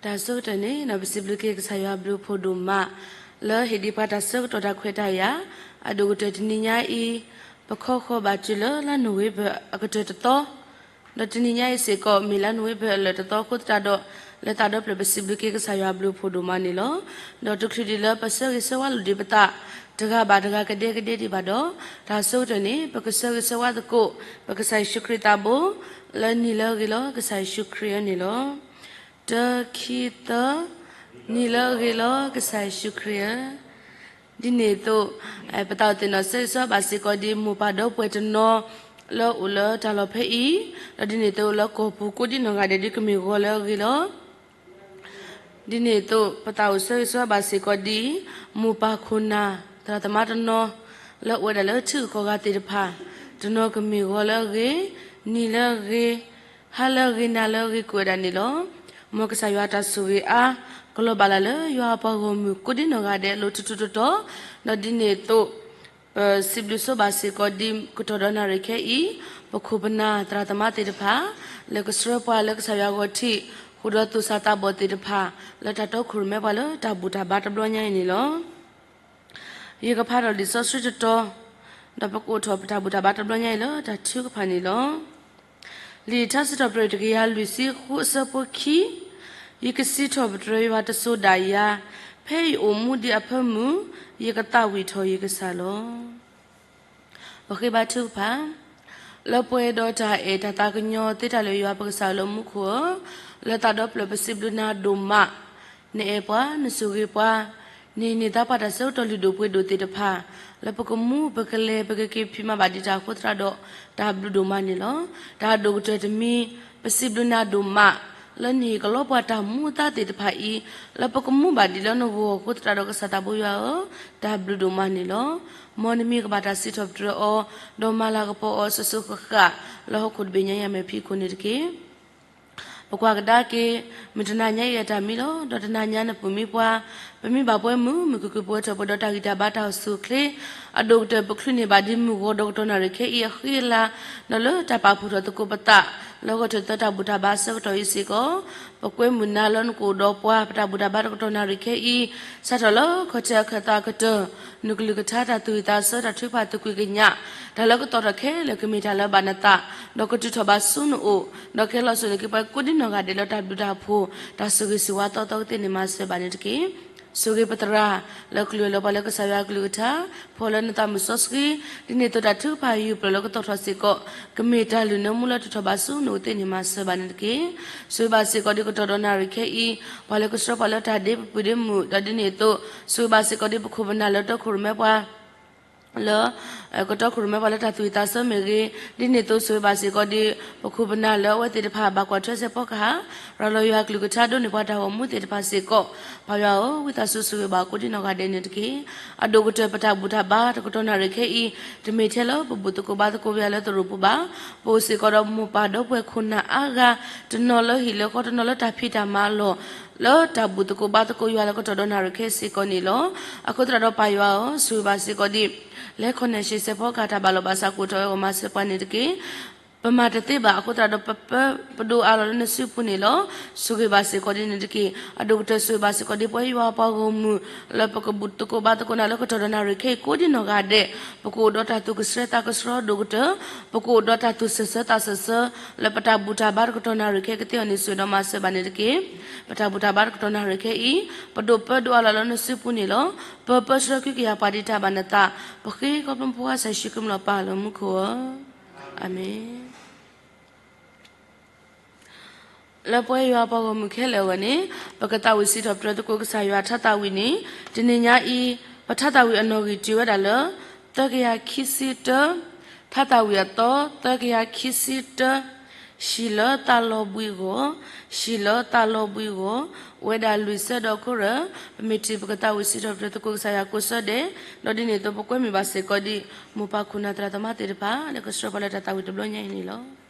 တၢ်ဆၢကတီၢ်န့ၣ် ပစံးဘျုးက့ၤကစၢ်ယွၤဘျုးဖှိၣ်ဒိၣ်မး လၢဟ့ၣ်ဒံးပှၤတၢ်ဆၢကတီၢ်တၢ်ခွဲးတၢ်ယာ် အဒိၣ်ကတၢၢ်တနံၤညါအံၤ ပခီဃီၤဘၣ်တုၤလၢလါနိၣ်ဝ့ဘၢၣ်အကတၢၢ်တသီ, ဒီးတနံၤညါအံၤစ့ၢ်ကီး မ့ၢ်လါနိၣ်ဝ့ဘၢၣ်အလၢၢ်တသီအဃိသတးဒီး လၢသးဒီဖျၢၣ်ပစံးဘျုးက့ၤကစၢ်ယွၤဘျုးဖှိၣ်ဒိၣ်မးန့ၣ်လီၤ. ဒီးတချုးဒံးလၢပဆၢဂ့ၤဆၢဝါလိာ်ဒံးပသး တဂၤဘၣ်တဂၤကဒဲကဒဲဒံးဘၣ်ဒီး တၢ်ဆၢကတီၢ်န့ၣ် ပကဆၢဂ့ၤဆၢဝါသကိး ပကစၢ်ယ့ၣ်ၡူးခရံာ်သးဘိ လၢနံၣ်လၢအဂ့ၤလီၤ ကစၢ်ယ့ၣ်ၡူးခရံာ်ဧၢန့ၣ်လီၤ. တၢ ခံ သၢ, နံၣ်လၢအဂ့ၤလီၤ ကစၢ်ယ့ၣ်ၡူးခရံာ်ဧၢ. ဒ်န့ၣ်အသိး ပသးအိၣ်သ့ၣ်နီၣ်ဆၢဂ့ၤဆၢဝါဘၣ်စ့ၢ်ကီးဒ်မိၢ်ပၢ်ဒီပုၢ်ဝဲၢ်တနီၤ လၢအိၣ်လၢတၢ်လီၢ်ဖဲအံၤ, ဒီးဒ်န့ၣ်အသိးလၢကီၢ်ပူၤကိးဒ်နီၢ်ဂၤဒဲးဒ်ကမ့ၢ်ဂီၤလၢအဂ့ၤလီၤ. ဒ်န့ၣ်အသိး ပသးအိၣ်ဆၢဂ့ၤဆၢဝါဘၣ်စ့ၢ်ကီးဒ် မိၢ်ပၢ်ခိၣ်နၢ် သရၣ်သမါတနီၤ လၢအိၣ်ဝဲဒၣ်လၢထံဂုၤကီၢ်ဂၤသ့ၣ်တဖၣ် တနီၤကမ့ၢ်ဂီၤလၢအဂ့ၤ, နံၤလၢအဂ့ၤ, ဟါလၢအဂ့ၤ, နၤလၢအဂ့ၤ ကအိၣ်ဝဲဒၣ်န့ၣ်လီၤ. မ်ကစၢ်ယွၤတၢ်ဆိၣ်ဂ့ၤအါ ကလီၤဘၣ်လၢ်လၢယွၤအပှၤဂီၢ်မုၢ်ကိးဒ်နီၢ်ဂၤဒဲးလိၤထူထူတီတီ, ဒီးဒ်န့ၣ်အသိး ပစံးဘျုးဆိဘၣ်စ့ၢ်ကီးဒ်ကတီၢ်ဒီးနၣ်ရံၣ်ခဲအံၤ ပခိၣ်ပနၢ်သရၣ်သမါသ့ၣ်တဖၣ် လဲၤကဆှၢပှၤလၢကစၢ်ယွၤဂီၤထံး ဃုာ်ဒီးသူၣ်စၢ်သးဘီၣ်သ့ၣ်တဖၣ် လၢတၢ်တီခိၣ်ရိၣ်မဲပှၤလၢတၢ်ဘူၣ်တၢ်ဘါတဘျီညါအံၤန့ၣ်လီၤ. ယကဖးဒီးလံာ်စီဆှံတတီၤ, ဒီးပကအိးထီၣ်ပတၢ်ဘူၣ်တၢ်ဘါတဘျီညါအံၤလၢတၢ်ထုကဖၣ်န့ၣ်လီၤ. လံာ်ထါစံးထီၣ်ပတြၢၤတကယၤလွံၢ်ဆံဃုအဆၢဖိခံ, ယကစံးထီၣ်ပတြၢၤယွၤတစိၤဒၣ်ယၤ, ဖဲယအိၣ်မူဒံးအဖၢမုၢ်, ယကသးဝံၣ်ထီၣ်ယကစၢ်လီၤ. ပဃ့ဘါထုကဖၣ်, လၢပှဲၤဒီးတၢ်အဲၣ်တၢ်သးကညီၤသ့တၢ်လၢယွၤပကစၢ်လၢမူခိၣ်ဧၢ, လၢသးဒီဖျၢၣ်ပစံးဘျုးနၤဒိၣ်မး, နအဲၣ်ပှၤ, နဆိၣ်ဂ့ၤပှၤ, နဟ့ၣ်န့ၢ်သါပှၤတၢ်ဆၢကတီၢ်လုၢ်ဒိၣ်ပှ့ၤဒိၣ်သ့ၣ်တဖၣ်, လၢပကမူပကလဲၤပကက့ၤဖံးမၤဘၣ်ဒံးတၢ်အဃိသတးဒီး တၢ်ဘျုးဒိၣ်မးန့ၣ်လီၤ. တၢ်ဒိၣ်ကတၢၢ်တမံၤ, ပစံးဘျုးနၤဒိၣ်မး, လၢနဟ့ၣ်ကလီပှၤတၢ်မူအသါသ့ၣ်တဖၣ်အံၤ, လၢပကမူဘၣ်ဒံးလၢနဂီၢ်အဃိသတးဒီးကစၢ်သးဘိယွၤဧၢ, တၢ်ဘျုးဒိၣ်မးန့ၣ်လီၤ. မ်နမံၤကဘၣ်တၢ်စံးထီၣ်ပတြၢၤအီၤ, ဒီးမၤလၤကပီၤအီၤစိၤစိၤဃၣ်ဃၣ် လၢဟီၣ်ခိၣ်တဘ့ၣ်ညါအံၤအမဲာ်ဖံးခိၣ်န့ၣ်တက့ၢ်. ပကွၢ်ကဒါက့ၤ မုၢ်တနၤညါအံၤအတၢ်မံလီၤ. ဒီးတနၤညါနပၢၢ်မံပှၤ, ပမ့ၢ်ဘၣ်ပှဲၤမုာ်, မုာ်ခုၣ်ခုၣ်ပဝဲထီၣ်ပှဲၤဒီးတၢ်ဂံၢ်တၢ်ဘါတၢ်အိၣ်ဆူၣ်အိၣ်ချ့, အဒိၣ်ကတၢၢ်ပချုးန့ၢ်ဘၣ်ဒံးမုၢ်ဂီၤဒီးကတီၢ်နၣ်ရံၣ်ခဲအံၤအဃံအလၤ, ဒီးလၢတၢ်ပာ်ဖှိၣ်ထီၣ်သကိးပသး လၢဂီၢ်ထၢၣ်သၢတၢ်ဘူၣ်တၢ်ဘါအဆၢကတီၢ်အံၤစ့ၢ်ကီး, ပကွဲမုာ်နၤလၢနကအိၣ်ဒီးပှၤ ပတၢ်ဘူၣ်တၢ်ဘါတကတီၢ်နၣ်ရံၣ်ခဲအံၤ, စးထီၣ်လၢခီၣ်ထံးအခၢၣ်သးကတၢၢ်, နကလုၢ်ကထါတၢ်သူၣ်ဝံၣ်သးဆၢ တၢ်ထုကဖၣ်သကွံာ်ကညး, တၢ်လၢကသီၣ်ထီၣ်ခဲလၢာ်ကမ့ၢ်တၢ်လၢဘၣ်နသး, ဒီးကတုၤထီၣ်ဘၣ်ဆူနအိၣ်, ဒီးကဟဲလီၤစိာ်န့ၢ်က့ၤပှၤကိးဒ်နီၢ်ဂၤဒဲးလၢတၢ်ဘျုးတၢ်ဖှိၣ်, တၢ်ဆိၣ်ဂ့ၤစ့ၢ်ဝါသီသီကသ့န့ၣ်မၤစၢၤဘၣ်န့ၣ်တက့ၢ်. ဆိၣ်ဂ့ၤပသရၣ် လၢကလုၢ်အလီၤပှၤလၢကစၢ်ယွၤအကလုၢ်ကထါ, ဖီၣ်လၢနသးမုၢ်စီဆှံ, ဒ်န့ၣ်အသိးတၢ်ထုကဖၣ်ယူၢ်ပျၢၢ်လၢကသီၣ်ထီၣ်စ့ၢ်ကီး, ကမ့ၢ်တၢ်လုၢ်နၢမူလၢတုၤထီၣ်ဘၣ်ဆူနအိၣ်သ့န့ၣ်မၤစၢၤဘၣ်န့ၣ်တက့ၢ်. ဆိၣ်ဂ့ၤဘၣ်စ့ၢ်ကီးဒ်ကတီၢ်ဒီးနၣ်ရံၣ်ခဲအံၤ, ပှၤလၢကဆှၢပှၤလၢတၢ်ဒ့ပပှ့ၤဒ့မုၣ်, ဒီးဒ်န့ၣ်အသိး, ဆိၣ်ဂ့ၤဘၣ်စ့ၢ်ကီးဒ်ပခိၣ်ပနၢ်လၢတီခိၣ်ရိၣ်မဲပှၤ လၢ ကတီခိၣ်ရိၣ်မဲပှၤလၢတၢ်သူၣ်ဝံၣ်သးဆၢမ့ၢ်ဂ့ၤ, ဒ်န့ၣ်အသိးဆိၣ်ဂ့ၤဘၣ်စ့ၢ်ကီးဒ် ပခိၣ်ပနၢ်လၢအဝဲသ့ၣ်တဖၣ်ဘၣ်ကွၢ်ထွဲစဲးဖီကဟၣ်, ရၤလီၤယွၤကလုၢ်ကထါဒိးန့ၢ်ပှၤတၢ်ဂီၤမူသ့ၣ်တဖၣ်စ့ၢ်ကီး, ပၢ်ယွၤဧၢ, ဝံသးစူၤဆိၣ်ဂ့ၤဘၣ်ကိးဒ်နီၢ်ဂၤဒဲးန့ၣ်တက့ၢ်. အဒိၣ်ကတၢၢ်ပတၢ်ဘူၣ်တၢ်ဘါတကတီၢ်နၣ်ရံၣ်ခဲအံၤ, တမ့ၢ်ထဲလၢပဘူၣ်သကိးဘါသကိးဝဲဒၣ်လၢသရိာ်ပူၤဘၣ်, ပအိၣ်စ့ၢ်ကီးဒီးမိၢ်ပၢ်ဒီပုၢ်ဝဲၢ်ခိၣ်နၢ်အါဂၤ, တနီၤလၢဟံၣ်လၢဃီ တနီၤလၢတၢ်ဖံးတၢ်မၤအလီၢ် လၢတၢ်ဘူၣ်သကိးဘါသကိးယွၤလၢကတီၢ်ဒီးနၣ်ရံၣ်ခဲစ့ၢ်ကီးန့ၣ်လီၤ. အဃိသတးဒီးပၢ်ယွၤဧၢ, ဆိၣ်ဂ့ၤဘၣ်စ့ၢ်ကီးဒ် လဲၤခီၣ်နဲၣ်ရှ့စဲးဖီကဟၣ်တၢ်ဘၣ်လီၤဘၣ်စးကအိၣ်ထီၣ်ဝဲအဂီၢ်မၤစၢၤပှၤန့ၣ်တက့ၢ်. ပမၤတသ့ဘၣ်အဃိသတးဒီး ပပၢပဒိးအးလီၤလၢနစုပူၤန့ၣ်လီၤ. ဆိၣ်ဂ့ၤဘၣ်စ့ၢ်ကီးဒ်န့ၣ်တက့ၢ်. အဒိၣ်ကတၢၢ်ဆိၣ်ဂ့ၤဘၣ်စ့ၢ်ကီးဒ်ပဝဲယွၤပှၤဂီၢ်မုၢ် လၢပကဘူၣ်သကိးဘါသကိးနၤလၢကတီၢ်ဒီးနၣ်ရံၣ်ခဲအံၤကိးဒ်နီၢ်ဂၤဒဲး, ပကအိၣ်ဒီးတၢ်သူၣ်ကဆှဲသးကဆှီဒိၣ်ကတၢၢ်, ပကအိၣ်ဒီးတၢ်သူၣ်စၢၤဆၢသးစၢၤဆၢ, လၢပတၢ်ဘူၣ်တၢ်ဘါတကတီၢ်နၣ်ရံၣ်ခဲကသ့အီၤန့ၣ် ဆိၣ်ဂ့ၤဒီးမၤစၢၤဘၣ်န့ၣ်တက့ၢ်. ပတၢ်ဘူၣ်တၢ်ဘါတကတီၢ်နၣ်ရံၣ်ခဲအံၤ, ပဒိးပၢဒိးအးလီၤလၢနစုပူၤန့ၣ်လီၤ. ပပၢဆှၢကဟုကယာ်ပှၤဒ်တၢ်ဘၣ်နသး, ပဃ့ခီဖျိပဖိခွါကစၢ်ယ့ၣ်ၡူးခရံာ်မံၤလီၤပၢ်လၢမူခိၣ်ဧၢ, အၤမ့ၣ်. လၢပဝဲယွၤပှၤဂီၢ်မုၢ်ခဲလၢာ်အဂီၢ်န့ၣ်, ပကသးဝံၣ်စံးထီၣ်ပတြၢၤသကိးကစၢ်ယွၤထါသးဝံၣ်န့ၣ်, တနံၤညါအံၤ, ပထါသးဝံၣ်အနီၣ်ဂံၢ်တုၤဝဲဒၣ်လၢ သၢကယၤခံဆံတၢ, ထါသးဝံၣ်အသီ, သၢကယၤခံဆံတၢ, ဟံၣ်လၢသးလီၤဘှံးအဂီၢ်, ဟံၣ်လၢသးလီၤဘှံးအဂီၢ်, အိၣ်ဝဲဒၣ်လွံၢ်ဆၢဒီးအဃိဒီး, ပမ့ၢ်ထံၣ်ပကသးဝံၣ်စံးထီၣ်ပတြၢၤသကိးကစၢ်ယွၤကိးဆၢဒဲး, ဒီးဒ်န့ၣ်အသိးပကွဲမုာ်ဘၣ်စ့ၢ်ကီးဒ် မိၢ်ပၢ်ခိၣ်နၢ်သရၣ်သမါသ့ၣ်တဖၣ် လၢကဆှၢပှၤလၢတၢ်သးဝံၣ်တဘျီညါအံၤန့ၣ်လီၤ.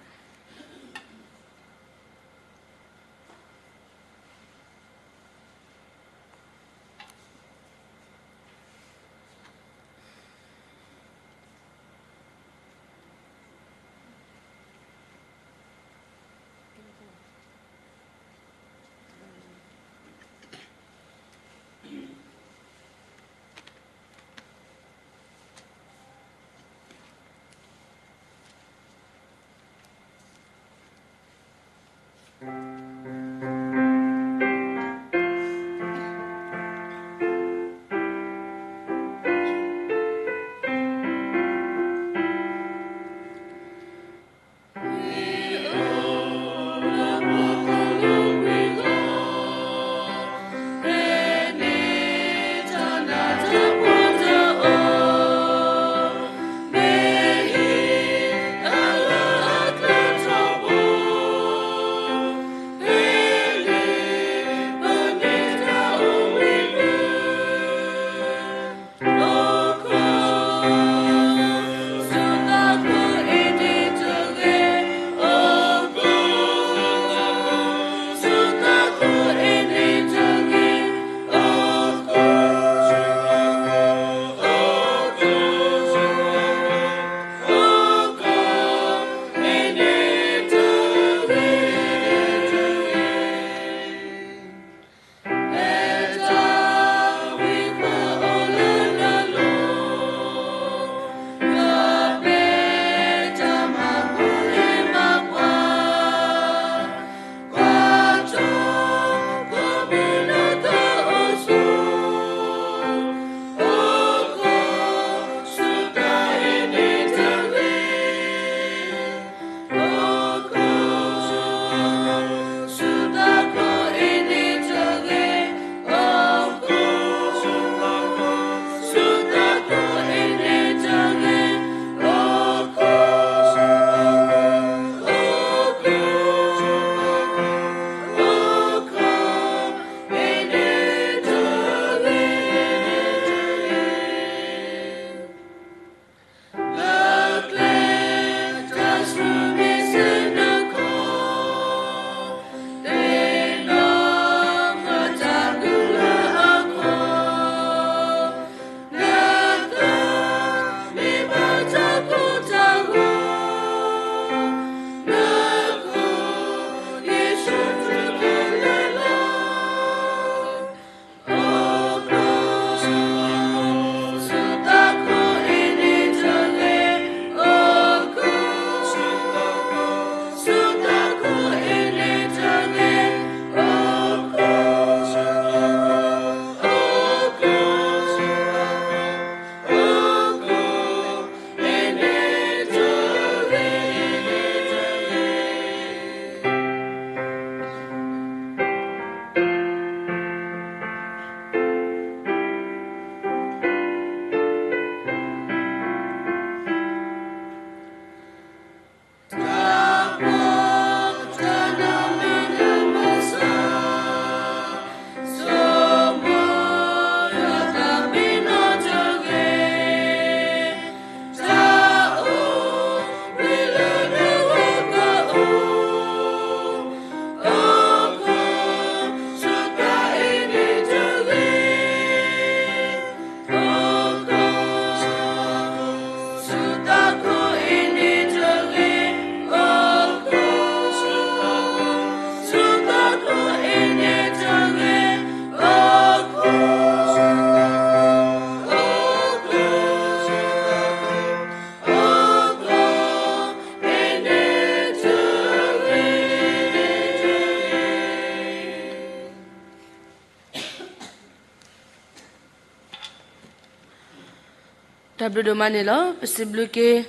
ဘျုးဒိၣ်မးန့ၣ်လီၤ. ပစံးဘျုးက့ၤ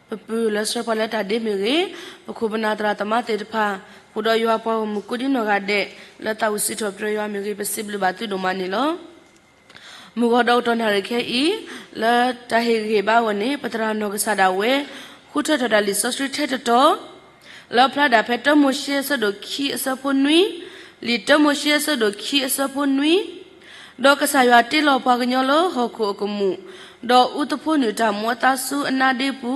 ပပုၢ်လၢဆှၢပှၤလၢတၢ်ဒ့မ့ၢ်ဂ့ၤ, ပခိၣ်ပနၢ်သရၣ်သမါသ့ၣ်တဖၣ်, ပှၤဒီးယွၤပှၤဂီၢ်မုၢ်ကိးဒံနီၢ်ဂၤဒဲး, လၢသးဝံၣ်စံးထီၣ်ပတြၢၤယွၤမ့ၢ်ဂ့ၤ, ပစံးဘျုးဘၣ်သုဒိၣ်မးန့ၣ်လီၤ. မုၢ်ဂီၤဒီးကတီၢ်နၣ်ရံၣ်ခဲအံၤ, လၢတၢ်ဟ့ၣ်ဂံၢ်ဟ့ၣ်ဘါအဂီၢ်န့ၣ် ပသရၣ်နီၢ်ကစၢ်ဒၣ်ဝဲ ဃုထၢထီၣ်တၢ်လံာ်စီဆှံထဲတတီၤ လၢဖျါဒၣ်ဖဲတၢမိၤၡ့အဆၢဒိၣ်ခံအဆၢဖိနွံ, လံာ်တၢမိၤၡ့အဆၢဒိၣ်ခံအဆၢဖိနွံ, ဒီးကစၢ်ယွၤတ့လီၤပှၤကညီလၢဟီၣ်ခိၣ်အကမူၣ်, ဒီးအူသဖှိနုာ်တၢ်မူအသါဆူအနါဒ့ပူ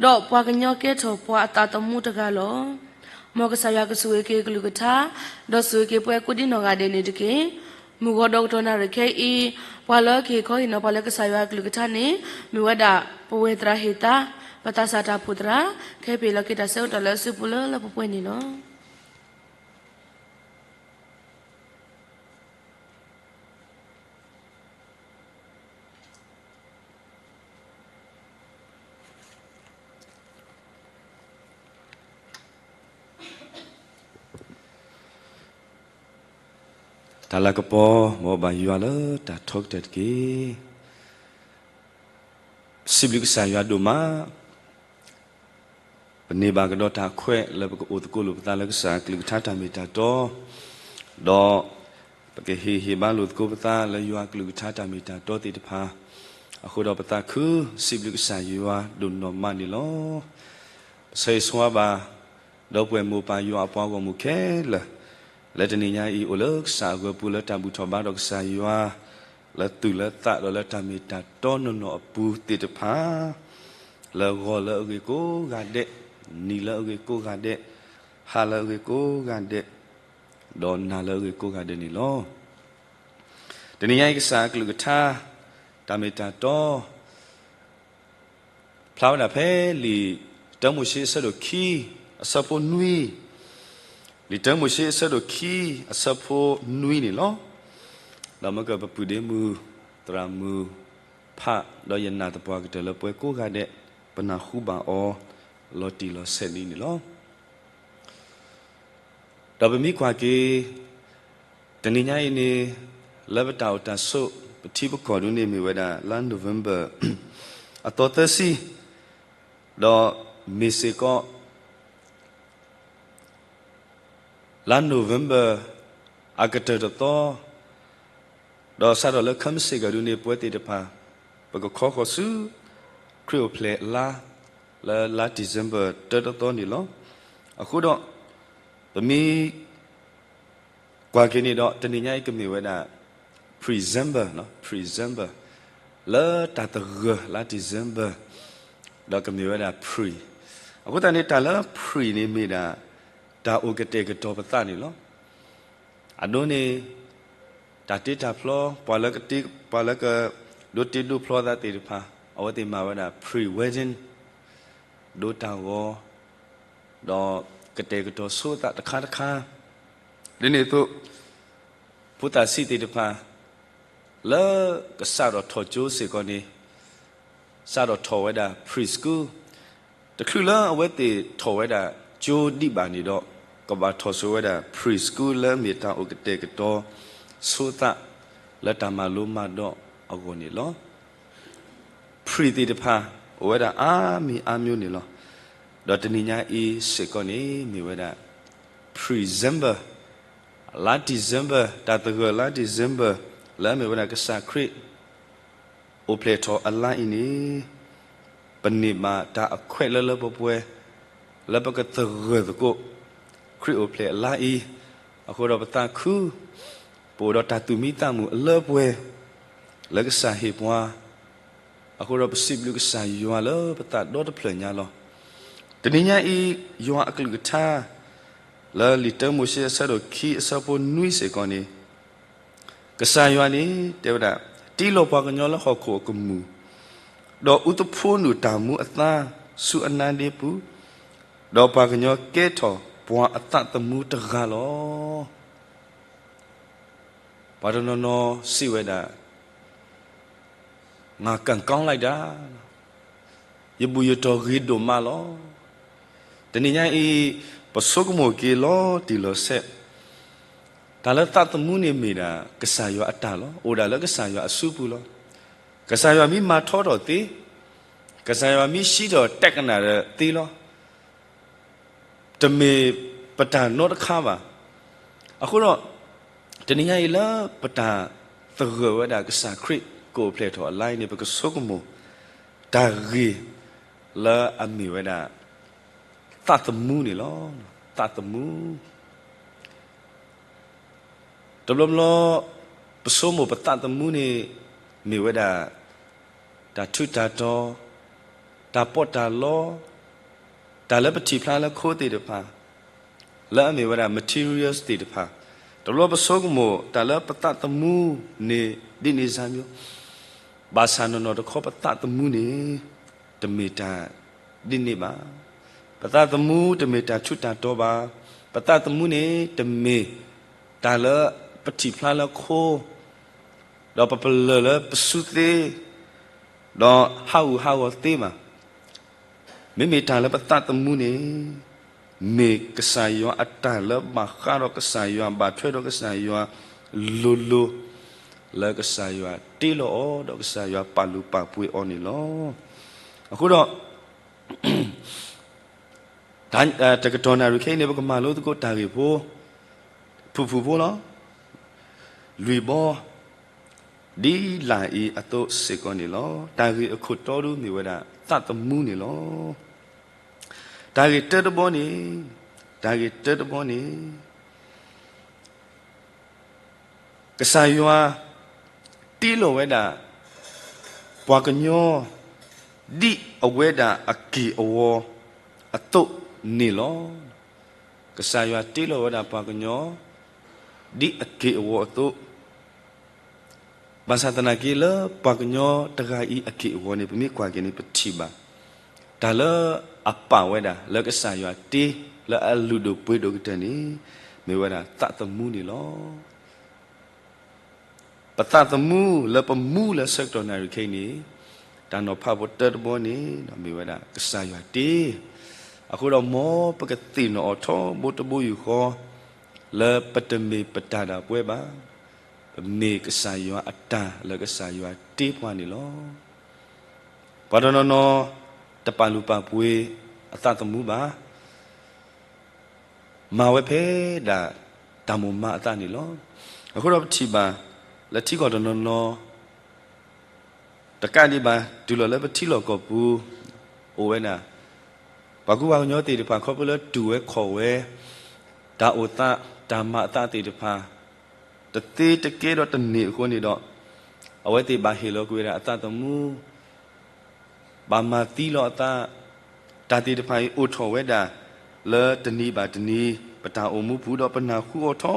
ၤ, ဒီးပှၤကညီကဲထီၣ်ပှၤအသးသမူတဂၤလီၤ. မ်ကစၢ်ယွၤကဆိၣ်ဂ့ၤက့ၤကလုၢ်ကထါ, ဒီးဆိၣ်ဂ့ၤက့ၤပှၤကိးဒံနီၢ်ဂၤဒဲးန့ၣ်တက့ၢ်. မုၢ်ဂီၤဒီးကတီၢ်နၣ်ရံၣ်ခဲအံၤ, ပှၤလၢကဟ့ၣ်ခီဟ့ၣ်နီၤပှၤလၢကစၢ်ယွၤအကလုၢ်ကထါန့ၣ် မ့ၢ်ဝဲဒၣ် ပဝဲၢ်သရၣ်ဟ့ၣ်သါ, ပသးစၢ်တၢ်ဖှိၣ်သရၣ်, ခဲပ့ၤလီၤက့ၤတၢ်ဆၢကတီၢ်လၢအစုပူၤလၢလၢပှဲၤပှဲၤန့ၣ်လီၤ. တၢ်လၤကပီၤ မ်ဘၣ်ယွၤလၢတၢ်ထီကတၢၢ်တက့ၢ်. စံးဘျုးကစၢ်ယွၤဒိၣ်မး ပန့ၢ်ဘၣ်ကဒီးတၢ်ခွဲးလၢပကအိၣ်သကိးလိာ်ပသးလၢကစၢ်အကလုၢ်ကထါတၢ်မ့ၢ်တၢ်တီ, ဒီးပကဟ့ၣ်ဟ့ၣ်ဘါလိာ်သကိးပသးလၢယွၤအကလုၢ်ကထါတၢ်မ့ၢ်တၢ်တီသ့ၣ်တဖၣ်, အဃိဒီးပသးခုစံးဘျုးကစၢ်ယွၤဒိၣ်နီၢ်မးန့ၣ်လီၤ. ပဆၢဂ့ၤဆၢဝါဘၣ် ဒီပုၢ်ဝဲၢ်မိၢ်ပၢ်ယွၤအပှၤဂီၢ်မုၢ်ခဲလၢာ်, လၢတနံၤညါအံၤအိၣ်လၢကစၢ်အဂၢၤပူၤလၢတၢ်ဘူၣ်ထီၣ်ဘါထီၣ်ကစၢ်ယွၤ လၢသူၣ်လၢသးဒီးလၢတၢ်မ့ၢ်တၢ်တီနီၢ်နီၢ်အပူၤသ့ၣ်တဖၣ်, လၢဂီၤလၢအဂ့ၤကိးဂၤဒဲး, နံၤလၢအဂ့ၤကိးဂၤဒဲး, ဟါလၢအဂ့ၤကိးဂၤဒဲး, ဒီးနၤလၢအဂ့ၤကိးဂၤဒဲးန့ၣ်လီၤ. တနံၤညါအံၤကစၢ်အကလုၢ်ကထါ တၢ်မ့ၢ်တၢ်တီ ဖျါဝဲဒၣ်ဖဲလံာ်တၢမိၤၡ့အဆၢဒိၣ်ခံ အဆၢဖိနွံ, လံာ်တၢမိၤၡ့အဆၢဒိၣ်ခံအဆၢဖိနွံန့ၣ်လီၤ. ဒီးမ့ၢ်ကပပုၢ်ဒ့မုၣ် သရၣ်မုၣ်ဖး ဒီးယနာ်သပှၢ်ကတၢၢ်လၢပှၤကိးဂၤဒဲး ပနၢ်ဟူဘၣ်အီၤ လီၤတံၢ်လီၤဆဲးဒ်န့ၣ်လီၤ. ဒီးပမ့ၢ်ကွၢ်က့ၤ တနံၤညါအံၤန့ၣ် လၢပတၢ်အိၣ်တၢ်ဆိး ပထံပကီၢ်ဒ်န့ၣ်မ့ၢ်ဝဲဒၣ် လါ November အသီသၢဆံ, ဒီးမ့ၢ်စ့ၢ်ကီး လါ November အကတၢၢ်တသီ, ဒီးစးထီၣ်လၢခါမ့ၢ်စ့ၢ်ကီးဒ်န့ၣ် ပဝဲသ့ၣ်တဖၣ် ပကခီဃီၤဆူ ခရံာ်အိၣ်ဖျဲၣ်အလါ လၢလါ December တၢတသီန့ၣ်လီၤ. အဃိဒီး ပမ့ၢ်ကွၢ်က့ၤန့ၣ်ဒီး တနံၤညါအံၤကမ့ၢ်ဝဲဒၣ် Presumber, Presumber လၢတၢ်သဂၢၢ်လါ December, ဒီးကမ့ၢ်ဝဲဒၣ် Pre, အဃိသတးန့ၣ် တၢ်လၢ Pre န့ၣ်မ့ၢ်ဒၣ် တၢ်အိၣ်ကတဲာ်ကတီၤပသးန့ၣ်လီၤ. အဒိန့ၣ် တၢ်တ့တၢ်ဖျီ, ပှၤလၢကတ့, ပှၤလၢကဒိးတ့ဒိးဖျီသးသ့ၣ်တဖၣ် အဝဲသ့ၣ်မၤဝဲဒၣ် pre-wedding, ဒိးတၢ်ဂီၤ, ဒီးကတဲာ်ကတီၤဆိသးတခါတခါ, ဒ်န့ၣ်အသိး ဖိသၣ်ဆံးသ့ၣ်တဖၣ် လၢကစးထီၣ်ထီၣ်ကၠိစ့ၢ်ကီးန့ၣ် စးထီၣ်ထီၣ်ဝဲဒၣ် preschool, တချုးလၢအဝဲသ့ၣ်ထီၣ်ဝဲဒၣ်ကၠိဒံးဘၣ်န့ၣ်ဒီး ကဘၣ်ထီၣ်ဆိဝဲဒၣ် preschool လၢအမ့ၢ်တၢ်အိၣ်ကတဲာ်ကတီၤဆိသး လၢတၢ်မၤလိမၤဒိးအဂီၢ်န့ၣ်လီၤ. Pre သ့ၣ်တဖၣ် အိၣ်ဝဲဒၣ်အါမံၤအါမျိုးန့ၣ်လီၤ. ဒီးတနံၤညါအံၤစ့ၢ်ကီးန့ၣ် မ့ၢ်ဝဲဒၣ် Presumber, လါ December, တၢ်သဂၢၢ်လါ December, လၢအမ့ၢ်ဝဲဒၣ်ကစၢ်ခရံာ် အိၣ်ဖျဲၣ်ထီၣ်အလါအံၤန့ၣ် ပန့ၢ်ဘၣ်တၢ်အခွဲးလၢလၢပှဲၤပှဲၤ လၢပကသဂၢၢ်သကိး ခရံာ်အိၣ်ဖျဲၣ်အလါအံၤ, အဃိဒီးပသးခု ပအိၣ်ဒီးတၢ်သူၣ်မံသးမုာ်အလၢပှဲၤ လၢကစၢ်ဟ့ၣ်ပှၤ, အဃိဒီးပစံးဘျုးကစၢ်ယွၤလၢပသးဒီတဖျၢၣ်ညါလီၤ. တနံၤညါအံၤ ယွၤအကလုၢ်ကထါ လၢလံာ်တၢမိၤၡ့အဆၢဒိၣ်ခံအဆၢဖိနွံစ့ၢ်ကီးန့ၣ် ကစၢ်ယွၤန့ၣ် တဲဝဲဒၣ်, တ့လီၤပှၤကညီလၢဟီၣ်ခိၣ်အကမူၣ်, ဒီးအူသဖှိနုာ်တၢ်မူအသါဆူအနါဒ့ပူၤ, ဒီးပှၤကညီကဲထီၣ်ပှၤအသးသမူတဂၤလီၤ. ပှၤတနီၤနီၤစံးဝဲဒၣ်, ငါးကံကောင်းလိုက်တာ, ယဘူၣ်ယတီၢ်ဂ့ၤဒိၣ်မးလီၤ. တနံၤညါအံၤ ပဆိကမိၣ်က့ၤလီၤတံၢ်လီၤဆဲး, တၢ်လၢသးသမူန့ၣ်မ့ၢ်ဒၣ်ကစၢ်ယွၤအတၢ်လီၤ. အိၣ်ဒၣ်လၢကစၢ်ယွၤအစုပူၤလီၤ. ကစၢ်ယွၤမ့ၢ်မၤထီထီၣ်သ့, ကစၢ်ယွၤမ့ၢ်ဟံးထီၣ်တဲာ်ကနၣ်ဒီးသ့လီၤ. တမ့ၢ်ပတၢ်နီတခါဘၣ်. အဃိဒီး တနံၤညါအံၤလၢပတၢ်သဂၢၢ်ဝဲဒၣ်ကစၢ်ခရံာ်ကအိၣ်ဖျဲၣ်ထီၣ်အလါအံၤန့ၣ် ပကဆိကမိၣ် တၢ်ဂ့ၢ်လၢအမ့ၢ်ဝဲဒၣ် သးသမူန့ၣ်လီၤ. သးသမူ တဘျီဘျီ ပဆိကမိၣ်ပသးသမူန့ၣ် မ့ၢ်ဝဲဒၣ် တၢ်ထူးတၢ်တီၤ, တၢ်ပီးတၢ်လီ, တၢ်လၢပထံၣ်ဖျါလၢခိသ့ၣ်တဖၣ်, လၢအမ့ၢ်ဝဲဒၣ် materials သ့ၣ်တဖၣ်, တဘျီပဆိကမိၣ်တၢ်လၢပသးသမူန့ၣ် ဒ်န့ၣ်စၢ်မၠိ ဘၣ်ဆၣ်နီၢ်နီၢ်တခီပသးသမူန့ၣ် တမ့ၢ်တၢ်ဒ်န့ၣ်ဘၣ်. ပသးသမူတမ့ၢ်တၢ်ထူးတၢ်တီၤဘၣ်. ပသးသမူန့ၣ် တမ့ၢ်တၢ်လၢပထံၣ်ဖျါလၢခိ ဒီးပပလၢၢ်လၢပစုသ့, ဒီးဟးဂူာ်ဟးဂီၤသ့ဘၣ်. မ့မ့ၢ်တၢ်လၢပသးသမူန့ၣ် မ့ၢ်ကစၢ်ယွၤအတၢ်လၢဘၣ်ဃးဒီးကစၢ်ယွၤ ဘၣ်ထွဲဒီးကစၢ်ယွၤလိၤလိၤ လၢကစၢ်ယွၤတ့လီၤအီၤ ဒီးကစၢ်ယွၤပာ်လုၢ်ပာ်ပှ့ၤအီၤန့ၣ်လီၤ. အဃိဒီး တကတီၢ်နၣ်ရံၣ်ခဲအံၤန့ၣ် ပကမၤလိသကိးတၢ်ဂ့ၢ်ဖိ ဖုၣ်ဖုၣ်ဖိလီၤ. လွံၢ်ဘီ ဒ်လာ်အံၤအသိးစ့ၢ်ကီးန့ၣ်လီၤ. တၢ်ဂ့ၢ်အခိၣ်တီဒုမ့ၢ်ဝဲဒၣ် သးသမူန့ၣ်လီၤ. တၢ်ဂ့ၢ်တၢတဘီန့ၣ်, တၢ်ဂ့ၢ်တၢတဘီန့ၣ် ကစၢ်ယွၤတ့လီၤဝဲဒၣ် ပှၤကညီ ဒ်အဝဲဒၣ်အက့ၢ်အဂီၤအသိးန့ၣ်လီၤ. ကစၢ်ယွၤတ့လီၤဝဲဒၣ်ပှၤကညီ ဒ်အက့ၢ်အဂီၤအသိး ဘၣ်ဆၣ်သနာ်က့လၢပှၤကညီတဂၤအံၤအက့ၢ်အဂီၤန့ၣ် ပမ့ၢ်ကွၢ်က့ၤန့ၣ် ပထံၣ်ဘၣ် တၢ်လၢအပာ်ဝဲဒၣ်လၢကစၢ်ယွၤတ့လၢအလုၢ်ဒိၣ်ပှ့ၤဒိၣ်ကတၢၢ်န့ၣ် မ့ၢ်ဝဲဒၣ်သးသမူန့ၣ်လီၤ. ပသးသမူလၢပမူလၢဆၢကတီၢ်နၣ်ရံၣ်ခဲအံၤန့ၣ် တၢ်နီၤဖးဖိတၢတဘီန့ၣ် မ့ၢ်ဝဲဒၣ်ကစၢ်ယွၤတ့. အဃိဒီးမ်ပကသ့ၣ်နီၣ်အီၤထီဘိတဘိယူၢ်ဃီ လၢပတမ့ၢ်ပတၢ်ဒၣ်ပဝဲဘၣ်. ပမ့ၢ်ကစၢ်ယွၤအတၢ်လၢကစၢ်ယွၤတ့ပှၤန့ၣ်လီၤ. ပှၤတနီၤနီၤ တပာ်လုၢ်ပာ်ပှ့ၤအသးသမူဘၣ်. မၤဝဲဖဲဒၣ်တၢ်မိၣ်မးအသးန့ၣ်လီၤ. အဃိဒီးပထံၣ်ဘၣ် လၢထံကီၢ်တနီၤနီၤ တကးဒံးဘၣ် တုၤလီၤလၢပထံလီၢ်ကီၢ်ပူၤ အိၣ်ဝဲဒၣ် ပှၤကူပှၤကညီသ့ၣ်တဖၣ် ခီဖျိလၢတူၢ်ဝဲခီၣ်ဝဲ တၢ်အိၣ်သး တၢ်မၤအသးသ့ၣ်တဖၣ် တသ့တကဲဒီးတန့ၢ်အဃိန့ၣ်ဒီး အဝဲသ့ၣ်ဘၣ်ဟ့ၣ်လီၤကွံာ်ဝဲဒၣ်အသးသမူ ဘၣ်မၤသံလီၤအသး, တၢ်သ့ၣ်တဖၣ်အံၤအိၣ်ထီၣ်ဝဲဒၣ် လၢတနံၤဘၣ်တနံၤ ပတၢ်အိၣ်မူပူၤ ဒီးပနၢ်ဟူအီၤထီ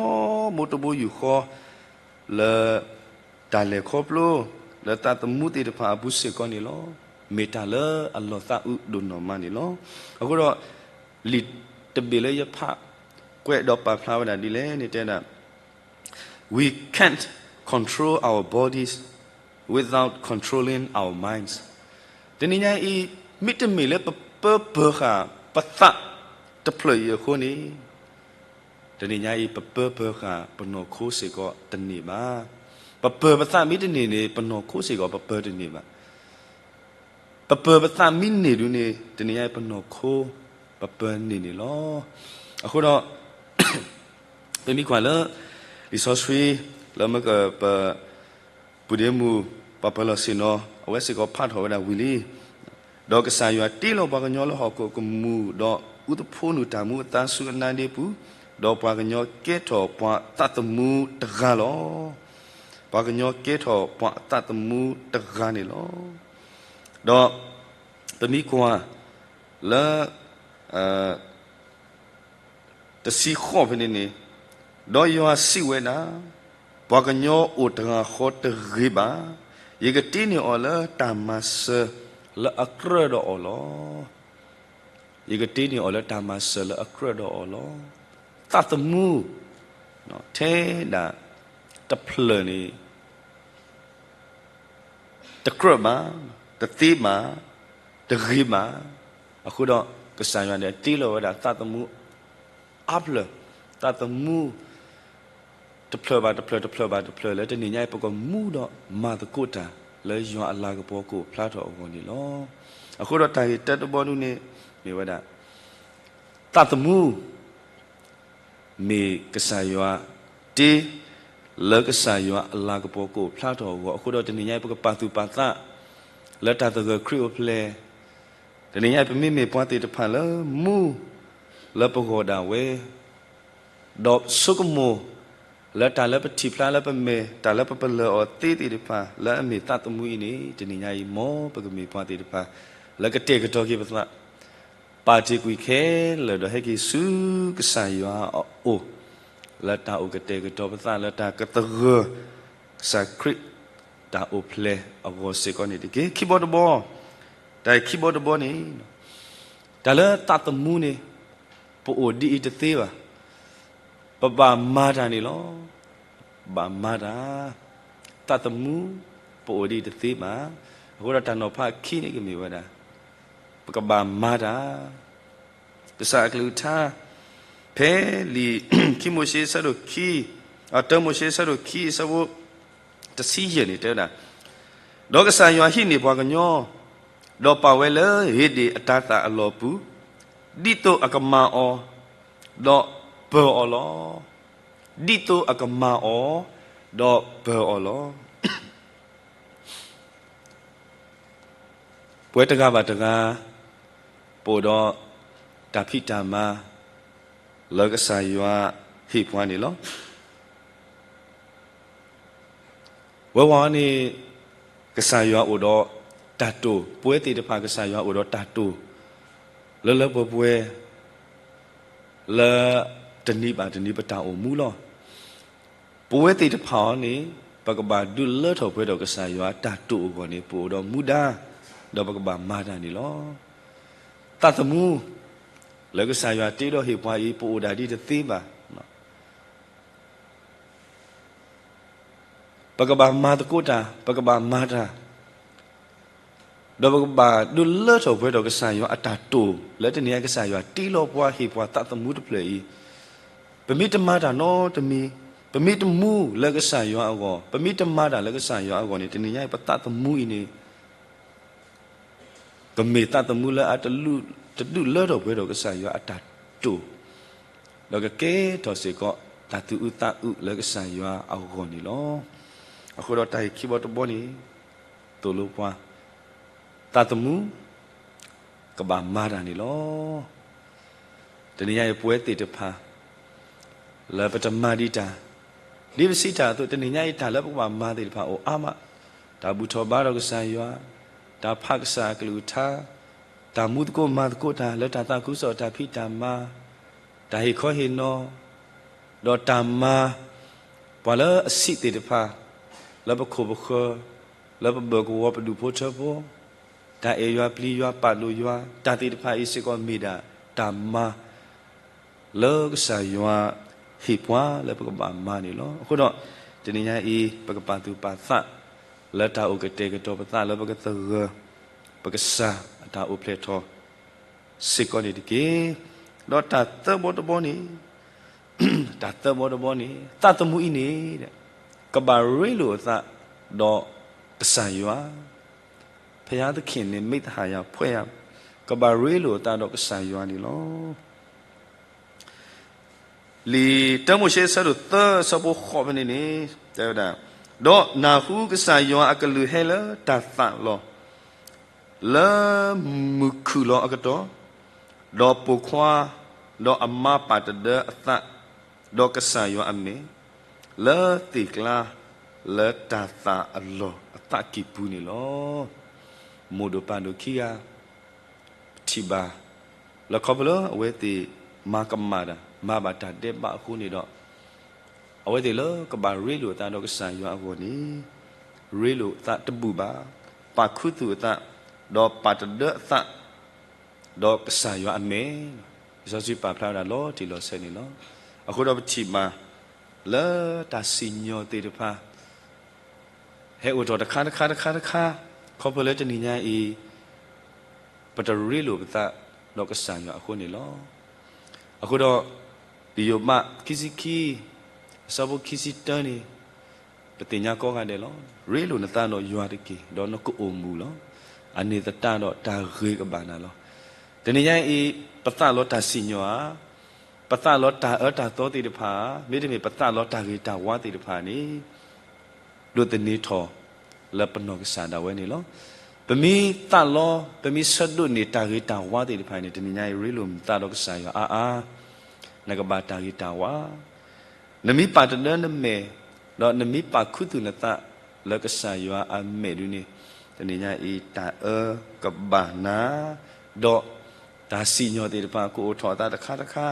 ဘိတဘိယူၢ်ဃီ လၢ တၢ်လဲၤခီဖျိ လၢသးသမူသ့ၣ်တဖၣ်အပူၤစ့ၢ်ကီးန့ၣ်လီၤ. မ့ၢ်တၢ်လၢအလီၤသးအုးဒိၣ်နီၢ်မးန့ၣ်လီၤ. အဃိဒီး လံာ်တဘ့ၣ်လၢယဖး ကွဲးဒီးပာ်ဖျါဝဲဒၣ်ဒ်လဲၣ်န့ၣ်တဲဒၣ် We can't control our bodies without controlling our minds. တနံၤညါအံၤ မ့တမ့ၢ်လၢပပၢပၢၤဃာ်ပသးတဖျၢၣ်အံၤအဃိန့ၣ် တနံၤညါအံၤ ပပၢပၢၤဃာ်ပနီၢ်ခိစ့ၢ်ကီးတန့ၢ်ဘၣ်. ပပၢၤပသးမ့တန့ၢ်န့ၣ် ပနီၢ်ခိစ့ၢ်ကီးပပၢတန့ၢ်ဘၣ်. ပပၢၤပသးမ့န့ၢ်ဒုန့ၣ် တနံၤညါအံၤ ပနီၢ်ခိပပၢန့ၢ်န့ၣ်လီၤ. အဃိဒီး ပမ့ၢ်ကွၢ်လၢ လံာ်စီဆှံ လၢမကပ ပုၢ်ဒ့မုၣ် ပှၤပၢၤလီၢ်ဆ့ၣ်နီၤ အဝဲစ့ၢ်ကီးဖးထီၣ်ဝဲဒၣ်ဝံၤလံ. ဒီးကစၢ်ယွၤတ့လီၤပှၤကညီလၢဟီၣ်ခိၣ်ကမူၣ် ဒီးအူသဖှိနုာ်တၢ်မူအသါဆူအနါဒ့ပူၤ, ဒီးပှၤကညီကဲထီၣ်ပှၤသးသမူတဂၤလီၤ. ပှၤကညီကဲထီၣ်ပှၤအသးသမူတဂၤန့ၣ်လီၤ. ဒီး ပမ့ၢ်ကွၢ်လၢ တဆံဃိးဖဲန့ၣ်န့ၣ်, ဒီးယွၤစံးဝဲဒၣ်, ပှၤကညီအိၣ်တဂၤဃီတဂ့ၤဘၣ်. ယကတ့န့ၢ်အီၤလၢတၢ်မၤစၢၤလၢအကြၢးဒီးအီၤလီၤ. ယကတ့န့ၢ်အီၤလၢတၢ်မၤစၢၤလၢအကြၢးဒီးအီၤလီၤ. သးသမူ ထဲဒၣ်တဖျၢၣ်န့ၣ် တကြၢးဘၣ်, တသ့ဘၣ်, တဂ့ၤဘၣ်. အဃိဒီး ကစၢ်ယွၤန့ၣ်တ့လီၤဝဲဒၣ်သးသမူအါဖျၢၣ်, သးသမူ တဖျၢၣ်ဘၣ်တဖျၢၣ် တဖျၢၣ်ဘၣ်တဖျၢၣ် လၢတနံၤညါအံၤ ပကမူဒီးမၤသကိးတၢ် လၢယွၤအလၤကပီၤကအိၣ်ဖျါထီၣ်အဂီၢ်န့ၣ်လီၤ. အဃိဒီးတၢ်ဂ့ၢ်တၢတဘီဒုန့ၣ် မ့ၢ်ဝဲဒၣ် သးသမူ မ့ၢ်ကစၢ်ယွၤတ့ လၢကစၢ်ယွၤအလၤကပီၤကအိၣ်ဖျါထီၣ်အဂီၢ်, အဃိဒီးတနံၤညါအံၤ ပကပာ်သူၣ်ပာ်သး လၢတၢ်သဂၢၢ်ခရံာ်အိၣ်ဖျဲၣ်, တနံၤညါအံၤ ပမ့မ့ၢ်ပှၤသ့ၣ်တဖၣ်လၢမူ လၢပဂီၢ်ဒၣ်ဝဲ ဒီးဆိကမိၣ် လၢတၢ်လၢပထံၣ်ဖျါလၢပမဲာ် တၢ်လၢပပလၢၢ်အီၤသ့သ့ၣ်တဖၣ် လၢအမ့ၢ်သးသမူအံၤန့ၣ် တနံၤညါအံၤ မ်ပကမ့ၢ်ပှၤသ့ၣ်တဖၣ် လၢကတဲာ်ကတီၤက့ၤပသး ပာ်တ့ၢ်ကွံာ်ခဲလၢာ်ဒီးဟဲက့ၤဆူကစၢ်ယွၤအအိၣ်, လၢတၢ်အိၣ်ကတဲာ်ကတီၤပသး လၢတၢ်ကသဂၢၢ် ကစၢ်ခရံာ်တၢ်အိၣ်ဖျဲၣ်အဂီၢ်စ့ၢ်ကီးန့ၣ်တက့ၢ်. ခံဘီတဘီ, တၢ်ခံဘီတဘီန့ၣ် တၢ်လၢသးသမူန့ၣ် ပအိၣ်ဒ်အံၤတသ့ဘၣ်. ပဘၣ်မၤတၢ်န့ၣ်လီၤ. ပဘၣ်မၤတၢ်, သးသမူ ပအိၣ်ဒ်အံၤတသ့ဘၣ်. အဃိဒီးတၢ်နီၤဖးအခံန့ၣ်ကမ့ၢ်ဝဲဒၣ် ပကဘၣ်မၤတၢ်. ကစၢ်အကလုၢ်ကထါ ဖဲလံာ် ခံမိၤၡ့ ဆၢဒိၣ်ခံ, တၢမိၤၡ့ ဆၢဒိၣ်ခံ ဆၢဖိ တဆံယဲၢ်န့ၣ်တဲဝဲဒၣ်, ဒီးကစၢ်ယွၤဟံးန့ၢ်ပှၤကညီ, ဒီးပာ်ဝဲလၢဧ့ၤဒ့ၣ်အတၤသၣ်အလီၢ်ပူၤ, ဒ်သိးအကမၤအီၤ, ဒီးပၢၤအီၤလီၤ. ဒ်သိးအကမၤအီၤ, ဒီးပၢၤအီၤလီၤ. ပဝဲတဂၤဘၣ်တဂၤ ပအိၣ်ဒီးတၢ်ဖံးတၢ်မၤ လၢကစၢ်ယွၤဟ့ၣ်ပှၤန့ၣ်လီၤ. ဝဲဝဲန့ၣ် ကစၢ်ယွၤအိၣ်ဒီးတၢ်တိာ်, ပဝဲသ့ၣ်တဖၣ်ကစၢ်ယွၤအိၣ်ဒီးတၢ်တိာ် လၢလၢပှဲၤပှဲၤ လၢတနံၤဘၣ်တနံၤပတၢ်အိၣ်မူလီၤ. ပဝဲသ့ၣ်တဖၣ်အံၤန့ၣ် ပကဘၣ်ဒုးလၢထီၣ်ပှဲၤထီၣ်ကစၢ်ယွၤတၢ်တိာ်အဂီၢ်န့ၣ် ပအိၣ်ဒီးမူဒါ, ဒီးပကဘၣ်မၤတၢ်န့ၣ်လီၤ. သးသမူ လၢကစၢ်ယွၤတ့ဒီးဟ့ၣ်ပှၤအံၤ ပအိၣ်ဒၣ်ဒ်တသ့ဘၣ်. ပကဘၣ်မၤသကိးတၢ်, ပကဘၣ်မၤတၢ်, ဒီးပကဘၣ်ဒုးလၢထီၣ်ပှဲၤထီၣ်ကစၢ်ယွၤအတၢ်တိာ် လၢတနံၤအံၤကစၢ်ယွၤတ့လီၤပှၤဟ့ၣ်ပှၤသးသမူတဖျၢၣ်အံၤ, ပမ့ၢ်တမၤတၢ်နီတမံၤ, ပမ့ၢ်တမူလၢကစၢ်ယွၤအဂီၢ်, ပမ့ၢ်တမၤတၢ်လၢကစၢ်ယွၤအဂီၢ်န့ၣ် တနံၤညါအံၤပသးသမူအံၤန့ၣ် ကမ့ၢ်သးသမူလၢအတဒုးလၢထီၣ်ပှဲၤထီၣ်ကစၢ်ယွၤအတၢ်တိာ်, ဒီးကကဲထီၣ်စ့ၢ်ကီး တၢ်သူၣ်အုးသးအုးလၢကစၢ်ယွၤအဂီၢ်န့ၣ်လီၤ. အဃိဒီးတၢ်ဂ့ၢ်ခံဘီတဘီန့ၣ် သိၣ်လိပှၤ သးသမူ ကဘၣ်မၤတၢ်န့ၣ်လီၤ. တနံၤညါအံၤပဝဲသ့ၣ်တဖၣ် လၢပတမၤဒံးတၢ်, ဒ်ပစံးတၢ်အသိး တနံၤညါအံၤတၢ်လၢပကဘၣ်မၤသ့ၣ်တဖၣ်အိၣ်အါမး, တၢ်ဘူၣ်ထီၣ်ဘါထီၣ်ကစၢ်ယွၤ, တၢ်ဖးကစၢ်အကလုၢ်ကထါ, တၢ်မူသကိးမၤသကိးတၢ်လၢတၢ်သးခုကစီၣ်တၢ်ဖံးတၢ်မၤ, တၢ်ဟ့ၣ်ခီဟ့ၣ်နီၤ, ဒီးတၢ်မၤ ပှၤလၢအဆံးသ့ၣ်တဖၣ် လၢပခိၣ်ပဃၢၤ, လၢပဘၢၣ်ကဝီၤပဒူၣ်ဖိထၢဖိ, တၢ်အဲၣ်ယွၤပျံၤယွၤပာ်ဒိၣ်ယွၤ တၢ်သ့ၣ်တဖၣ်အံၤစ့ၢ်ကီးမ့ၢ်ဒၣ်တၢ်မၤ လၢကစၢ်ယွၤဟ့ၣ်ပှၤလၢပကဘၣ်မၤန့ၣ်လီၤ. အဃိဒီး တနံၤညါအံၤ ပကပာ်သူၣ်ပာ်သး လၢတၢ်အိၣ်ကတဲာ်ကတီၤပသးလၢပကသဂၢၢ် ပကစၢ်အတၢ်အိၣ်ဖျဲၣ်ထီၣ်စ့ၢ်ကီးန့ၣ်တက့ၢ်. ဒီးတၢ်သၢဘီတဘီန့ၣ် တၢ်သၢဘီတဘီန့ၣ် သးသမူအံၤန့ၣ် ကဘၣ်ရ့လိာ်အသးဒီးကစၢ်ယွၤ, ဘုရားသခင်နဲ့ မိတ်သဟာယဖွဲ့ရ, ကဘၣ်ရ့လိာ်အသးဒီးကစၢ်ယွၤန့ၣ်လီၤ. လံာ်တၢမိၤၡ့ အဆၢဒိၣ်သၢ အဆၢဖိဃိးဖဲန့ၣ်န့ၣ် တဲဝဲဒၣ်, ဒီးနၢ်ဟူကစၢ်ယွၤအကလုၢ်ဟဲလၢတၢ်သးလီၤ လၢမုၢ်ခုၣ်လီၤအကတီၢ်, ဒီးပိာ်ခွါ, ဒီးအမါပာ်တဒၢအသး, ဒီးကစၢ်ယွၤအမဲာ်, လၢသ့ၣ်ကျါ, လၢတၢ်သးအလီၢ်အသးကံၢ်ပူၤန့ၣ်လီၤ. မိၢ်ဒိၣ်ပၢ်ဒိၣ်ခံဂၤ ပထံၣ်ဘၣ် လၢခီဖျိလၢအဝဲသ့ၣ်မၤကမၣ်တၢ် မၤဘၣ်တၢ်ဒဲးဘးအဃိန့ၣ်ဒီး အဝဲသ့ၣ်လၢကဘၣ်ရ့လိာ်အသးဒီးကစၢ်ယွၤအဂီၢ်န့ၣ် ရ့လိာ်အသးတဘူၣ်ဘၣ်, ပာ်ခူသူၣ်အသး, ဒီးပာ်တဒၢအသး, ဒီးကစၢ်ယွၤအမဲာ်, လံာ်စီဆှံပာ်ဖျါဝဲဒၣ်လီၤတံၢ်လီၤဆဲးန့ၣ်လီၤ. အဃိဒီးပထံၣ်ဘၣ် လၢတၢ်စံၣ်ညီၣ်သ့ၣ်တဖၣ် ဟဲအိၣ်ထီၣ်တခါတခါတခါတခါ, ခီဖျိလၢတနံၤညါအံၤ ပတရ့လိာ်ပသးဒီးကစၢ်ယွၤအဃိန့ၣ်လီၤ. အဃိဒီး လံာ်ယိၤဘး ခံဆံခံ အဆၢဖိခံဆံတၢန့ၣ် ပသ့ၣ်ညါကိးဂၤဒဲးလီၤ. ရ့လိာ်နသးဒီးယွၤတက့ၢ်, ဒီးနကအိၣ်မူလီၤ. အန့ၣ်သတးဒီးတၢ်ဂ့ၤကဘၣ်နၤလီၤ. တနံၤညါအံၤ ပသးလီတၢ်စံၣ်ညီၣ်ဧါ, ပသးလီတၢ်အၢတၢ်သီသ့ၣ်တဖၣ်ဧါ, မ့တမ့ၢ်ပသးလီတၢ်ဂ့ၤတၢ်ဝါသ့ၣ်တဖၣ်န့ၣ် ဒိးသန့ၤထီၣ်လၢပနီၢ်ကစၢ်ဒၣ်ဝဲန့ၣ်လီၤ. ပမ့ၢ်သးလီ, ပမ့ၢ်ဆၢဒိးန့ၢ်တၢ်ဂ့ၤတၢ်ဝါသ့ၣ်တဖၣ်န့ၣ် တနံၤညါအံၤ ရ့လိာ်နသးဒီးကစၢ်ယွၤအါအါ, နကဘၣ်တၢ်ဂ့ၤတၢ်ဝါ, နမ့ၢ်ပာ်တဒၢနမဲာ်, ဒီးနမ့ၢ်ပာ်ခူသူၣ်နသးလၢကစၢ်ယွၤအမဲာ်ဒ်န့ၣ်, တနံၤညါအံၤ တၢ်အၢကဘၣ်နၤ, ဒီးတၢ်စံၣ်ညီၣ်သ့ၣ်တဖၣ် ကအိၣ်ထီၣ်အသးတခါတခါ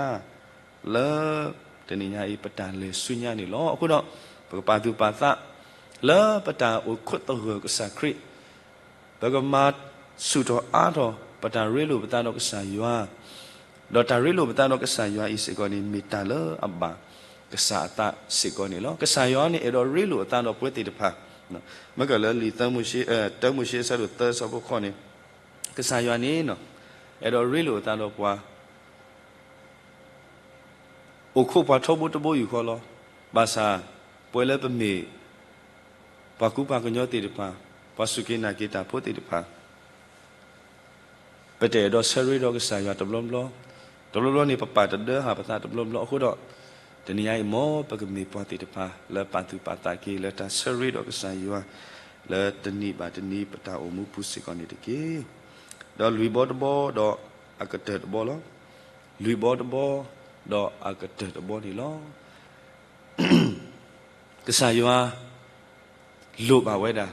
လၢတနံၤညါအံၤ ပတၢ်လဲၤဆူညါန့ၣ်လီၤ. အဃိဒီး ပကပာ်သူၣ်ပာ်သး လၢပတၢ်အိၣ်ခိးသဂၢၢ်ကစၢ်ခရံာ်, ပကမၤဆူၣ်ထီၣ်အါထီၣ် ပတၢ်ရ့လိာ်ပသးဒီးကစၢ်ယွၤ, ဒီးတၢ်ရ့လိာ်ပသးဒီးကစၢ်ယွၤအံၤစ့ၢ်ကီးန့ၣ် မ့ၢ်တၢ်လၢအဘၣ်ကစၢ်အသးစ့ၢ်ကီးန့ၣ်လီၤ. ကစၢ်ယွၤန့ၣ် အဲၣ်ဒိးရ့လိာ်အသးဒီးပဝဲသ့ၣ်တဖၣ်, မ့ၢ်ကလၢလံာ်သၢမိၤၡ့, တၢမိၤၡ့အဆၢဒိၣ်သၢဆၢဖိဃိးန့ၣ်, ကစၢ်ယွၤန့ၣ် အဲၣ်ဒိးရ့လိာ်အသးဒီးပှၤ အိၣ်ခိးပှၤထီဘိတဘိယူၢ်ဃီလီၤ. ဘၣ်ဆၣ် ပဝဲလၢပမ့ၢ် ပှၤကူပှၤကညီသ့ၣ်တဖၣ်, ပှၤစူၢ်က့ၤနာ်က့ၤတၢ်ဖိသ့ၣ်တဖၣ်, ပတအဲၣ်ဒိးဆၢရ့ဒီးကစၢ်ယွၤတဘျီဘျီ, တဘျီဘျီန့ၣ် ပပာ်တဒၢဟးပသးတဘျီဘျီအဃိဒီး, တနံၤညါအံၤ မ်ပကမ့ၢ်ပှၤသ့ၣ်တဖၣ်လၢပာ်သူၣ်ပာ်သးက့ၤလၢတၢ်ဆၢရ့ဒီးကစၢ်ယွၤ လၢတနံၤဘၣ်တနံၤပတၢ်အိၣ်မူပူၤစ့ၢ်ကီးန့ၣ်တက့ၢ်. ဒီးလွံၢ်ဘီတဘီဒီးအကတၢၢ်တဘီလီၤ. လွံၢ်ဘီတဘီဒီးအကတၢၢ်တဘီန့ၣ်လီၤ. ကစၢ်ယွၤလိၣ်ဘၣ်ဝဲဒၣ်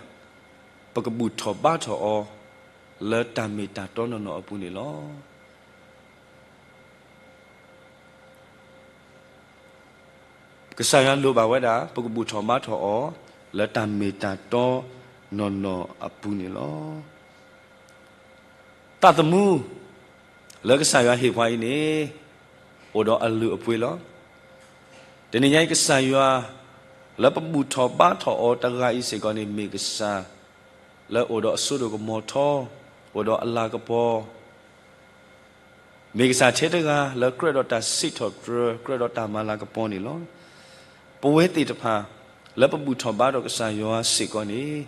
ပကဘူၣ်ထီၣ်ဘါထီၣ်အီၤ လၢတၢ်မ့ၢ်တၢ်တီနီၢ်နီၢ်အပူၤန့ၣ်လီၤ. ကစၢ်ယွၤလိၣ်ဘၣ်ဝဲဒၣ် ပကဘူၣ်ထီၣ်ဘါထီၣ်အီၤ လၢတၢ်မ့ၢ်တၢ်တီနီၢ်နီၢ်အပူၤန့ၣ်လီၤ. သးသမူ လၢကစၢ်ယွၤဟ့ၣ်ပှၤအံၤန့ၣ် အိၣ်ဒီးအလုၢ်အပှ့ၤလီၤ. တနံၤညါအံၤကစၢ်ယွၤ လၢပဘူၣ်ထီၣ်ဘါထီၣ်အီၤတဂၤအံၤစ့ၢ်ကီးန့ၣ် မ့ၢ်ကစၢ် လၢအိၣ်ဒီးအစိဒိၣ်ကမီၤထီ, အိၣ်ဒီးအလၤကပီၤ, မ့ၢ်ကစၢ်ထဲတဂၤလၢကြၢးဒီးတၢ်စံးထီၣ်ပတြၢၤ ကြၢးဒီးတၢ်မၤလၤကပီၤန့ၣ်လီၤ. ပဝဲသ့ၣ်တဖၣ် လၢပဘူၣ်ထီၣ်ဘါထီၣ်ကစၢ်ယွၤစ့ၢ်ကီးန့ၣ်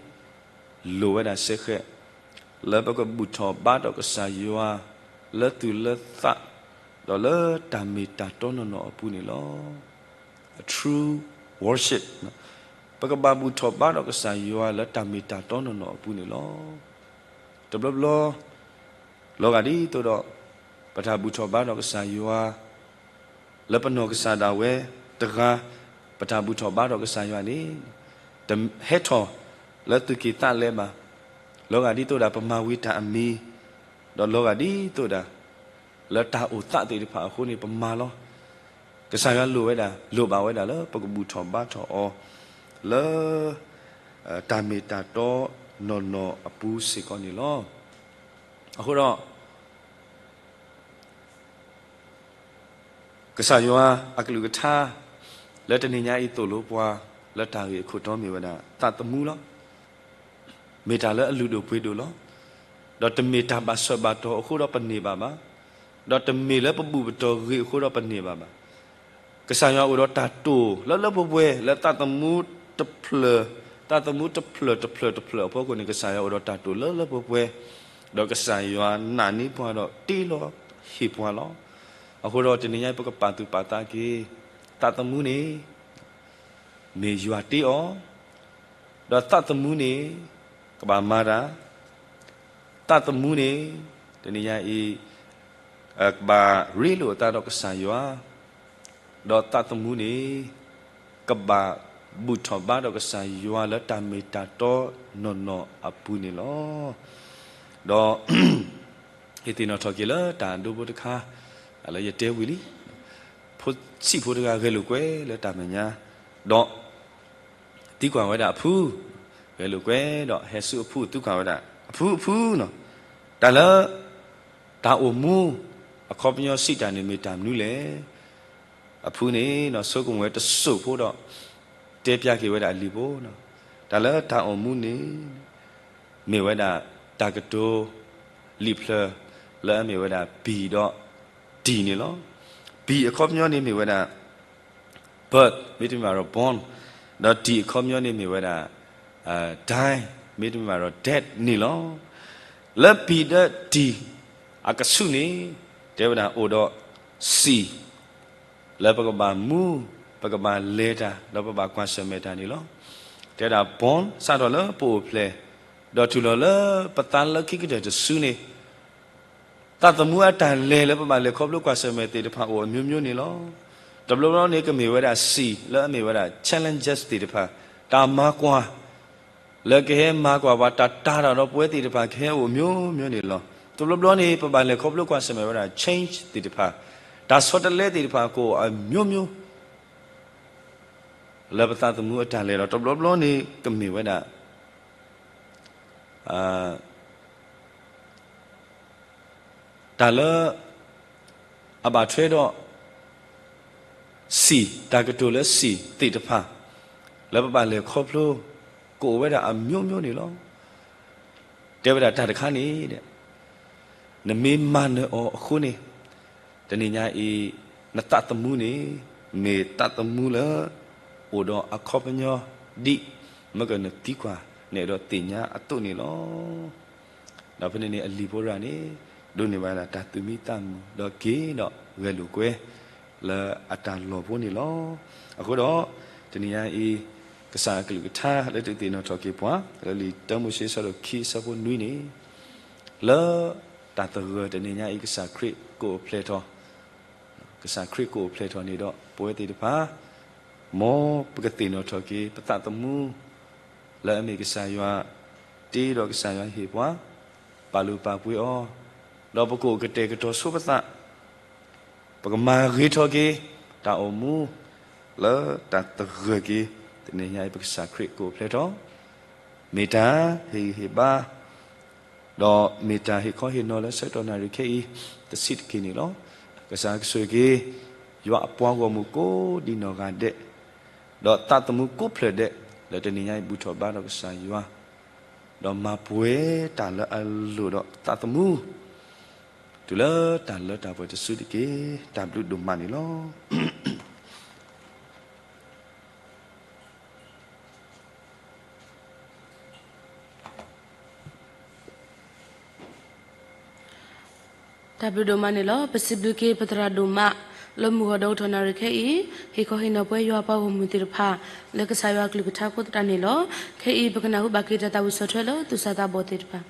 လိၣ်ဝဲဒၣ်စ့ၢ်ကီး လၢပကဘူၣ်ထီၣ်ဘါထီၣ်ကစၢ်ယွၤ လၢသူၣ်လၢသး ဒီးလၢတၢ်မ့ၢ်တၢ်တီနီၢ်နီၢ်အပူၤန့ၣ်လီၤ. A true worship, ပကဘၣ်ဘူၣ်ထီၣ်ဘါထီၣ်ကစၢ်ယွၤလၢတၢ်မ့ၢ်တၢ်တီနီၢ်နီၢ်အပူၤန့ၣ်လီၤ. တဘျီဘျီ လီၤဂာ်ဒ်သိးဒီး ပတၢ်ဘူၣ်ထီၣ်ဘါထီၣ်ကစၢ်ယွၤ လၢပနီၢ်ကစၢ်ဒၣ်ဝဲတဂၤ ပတၢ်ဘူၣ်ထီၣ်ဘါထီၣ်ကစၢ်ယွၤန့ၣ် တဟဲထီၣ်လၢသူၣ်က့ၣ်သးလဲဘၣ်. လီၤဂာ်ဒ်သိးဒၣ်ပမၤဝံၤတၢ်အမံၤ, ဒီးလီၤဂာ်ဒ်သိးဒၣ် လၢတၢ်အိၣ်သးသ့ၣ်တဖၣ်အဃိန့ၣ် ပမၤလီၤ. ကစၢ်ယွၤလိၣ်ဝဲဒၣ် လိၣ်ဘၣ်ဝဲဒၣ်လၢပကဘူၣ်ထီၣ်ဘါထီၣ်အီၤ လၢ တၢ်မ့ၢ်တၢ်တီနီၢ်နီၢ်အပူၤစ့ၢ်ကီးန့ၣ်လီၤ. အဃိဒီး ကစၢ်ယွၤအကလုၢ်ကထါ လၢတနံၤညါအံၤသိၣ်လိပှၤ လၢတၢ်ဂ့ၢ်အခိၣ်တီမ့ၢ်ဝဲဒၣ် သးသမူလီၤ. မ့ၢ်တၢ်လၢအလုၢ်ဒိၣ်ပှ့ၤဒိၣ်လီၤ. ဒီးတမ့ၢ်တၢ်ဘၣ်ဆၢဘၣ်တီၤအဃိဒီးပန့ၢ်ဘၣ်ဘၣ်. ဒီးတမ့ၢ်လၢပဘူၣ်ပတီၢ်ဂ့ၤအဃိဒီးပန့ၢ်ဘၣ်ဘၣ်. ကစၢ်ယွၤအိၣ်ဒီးတၢ်တိာ်လၢလၢပှဲၤပှဲၤ လၢသးသမူတဖျၢၣ်, သးသမူတဖျၢၣ်တဖျၢၣ်တဖျၢၣ်အဖီခိၣ်န့ၣ် ကစၢ်ယွၤအိၣ်ဒီးတၢ်တိာ်လၢလၢပှဲၤပှဲၤ, ဒီးကစၢ်ယွၤနာ်န့ၢ်ပှၤဒီးတ့လီၤဟ့ၣ်ပှၤလီၤ. အဃိဒီးတနံၤညါပကပာ်သူၣ်ပာ်သးက့ၤ သးသမူန့ၣ် မ့ၢ်ယွၤတ့အီၤ, ဒီးသးသမူန့ၣ် ကဘၣ်မၤတၢ်, သးသမူန့ၣ် တနံၤညါအံၤ ကဘၣ်ရ့လိာ်အသးဒီးကစၢ်ယွၤ, ဒီးသးသမူန့ၣ် ကဘၣ်ဘူၣ်ထီၣ်ဘါဒီးကစၢ်ယွၤလၢတၢ်မ့ၢ်တၢ်တီနီၢ်နီၢ်အပူၤန့ၣ်လီၤ. ဒီး ယသ့ၣ်နီၣ်ထီၣ်က့ၤလၢတၢ်ဒိဖိတခါ လၢယတဲဝံၤလံ, ဖိဆံးဖိတဂၤဂဲၤလိာ်ကွဲလၢတၢ်မဲာ်ညါ, ဒီး သံကွၢ်ဝဲဒၣ်အဖု, ဂဲၤလိာ်ကွဲဒီးဟဲဆူအဖုသံကွၢ်ဝဲဒၣ်, အဖုအဖုနီၤ, တၢ်လၢ တၢ်အိၣ်မူ အခီပညီစံးတၢ်န့ၣ်မ့ၢ်တၢ်မနုၤလဲၣ်. အဖုန့ၣ်နီၤ ဆိကမိၣ်ဝဲတစိၢ်ဖိဒီး တဲပျၢ်က့ၤဝဲဒၣ်အလံာ်ဖိနီၤ, တၢ်လၢတၢ်အိၣ်မူန့ၣ် မ့ၢ်ဝဲဒၣ် တၢ်ကတိၤ လံာ်ဖျၢၣ် လၢအမ့ၢ်ဝဲဒၣ် B ဒီး T န့ၣ်လီၤ. B အခီပညီန့ၣ်မ့ၢ်ဝဲဒၣ် birth မ့တမ့ၢ်ဘၣ်ဒီး born, ဒီး D အခီပညီန့ၣ်မ့ၢ်ဝဲဒၣ် die မ့တမ့ၢ်ဘၣ်ဒီး dead န့ၣ်လီၤ. လၢ B ဒီး D အကဆူးန့ၣ် တဲဝဲဒၣ်အိၣ်ဒီး C လၢပကဘၣ်မူ, ပကဘၣ်လဲၤတၢ် ဒီးပဘၣ်ကွၢ်ဆၢၣ်မဲာ်တၢ်န့ၣ်လီၤ. တဲဝဲဒၣ် born စးထီၣ်လၢပအိၣ်ဖျဲၣ် ဒီးတုၤလီၤလၢပသးလၢခံကတၢၢ်တစုန့ၣ် သးသမူအတၢ်လဲၤလၢပဘၣ်လဲၤခီဖျိကွၢ်ဆၢၣ်မဲာ်သ့ၣ်တဖၣ်အိၣ်အမျိုးမျိုးန့ၣ်လီၤ. တဘျီဘျီန့ၣ်ကမ့ၢ်ဝဲဒၣ် C လၢအမ့ၢ်ဝဲဒၣ် challenges သ့ၣ်တဖၣ်, တၢ်မၤကွၢ် လၢကဟဲမၤကွၢ်ပှၤ တၢ်တၤတၢ်ဒီးပဝဲသ့ၣ်တဖၣ်ကဟဲအိၣ်အမျိုးမျိုးန့ၣ်လီၤ. တဘျီဘျီန့ၣ် ပဘၣ်လဲၤခီဖျိကွၢ်ဆၢၣ်မဲာ်ဝဲဒၣ် change သ့ၣ်တဖၣ်, တၢ်ဆီတလဲသ့ၣ်တဖၣ်ကအိၣ်အမျိုးမျိုး လၢပသးသမူအတၢ်လဲၤဒီး တဘျီဘျီန့ၣ်ကမ့ၢ်ဝဲဒၣ် တၢ်လၢ အဘၣ်ထွဲဒီး စံၣ်, တၢ်ကတိၤလၢစံၣ်သ့ၣ်တဖၣ် လၢပဘၣ်လဲၤခီဖျိ ကအိၣ်ဝဲဒၣ်အမျိုးမျိုးန့ၣ်လီၤ. တဲဝဲဒၣ်တၢ်တခါန့ၣ် နမ့ၢ်မၤနၢၤအီၤအဃိန့ၣ် တနံၤညါအံၤ နသးသမူန့ၣ် မ့ၢ်သးသမူလၢ အိၣ်ဒီးအခီပညီဒ် မ့ၢ်ကနသံကွၢ် နအဲၣ်ဒိးသ့ၣ်ညါအသိးန့ၣ်လီၤ. ဒီးဖဲန့ၣ်န့ၣ် အလံာ်ဖိတဂၤန့ၣ် ဒိးန့ၢ်ဘၣ်ဒၣ်တၢ်သူၣ်မံသးမုာ် ဒီးက့ၤဒီးဂဲၤလိာ်ကွဲ လၢအတၢ်လီၢ်ဖိန့ၣ်လီၤ. အဃိဒီး တနံၤညါအံၤ ကစၢ်အကလုၢ်ကထါလၢတသ့ၣ်နီၣ်ထီၣ်က့ၤပှၤ လၢလံာ်တၢမိၤၡ့အဆၢဒိၣ်ခံအဆၢဖိနွံန့ၣ် လၢတၢ်သဂၢၢ်တနံၤညါအံၤ ကစၢ်ခရံာ်ကအိၣ်ဖျဲၣ်ထီၣ် ကစၢ်ခရံာ်ကအိၣ်ဖျဲၣ်ထီၣ်န့ၣ်ဒီး ပဝဲသ့ၣ်တဖၣ် မ်ပကသ့ၣ်နီၣ်ထီၣ်က့ၤ ပသးသမူ လၢအမ့ၢ်ကစၢ်ယွၤ တ့ဒီးကစၢ်ယွၤဟ့ၣ်ပှၤ ပာ်လုၢ်ပာ်ပှ့ၤအီၤ ဒီးပကအိၣ်ကတဲာ်ကတီၤဆိပသး ပကမၤဂ့ၤထီၣ်က့ၤ တၢ်အိၣ်မူ လၢတၢ်သဂၢၢ်က့ၤ တနံၤညါအံၤ ပကစၢ်ခရံာ်ကအိၣ်ဖျဲၣ်ထီၣ် မ့ၢ်တၢ်ဟ့ၣ်ဂံၢ်ဟ့ၣ်ဘါ ဒီးမ့ၢ်တၢ်ဟ့ၣ်ခီဟ့ၣ်နီၤလၢဆၢကတီၢ်နၣ်ရံၣ်ခဲအံၤ တဆံးတက့ၢ်န့ၣ်လီၤ. ကစၢ်ကဆိၣ်ဂ့ၤက့ၤ ယွၤအပှၤဂီၢ်မုၢ်ကိးဒံနီၢ်ဂၤဒဲး ဒီးသးသမူကိးဖျၢၣ်ဒဲး လၢတနံၤညါအံၤဘူၣ်ထီၣ်ဘါဒီးကစၢ်ယွၤ ဒီးမၤပှဲၤတၢ်လၢအလိၣ်ဒီးသးသမူ တုၤလၢတၢ်လၢတၢ်ပှဲၤတစုတက့ၢ်. တၢ်ဘျုးဒိၣ်မးန့ၣ်လီၤ. တၢ်ဘျုးဒိၣ်မးန့ၣ်လီၤ. ပစံးဘျုးက့ၤပသရၣ်ဒိၣ်မး လၢမုၢ်ဂီၤဒီကထီၣ်နၣ်ရံၣ်ခဲအံၤ ဟ့ၣ်ခီဟ့ၣ်နီၤပှၤယွၤအပှၤဂီၢ်မုၢ်သ့ၣ်တဖၣ် လၢကစၢ်ယွၤအကလုၢ်ကထါအဃိသတးန့ၣ်လီၤ. ခဲအံၤပကနၢ်ဟူဘၣ်က့ၤတၢ်သးဝံၣ်ဆီၣ်ထွဲလၢသူၣ်စၢ်သးဘီၣ်သ့ၣ်တဖၣ်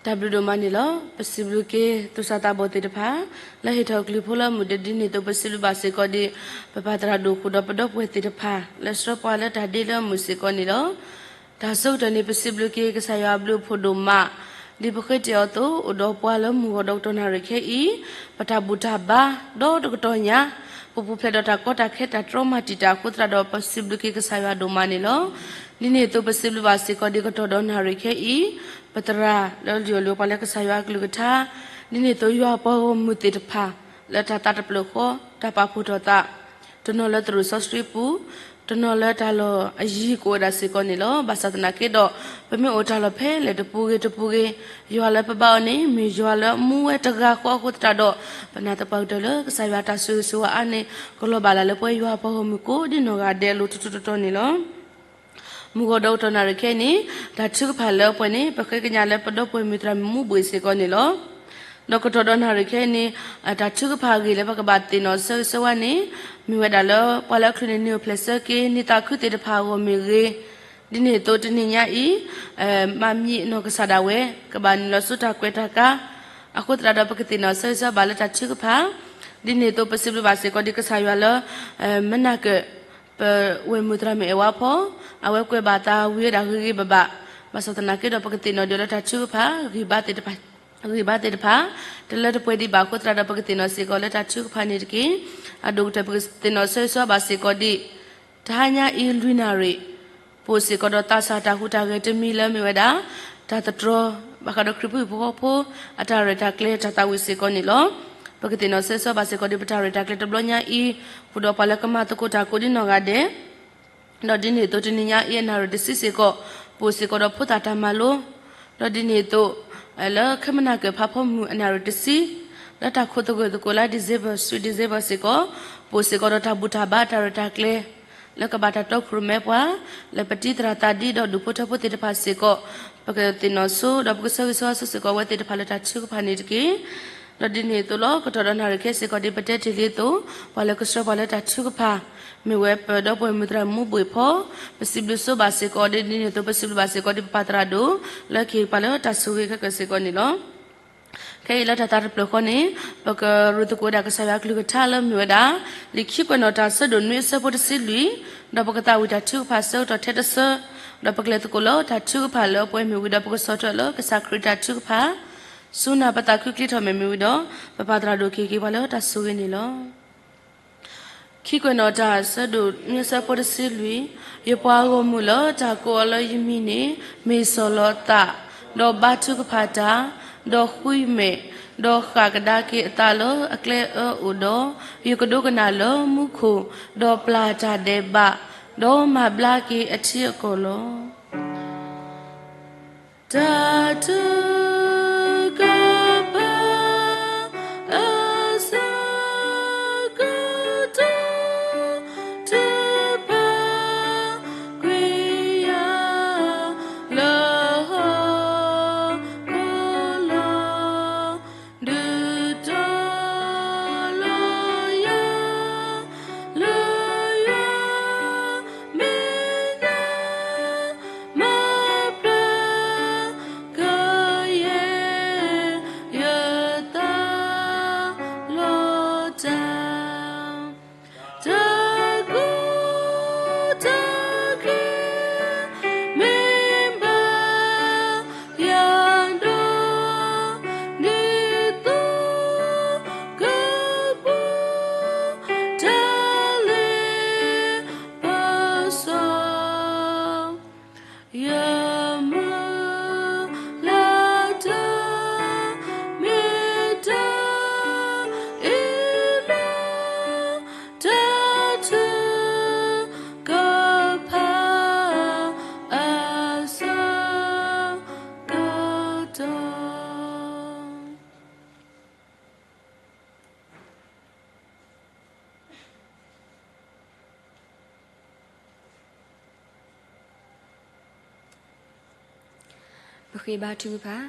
တၢ်ဘျုးဒိၣ်မးန့ၣ်လီၤ. ပစံးဘျုးက့ၤသူၣ်စၢ်သးဘီၣ်သ့ၣ်တဖၣ် လၢဟ့ၣ်ထီၣ်ကလုၢ်ဖိလၢအမုာ်တဒုန့ၣ်အသိး ပစံးဘျုးဘၣ်စ့ၢ်ကီးဒံး ပပၢ်သရၣ်ဒိၣ်ဃုာ်ဒီးပဒီပုၢ်ဝဲၢ်သ့ၣ်တဖၣ် လၢဆှၢပှၤလၢတၢ်ဒ့လၢအမုာ်စ့ၢ်ကီးန့ၣ်လီၤ. တၢ်ဆၢကတီၢ်န့ၣ် ပစံးဘျုးက့ၤကစၢ်ယွၤအဘျုးအဖှိၣ်ဒိၣ်မး ဒ်ပဃ့တ့ၢ်အီၤအသိး အိၣ်ဒီးပှၤလၢမုၢ်ဂီၤဒီးကတီၢ်နၣ်ရံၣ်ခဲအံၤ ပတၢ်ဘူၣ်တၢ်ဘါ ဒီးတကတီၢ်ညါ ပပူၤဖျဲးဒီးတၢ်ကီတၢ်ခဲ တၢ်တြီမၤတံာ်တာ်အဃိသတးဒီး ပစံးဘျုးက့ၤကစၢ်ယွၤဒိၣ်မးန့ၣ်လီၤ. ဒ်န့ၣ်အသိး ပစံးဘျုးဘၣ်စ့ၢ်ကီးဒ်ကတီၢ်ဒီးနၣ်ရံၣ်ခဲအံၤ ပသရၣ်လၢလံာ်အိၣ်လံာ်အိၣ်ပှၤလၢကစၢ်ယွၤအကလုၢ်ကထါ ဒ်န့ၣ်အသိးယွၤအပှၤဂီၢ်မုၢ်သ့ၣ်တဖၣ် လၢတၢ်သးတဖျၢၣ်ဃီ တၢ်ပာ်ဖှိၣ်ထီၣ်သး တနီၤလၢသရိာ်စီဆှံပူၤ, တနီၤလၢတၢ်လီၢ်အယံၤကအိၣ်ဝဲဒၣ်စ့ၢ်ကီးန့ၣ်လီၤ. ဘၣ်ဆၣ်သနာ်က့ဒီး ပမ့ၢ်အိၣ်တၢ်လီၢ်ဖဲလဲၣ်တပူၤဂ့ၤတပူၤဂ့ၤ, ယွၤလၢပဘါအီၤန့ၣ် မ့ၢ်ယွၤလၢမူဝဲတဂၤဃီအဃိသတးဒီး ပနာ်သပှၢ်ကတၢၢ်လၢကစၢ်ယွၤတၢ်ဆိၣ်ဂ့ၤဆိၣ်ဝါအါန့ၣ် ကလီၤဘၣ်လၢ်လၢပဝဲယွၤအပှၤဂီၢ်မုၢ်ကိးဒ်နီၢ်ဂၤဒဲးအလိၤထီထီတီၤန့ၣ်လီၤ. မုၢ်ဂီၤဒီးကတီၢ်နၣ်ရံၣ်ခဲအံၤန့ၣ် တၢ်ထုကဖၣ်လၢပှဲၤန့ၣ် ပဃ့ကညးလၢပဒီပုၢ်ဝဲၢ်မုၢ်သရၣ်မုၣ်မူဘှံးစ့ၢ်ကီးန့ၣ်လီၤ. ဒီးကတီၢ်ဒီးနၣ်ရံၣ်ခဲအံၤန့ၣ် တၢ်ထုကဖၣ်အဂ့ၢ်လၢပကဘၣ်သ့ၣ်နီၣ်ဆၢဂ့ၤဆၢဝါန့ၣ် မ့ၢ်ဝဲဒၣ်လၢ ပှၤလၢအချုးန့ၢ်နံၤအိၣ်ဖျဲၣ်ဆၢက့ၤ နံၣ်သးခုသ့ၣ်တဖၣ်အဂီၢ်မ့ၢ်ဂ့ၤ, ဒ်န့ၣ်အသိးတနံၤညါအံၤ မၤမံအနီၢ်ကစၢ်ဒၣ်ဝဲ ကဘၣ်နုာ်လီၤဆူတၢ်ကွဲးတၢ်ကါ အဃိသတးဒီး ပကသ့ၣ်နီၣ်ဆၢဂ့ၤဆၢဝါဘၣ်လၢတၢ်ထုကဖၣ်, ဒ်န့ၣ်အသိးပစံးဘျုးဘၣ်စ့ၢ်ကီးဒ်ကစၢ်ယွၤလၢ မနၤကၢၣ် ပဝဲၢ်မုၢ်သရၣ်မုၣ်အဲၣ်ဝါဖီ အဝဲကွဲးဘၣ်သးဝံၤဝဲဒၣ်ဂ့ၤဂ့ၤဘၣ်ဘၣ်, ဘၣ်ဆၣ်သနာ်က့ဒီး ပကသ့ၣ်နီၣ်ဒံးလၢတၢ်ထုကဖၣ် ဂံၢ်ဘါသ့ၣ်တဖၣ် တလၢတပှဲၤဒံးဘၣ်အဃိသတးဒီး ပကသ့ၣ်နီၣ်စ့ၢ်ကီးလၢတၢ်ထုကဖၣ်န့ၣ်တက့ၢ်. အဒိၣ်ကတၢၢ် ပကသ့ၣ်နီၣ်ဆၢဂ့ၤဆၢဝါဘၣ်စ့ၢ်ကီးဒ် တဟါညါအံၤလွံၢ်နၣ်ရံၣ် ပအိၣ်စ့ၢ်ကီးဒီးသးစၢ်တၢ်ဟူးတၢ်ဂဲၤတမံၤလၢမ့ၢ်ဝဲဒၣ် တၢ်သတြီၤ ဘၣ်ဃးဒီးခရံာ်ဖိဟံၣ်ဖိဃီဖိ အတၢ်ရဲၣ်တၢ်ကျဲၤတၢ်သးဝံၣ်စ့ၢ်ကီးန့ၣ်လီၤ. ပကသ့ၣ်နီၣ်ဆၢဂ့ၤဆၢဝါဘၣ်စ့ၢ်ကီးဒ်ပတၢ်ရဲၣ်တၢ်ကျဲၤတဘျီညါအံၤ ဃုာ်ဒီးပှၤလၢကမၤသကိးတၢ်ကိးဒ်နီၢ်ဂၤဒဲး ဒီးဒ်န့ၣ်အသိးတနံၤညါအံၤအနၣ်ရံၣ်တဆံစ့ၢ်ကီး ပအိၣ်စ့ၢ်ကီးဒီးဖိသၣ်တၢ်မၤလိ ဒီးဒ်န့ၣ်အသိး လၢခဲမနၤကၢၣ်ဖးဖီမုၢ်အနၣ်ရံၣ်တဆံ လၢတၢ်ခိၣ်သဂၢၢ်သကိးလါ December, Sweet December စ့ၢ်ကီး ပအိၣ်စ့ၢ်ကီးဒီးတၢ်ဘူၣ်တၢ်ဘါတၢ်ရဲၣ်တၢ်ကျဲၤ လၢကဘၣ်တၢ်တီခိၣ်ရိၣ်မဲပှၤ လၢပတံၤသရၣ်သးဒံးဒီးဒူၣ်ဖိထၢဖိသ့ၣ်တဖၣ်စ့ၢ်ကီး ပကသ့ၣ်နီၣ်ဆိဒီးပကဆၢဂ့ၤဆၢဝါဆိစ့ၢ်ကီးအဝဲသ့ၣ်တဖၣ်လၢတၢ်ထုကဖၣ်န့ၣ်တက့ၢ်. ဒီးဒ်န့ၣ်အသိးလီၤ ကတီၢ်ဒီးနၣ်ရံၣ်ခဲအံၤစ့ၢ်ကီးဒ်ပတဲတ့ၢ်လံအသိး ပှၤလၢကဆှၢပှၤလၢတၢ်ထုကဖၣ် မ့ၢ်ဝဲပဒီပုၢ်ဝဲၢ်မုၢ်သရၣ်မူဘှံးဖီ ပစံးဘျုးဆိဘၣ်စ့ၢ်ကီးဒ်န့ၣ်အသိး ပစံးဘျုးဘၣ်စ့ၢ်ကီးဒ်ပပၢ်သရၣ်ဒိၣ် လၢကဟ့ၣ်ပှၤလၢတၢ်ဆိၣ်ဂ့ၤခဲကၢၢ်စ့ၢ်ကီးန့ၣ်လီၤ. ခဲအံၤလၢတၢ်သးတဖျၢၣ်ဃီန့ၣ် ပကရူၢ်သကိးဝဲဒၣ်ကစၢ်ယွၤအကလုၢ်ကထါလၢမ့ၢ်ဝဲဒၣ် လံာ်ခံကွဲးနီၣ်တၢ်အဆၢဒိၣ်နွံအဆၢဖိတဆံလွံၢ်, ဒီးပကသးဝံၣ်တၢ်ထုကဖၣ်အဆၢကတီၢ်ထဲတဆၢ, ဒီးပကလဲၤသကိးလၢတၢ်ထုကဖၣ်လၢအပှဲၤမ့ၢ်ဝံၤဒီး ပကဆီၣ်ထွဲလၢကစၢ်ခရံာ်တၢ်ထုကဖၣ်, စူၢ်နာ်ပသးခုချ့ထီၣ်မဲာ်မ့ၢ်ဝံၤဒီး ပပၢ်သရၣ်ဒိၣ်ကဟ့ၣ်က့ၤပှၤလၢတၢ်ဆိၣ်ဂ့ၤန့ၣ်လီၤ. ခံကွဲးနီၣ်တၢ်အဆၢဒိၣ်နွံအဆၢဖိတဆံလွံၢ်, ယပှၤဂီၢ်မုၢ်လၢတၢ်ကိးအီၤလၢယမံၤန့ၣ် မ့ၢ်စီၢ်လီၤအသး, ဒီးဘါထုကဖၣ်တၢ်, ဒီးဃုမဲာ်, ဒီးဃၣ်ကဒါက့ၤအသးလၢအကျဲအၢအိၣ်ဒီး, ယကဒိကနၣ်လၢမူခိၣ်, ဒီးပျၢ်တၢ်ဒဲးဘး, ဒီးမၤဘျါက့ၤအထံအကီၢ်လီၤ. တၢ်ထုကဖၣ်အဆၢ ကတီၢ်တဖၣ် ကွံာ်ယၤလၢဟီၣ်ခိၣ်လီၤ, ဒုးတီလီၤယၤ လၢယွၤမဲာ်ညါ မၤဘျါကယဲၢ် ယသးလီၤတၢ် တၢ်ကူၣ်တၢ်က့ၤ မ့ၢ်ဘၣ်ယၤဒီး ဒ်သိးကပူၤ တၢ်လ့ပစီ ယမုၢ်လၢ်တၢ် မ့ၢ်တၢ်အ့ၣ်လိာ် တၢ်ထုကဖၣ်အဆၢကတီၢ် ပဃ့ဘါထုကဖၣ်.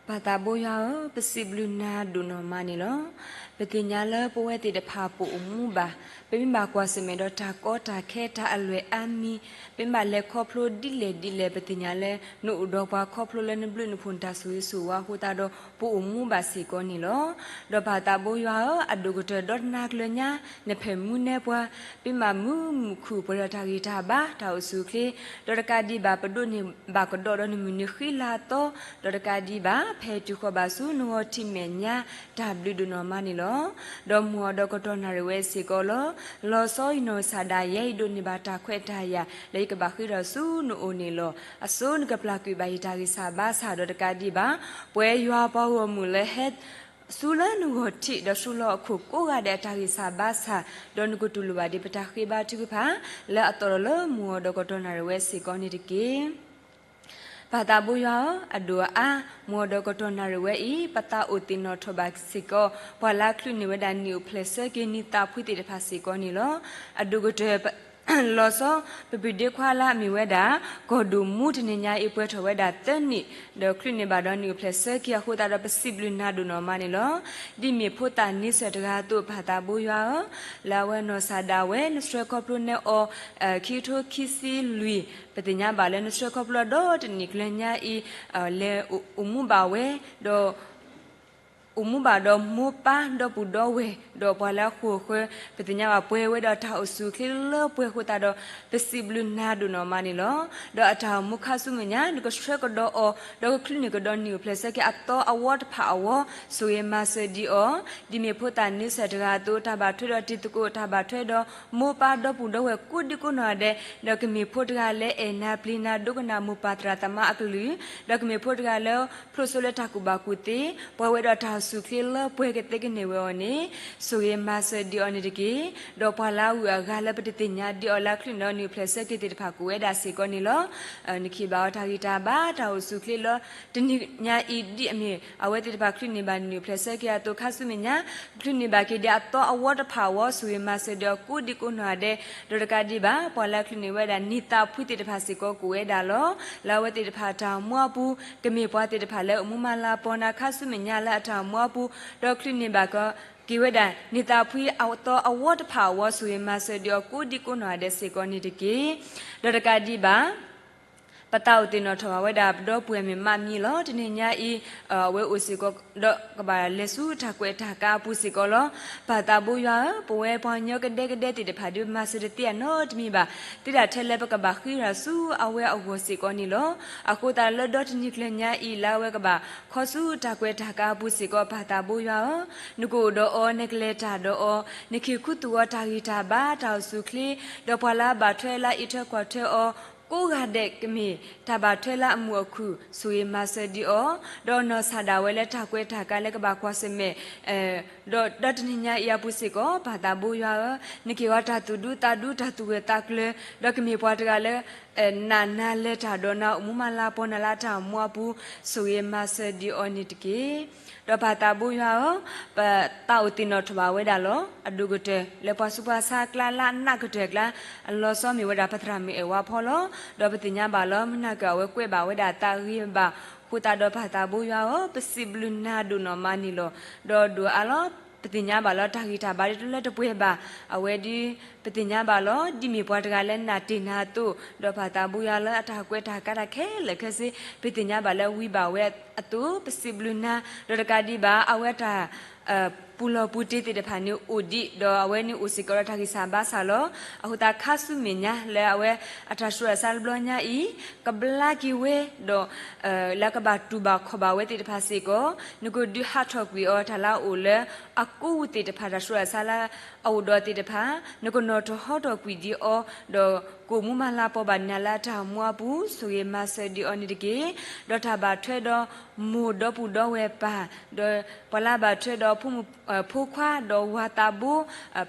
ပၢ်သးဘိယွၤဧၢ, ပစံးဘျုးနၤဒိၣ်နီၢ်မးန့ၣ်လီၤ. ပသ့ၣ်ညါလၢပဝဲသ့ၣ်တဖၣ်ပအိၣ်မူဘၣ်, ပမ့ၢ်ဘၣ်ကွၢ်ဆၢၣ်မဲာ်ဒီးတၢ်ကီတၢ်ခဲတၢ်အလွဲၢ်အါမံၤ, ပမ့ၢ်ဘၣ်လဲၤခီဖျိဒ်လဲၣ်ဒ်လဲၣ် ပသ့ၣ်ညါလၢနအိၣ်ဒီးပှၤခီဖျိလၢနဘျုးနဖှိၣ်နတၢ်ဆိၣ်ဂ့ၤဆိၣ်ဝါအဃိသတးဒီး ပအိၣ်မူဘၣ်စ့ၢ်ကီးန့ၣ်လီၤ. ဒီးပၢ်သးဘိယွၤဧၢ, အဒိၣ်ကတၢၢ်ဒီတနၤကျၢၤညါ နဖဲၣ်မူနဲပှၤ, ပမ့ၢ်မုာ်မုာ်ခုၣ်ပှဲၤဒီးတၢ်ဂံၢ်တၢ်ဘါ တၢ်အိၣ်ဆူၣ်အိၣ်ချ့, ဒီးတကးဒံးဘၣ် ပဒိးန့ၢ်ဘၣ်ကဒီးဒီးနမုၢ်နံၤဃံလၤအသီ, ဒီးတကးဒံးဘၣ် ဖဲတုၤဃီၤဘၣ်ဆူနဂီၤထံးမဲာ်ညါ တၢ်ဘျုးဒိၣ်နီၢ်မးန့ၣ်လီၤ. ဒီးမုၢ်အီၤဒီးကတီၢ်နၣ်ရံၣ်ဝဲစ့ၢ်ကီးလီၤ. လီၤဆီယနီၢ်ကစၢ်ဒၣ်ယဲ ယဒိးန့ၢ်ဘၣ်တၢ်ခွဲးတၢ်ယာ် လၢယကဘၣ်ဃ့ထီၣ်ဆူနအိၣ်န့ၣ်လီၤ. အစိနကပျၢ်ကွံာ်ဘၣ်ယတၢ်ဂံၢ်စၢ်ဘါစၢ် ဒီးတကးဒံးဘၣ် ပှၤယွၤပှၤဂီၢ်မုၢ်လၢဟဲ ဆူလၢနဂီၤထံးဒီးဆူလီၢ်အခိၣ်ကိးဂၤဒဲးအတၢ်ဂံၢ်စၢ်ဘါစၢ်, ဒီးနကတူၢ်လိာ်ဘၣ်ဒံးပတၢ်ဃ့ဘါထုကဖၣ် လၢအသီၣ်လီၤလၢမုၢ်အီၤဒီးကတီၢ်နၣ်ရံၣ်ဝဲစ့ၢ်ကီးန့ၣ်တက့ၢ်. ပၢ်သးဘိယွၤဧၢ, အဒိၣ်အအါ မုၢ်အီၤဒီးကတီၢ်နၣ်ရံၣ်ဝဲအံၤ ပသးအိၣ်သ့ၣ်နီၣ်ထီၣ်ဘၣ်စ့ၢ်ကီး ပှၤလၢအချုးန့ၢ်ဝဲဒၣ်နံၣ်အိၣ်ဖျဲၣ်ဆၢက့ၤနံၣ်သးဖှံသ့ၣ်တဖၣ်စ့ၢ်ကီးန့ၣ်လီၤ. အဒိၣ်ကတၢၢ် လီၤဆီ ပပုၢ်ဒ့ခွါလၢအမ့ၢ်ဝဲဒၣ် ကီၢ်ဒိၣ်မူ တနံၤညါအံၤ ပှဲၤထီၣ်ဝဲဒၣ်သၢနံၣ်, ဒီးချုးန့ၢ်ဘၣ်ဒီးနံၣ်အိၣ်ဖျဲၣ်ဆၢက့ၤအဃိသတးဒီး ပစံးဘျုးနၤဒိၣ်နီၢ်မးန့ၣ်လီၤ. ဒ်မ့ၢ်ဖိသၣ်န့ဆၢၣ်တဂၤအသိး ပၢ်သးဘိယွၤဧၢ, လၢအဝဲနီၢ်ကစၢ်ဒၣ်ဝဲ နဆှၢခီဖျိန့ၢ်အီၤ ခံကထိခံဆံလွံၢ်, ပသ့ၣ်ညါဘၣ်လၢနဆှၢခီဖျိဒီတနံၣ်ကျၢၤညါအံၤ လဲၤအိၣ်မူဘၣ်ဝဲ, ဒီး အိၣ်မူဘၣ်ဒီးမိၢ်ပၢ်ဒီပုၢ်ဒီဝဲၢ် ဒီးပှၤလၢအဃိာ်ဃၢၤ ပသ့ၣ်ညါဘၣ်ပှဲၤဝဲဒီးတၢ်အိၣ်ဆူၣ်အိၣ်ချ့လၢပှဲၤအဃိသတးဒီး ပစံးဘျုးနၤဒိၣ်နီၢ်မးန့ၣ်လီၤ. ဒီးအတၢ်အိၣ်မူခါဆူမဲာ်ညါ နကဆှၢကဒီးအီၤ ဒီးကချုးန့ၢ်ကဒီးနံၣ်အိၣ်ဖျဲၣ်ဆၢက့ၤအသီအဝီတဖၣ်အဂီၢ် ဆိၣ်ဂ့ၤမၤစၢၤဒံးအီၤ, ဒ်မ့ၢ်ဖိသၣ်န့ဆၢၣ်တဂၤအသိး တၢ်ဘၣ်ထွဲဒီးတံၤသကိး တၢ်ဘၣ်ထွဲဒီးမိၢ်ပၢ်ဒီပုၢ်ဒီဝဲၢ်ကိးဒံကိးနီၢ်ဂၤဒဲး ဒီးကမ့ၢ်ဖိတဂၤလၢအဲၣ်နၤပျံၤနၤ ဒိကနၣ်မိၢ်ပၢ်သရၣ်သမါအကလုၢ်, ဒီးကမ့ၢ်ဖိတဂၤလၢ ဖျိးစိလၢတၢ်ကူၣ်ဘၣ်ကူၣ်သ့, ပှဲၤဝဲဒီးတၢ်အိၣ်ဆူၣ်အိၣ်ချ့လၢပှဲၤကသ့ကန့ၢ်ဝဲအီၤန့ၣ် ဆိၣ်ဂ့ၤမၤစၢၤဒံးအီၤန့ၣ်တက့ၢ်. ဒီးပှၤလၢအဂုၤအဂၤလၢပတသ့ၣ်ညါဒံးအီၤလၢအချုးန့ၢ်ဒီးနံၣ်အိၣ်ဖျဲၣ်ဆၢက့ၤသ့ၣ်တဖၣ်ကိးဝဲဒၣ်စ့ၢ်ကီးန့ၣ်လီၤ. နခ့ဘၣ်အီၤတၢ်ဂံၢ်တၢ်ဘါ တၢ်အိၣ်ဆူၣ်အိၣ်ချ့လၢ တနံၤညါအံၤ ဒ်အမ့ၢ်အဝဲသ့ၣ်တဖၣ်ချုးန့ၢ်ဘၣ်နံၣ်အိၣ်ဖျဲၣ်ဆၢက့ၤအသိး ခါဆူမဲာ်ညါ ချုးန့ၢ်ဘၣ်က့ၤဒံးအသီအဝီတဖၣ်အဂီၢ် ဆိၣ်ဂ့ၤမၤစၢၤဒံးအီၤကိးဒံကိးနီၢ်ဂၤဒဲး, ဒီးတကးဒံးဘၣ် ပှၤလၢအချုးန့ၢ်ဝဲဒၣ်နံၣ်သးဖှံသ့ၣ်တဖၣ်စ့ၢ်ကီးကိးဝဲဒၣ်လီၤ. လၢအဝဲသ့ၣ်တဖၣ်အတၢ်အိၣ်မူအပူၤ ကမ့ၢ်ပှၤသ့ၣ်တဖၣ်လၢအိၣ်မူမၤလၤပီၤနၤခါဆူမဲာ်ညါလၢအတၢ်အိၣ်မူအပူၤ, ဒီးချုးန့ၢ်ဘၣ်က့ၤဝဲဒၣ် နံၣ်သးဖှံအသီအဝီတဖၣ်အဂီၢ် ဆိၣ်ဂ့ၤမၤစၢၤဒံးအီၤကိးဒံကိးနီၢ်ဂၤဒဲးစ့ၢ်ကီးန့ၣ်တက့ၢ်. ဒီးတကးဒံးဘၣ် ပသးအိၣ်သ့ၣ်နီၣ်ထီၣ်ဘၣ်ဝဲဒၣ် ပဒီပုၢ်ဝဲၢ်မုၣ်မးမံၤလီၤ. တနံၤညါအံၤ အဝဲအိၣ်စ့ၢ်ကီး ဒီးကဘၣ်လဲၤဆူတၢ်ကွဲးတၢ်ကးအပူၤစ့ၢ်ကီးလီၤ. ပၢ်သးဘိယွၤဧၢ, ပဝဲပှၤကညီကဒဲကဒဲသ့ၣ်တဖၣ် ဒုးမၤစၢၤတသ့အနီတမံၤဘၣ်, သ့တၢ်ထဲလၢပကဘၣ်ဃ့ထီၣ်ဆူအဝဲအဂီၢ်စ့ၢ်ကီးန့ၣ်လီၤ. အဃိသတးလၢဒီတနံၤကျၢၤညါအံၤ လၢအဝဲကဘၣ်ခီဆူတၢ်ကွဲးတၢ်ကးအပူၤစ့ၢ်ကီး ပၢ်သးဘိယွၤဧၢ, နကအိၣ်ဒီးအီၤ, နကလဲၤတၢ်ဒီးအီၤ, နကဟ့ၣ်ခူသူၣ်အီၤတၢ်ဂံၢ်တၢ်ဘါ တၢ်အိၣ်ဆူၣ်အိၣ်ချ့, ဒီးပှၤလၢအဘၣ်ထွဲလၢအအံးထွဲကွၢ်ထွဲအီၤ ကိးဂၤဒဲးကမ့ၢ်တၢ်ဘၣ်ထွဲလၢအမုာ်အခုၣ် ဆိၣ်ဂ့ၤမၤစၢၤဒံးအီၤ, ဒီးနီၢ်ကစၢ်ဒၣ်ဝဲလၢတၢ်ကွဲးတၢ်ကးလၢကဘၣ်ကွၢ်ဆၢၣ်မဲာ် ဒီးဒီတနံၤညါအံၤအပူၤစ့ၢ်ကီး ပၢ်သးဘိယွၤဧၢ, နကဟ့ၣ်အီၤတၢ်သူၣ်ဒူသးဒူ တၢ်သူၣ်ဂၢၢ်သးကျၢၤ, ဒီးကမ့ၢ်ပှၤတဂၤလၢ နာ်နၤလဲၤတၢ်ဒီးနၤ အိၣ်မူမၤလၤပီၤနၤလၢအတၢ်အိၣ်မူအပူၤ ဆိၣ်ဂ့ၤမၤစၢၤဒံးအီၤန့ၣ်တက့ၢ်. ဒီးပၢ်သးဘိယွၤဧၢ, ပသးအိၣ်သ့ၣ်နီၣ်ထီၣ်ဘၣ်ဝဲဒၣ်လီၤ. အဒိၣ်ကတၢၢ်လၢပှၤဆူးပှၤဆါအကျါ လၢအနးကတၢၢ်အကျါ အလီၤဆီမ့ၢ်ဝဲဒၣ်ပသရၣ်မုၣ်အဲၣ်ဝါဖီလီၤ. ဒီးပသ့ၣ်ညါဘၣ်လၢ မုၢ်နၤကၢၢ်အဝဲကွဲးဘၣ်ဝဲဒၣ်သးဂ့ၤဘၣ်အဃိသတးဒီး ပၢ်သးဘိယွၤဧၢ, ပစံးဘျုးနၤဒိၣ်နီၢ်မးန့ၣ်လီၤ. ဒီးဒိၣ်အါလီၤ ပသ့ၣ်ညါဘၣ်လၢတၢ်ဂံၢ်တၢ်ဘါဒ်တလၢတပှဲၤဘၣ်. အဝဲဒ်ပသ့ၣ်ညါဘၣ်လီၤ ဒ်မ့ၢ်ပှၤတဂၤလၢနာ်တ့ၢ်နၤအသိး, ဒီးပၢ်သးဘိယွၤလၢအတၢ်ကွဲးတၢ်ကးတၢ်ခဲလၢာ်ခဲဆ့ ပသ့ၣ်ညါဘၣ်လၢဝံဘၣ်ဝဲအသိး ပစံးဘျုးနၤ, ဒီးတကးဒံးဘၣ် အဝဲတၢ် ပူၤလီၢ်ပူၤတ့သ့ၣ်တဖၣ်န့ၣ်အိၣ်ဒံး, ဒီးအဝဲန့ၣ်အိၣ်စ့ၢ်ကီးဒီးတၢ်ဂံၢ်စၢ်ဘါစၢ်လီၤ. အဃိသတးခါဆူမဲာ်ညါလၢအဝဲအတၢ်ဆှၢအစးလၢဘျီညါအံၤ ကဘျါက့ၤဝဲ, ဒီး လၢကဘၣ်တူၢ်ဘၣ်ခီၣ်ဘၣ်ဝဲသ့ၣ်တဖၣ်စ့ၢ်ကီး, နကဒုးဟးထီၣ်ကွံာ်အီၤတၢ်လၢအအိၣ်လၢအကိးဝူၣ်သ့ၣ်တဖၣ် တၢ်ဆှၢအစးလၢအအိၣ်ဒီးသ့ၣ်တဖၣ်, နကနီၣ်ထီၣ်ဟီထီၣ်ကွံာ်ဒံးအီၤ, ဒီးကအိၣ်မူမၤလၤပီၤဘၣ်နၤလၢအတၢ်အိၣ်မူအပူၤ ဆိၣ်ဂ့ၤမၤစၢၤဒံးအီၤန့ၣ်တက့ၢ်. ဒီးတၢ်ဘၣ်ထွဲဒီးမိၢ်ဒီပုၢ်ဒီဝဲၢ်ပၢ်, ဒီးပှၤလၢအဘၣ်ထွဲဒီး ဖိခွါဒီးဝၤသးဘိ,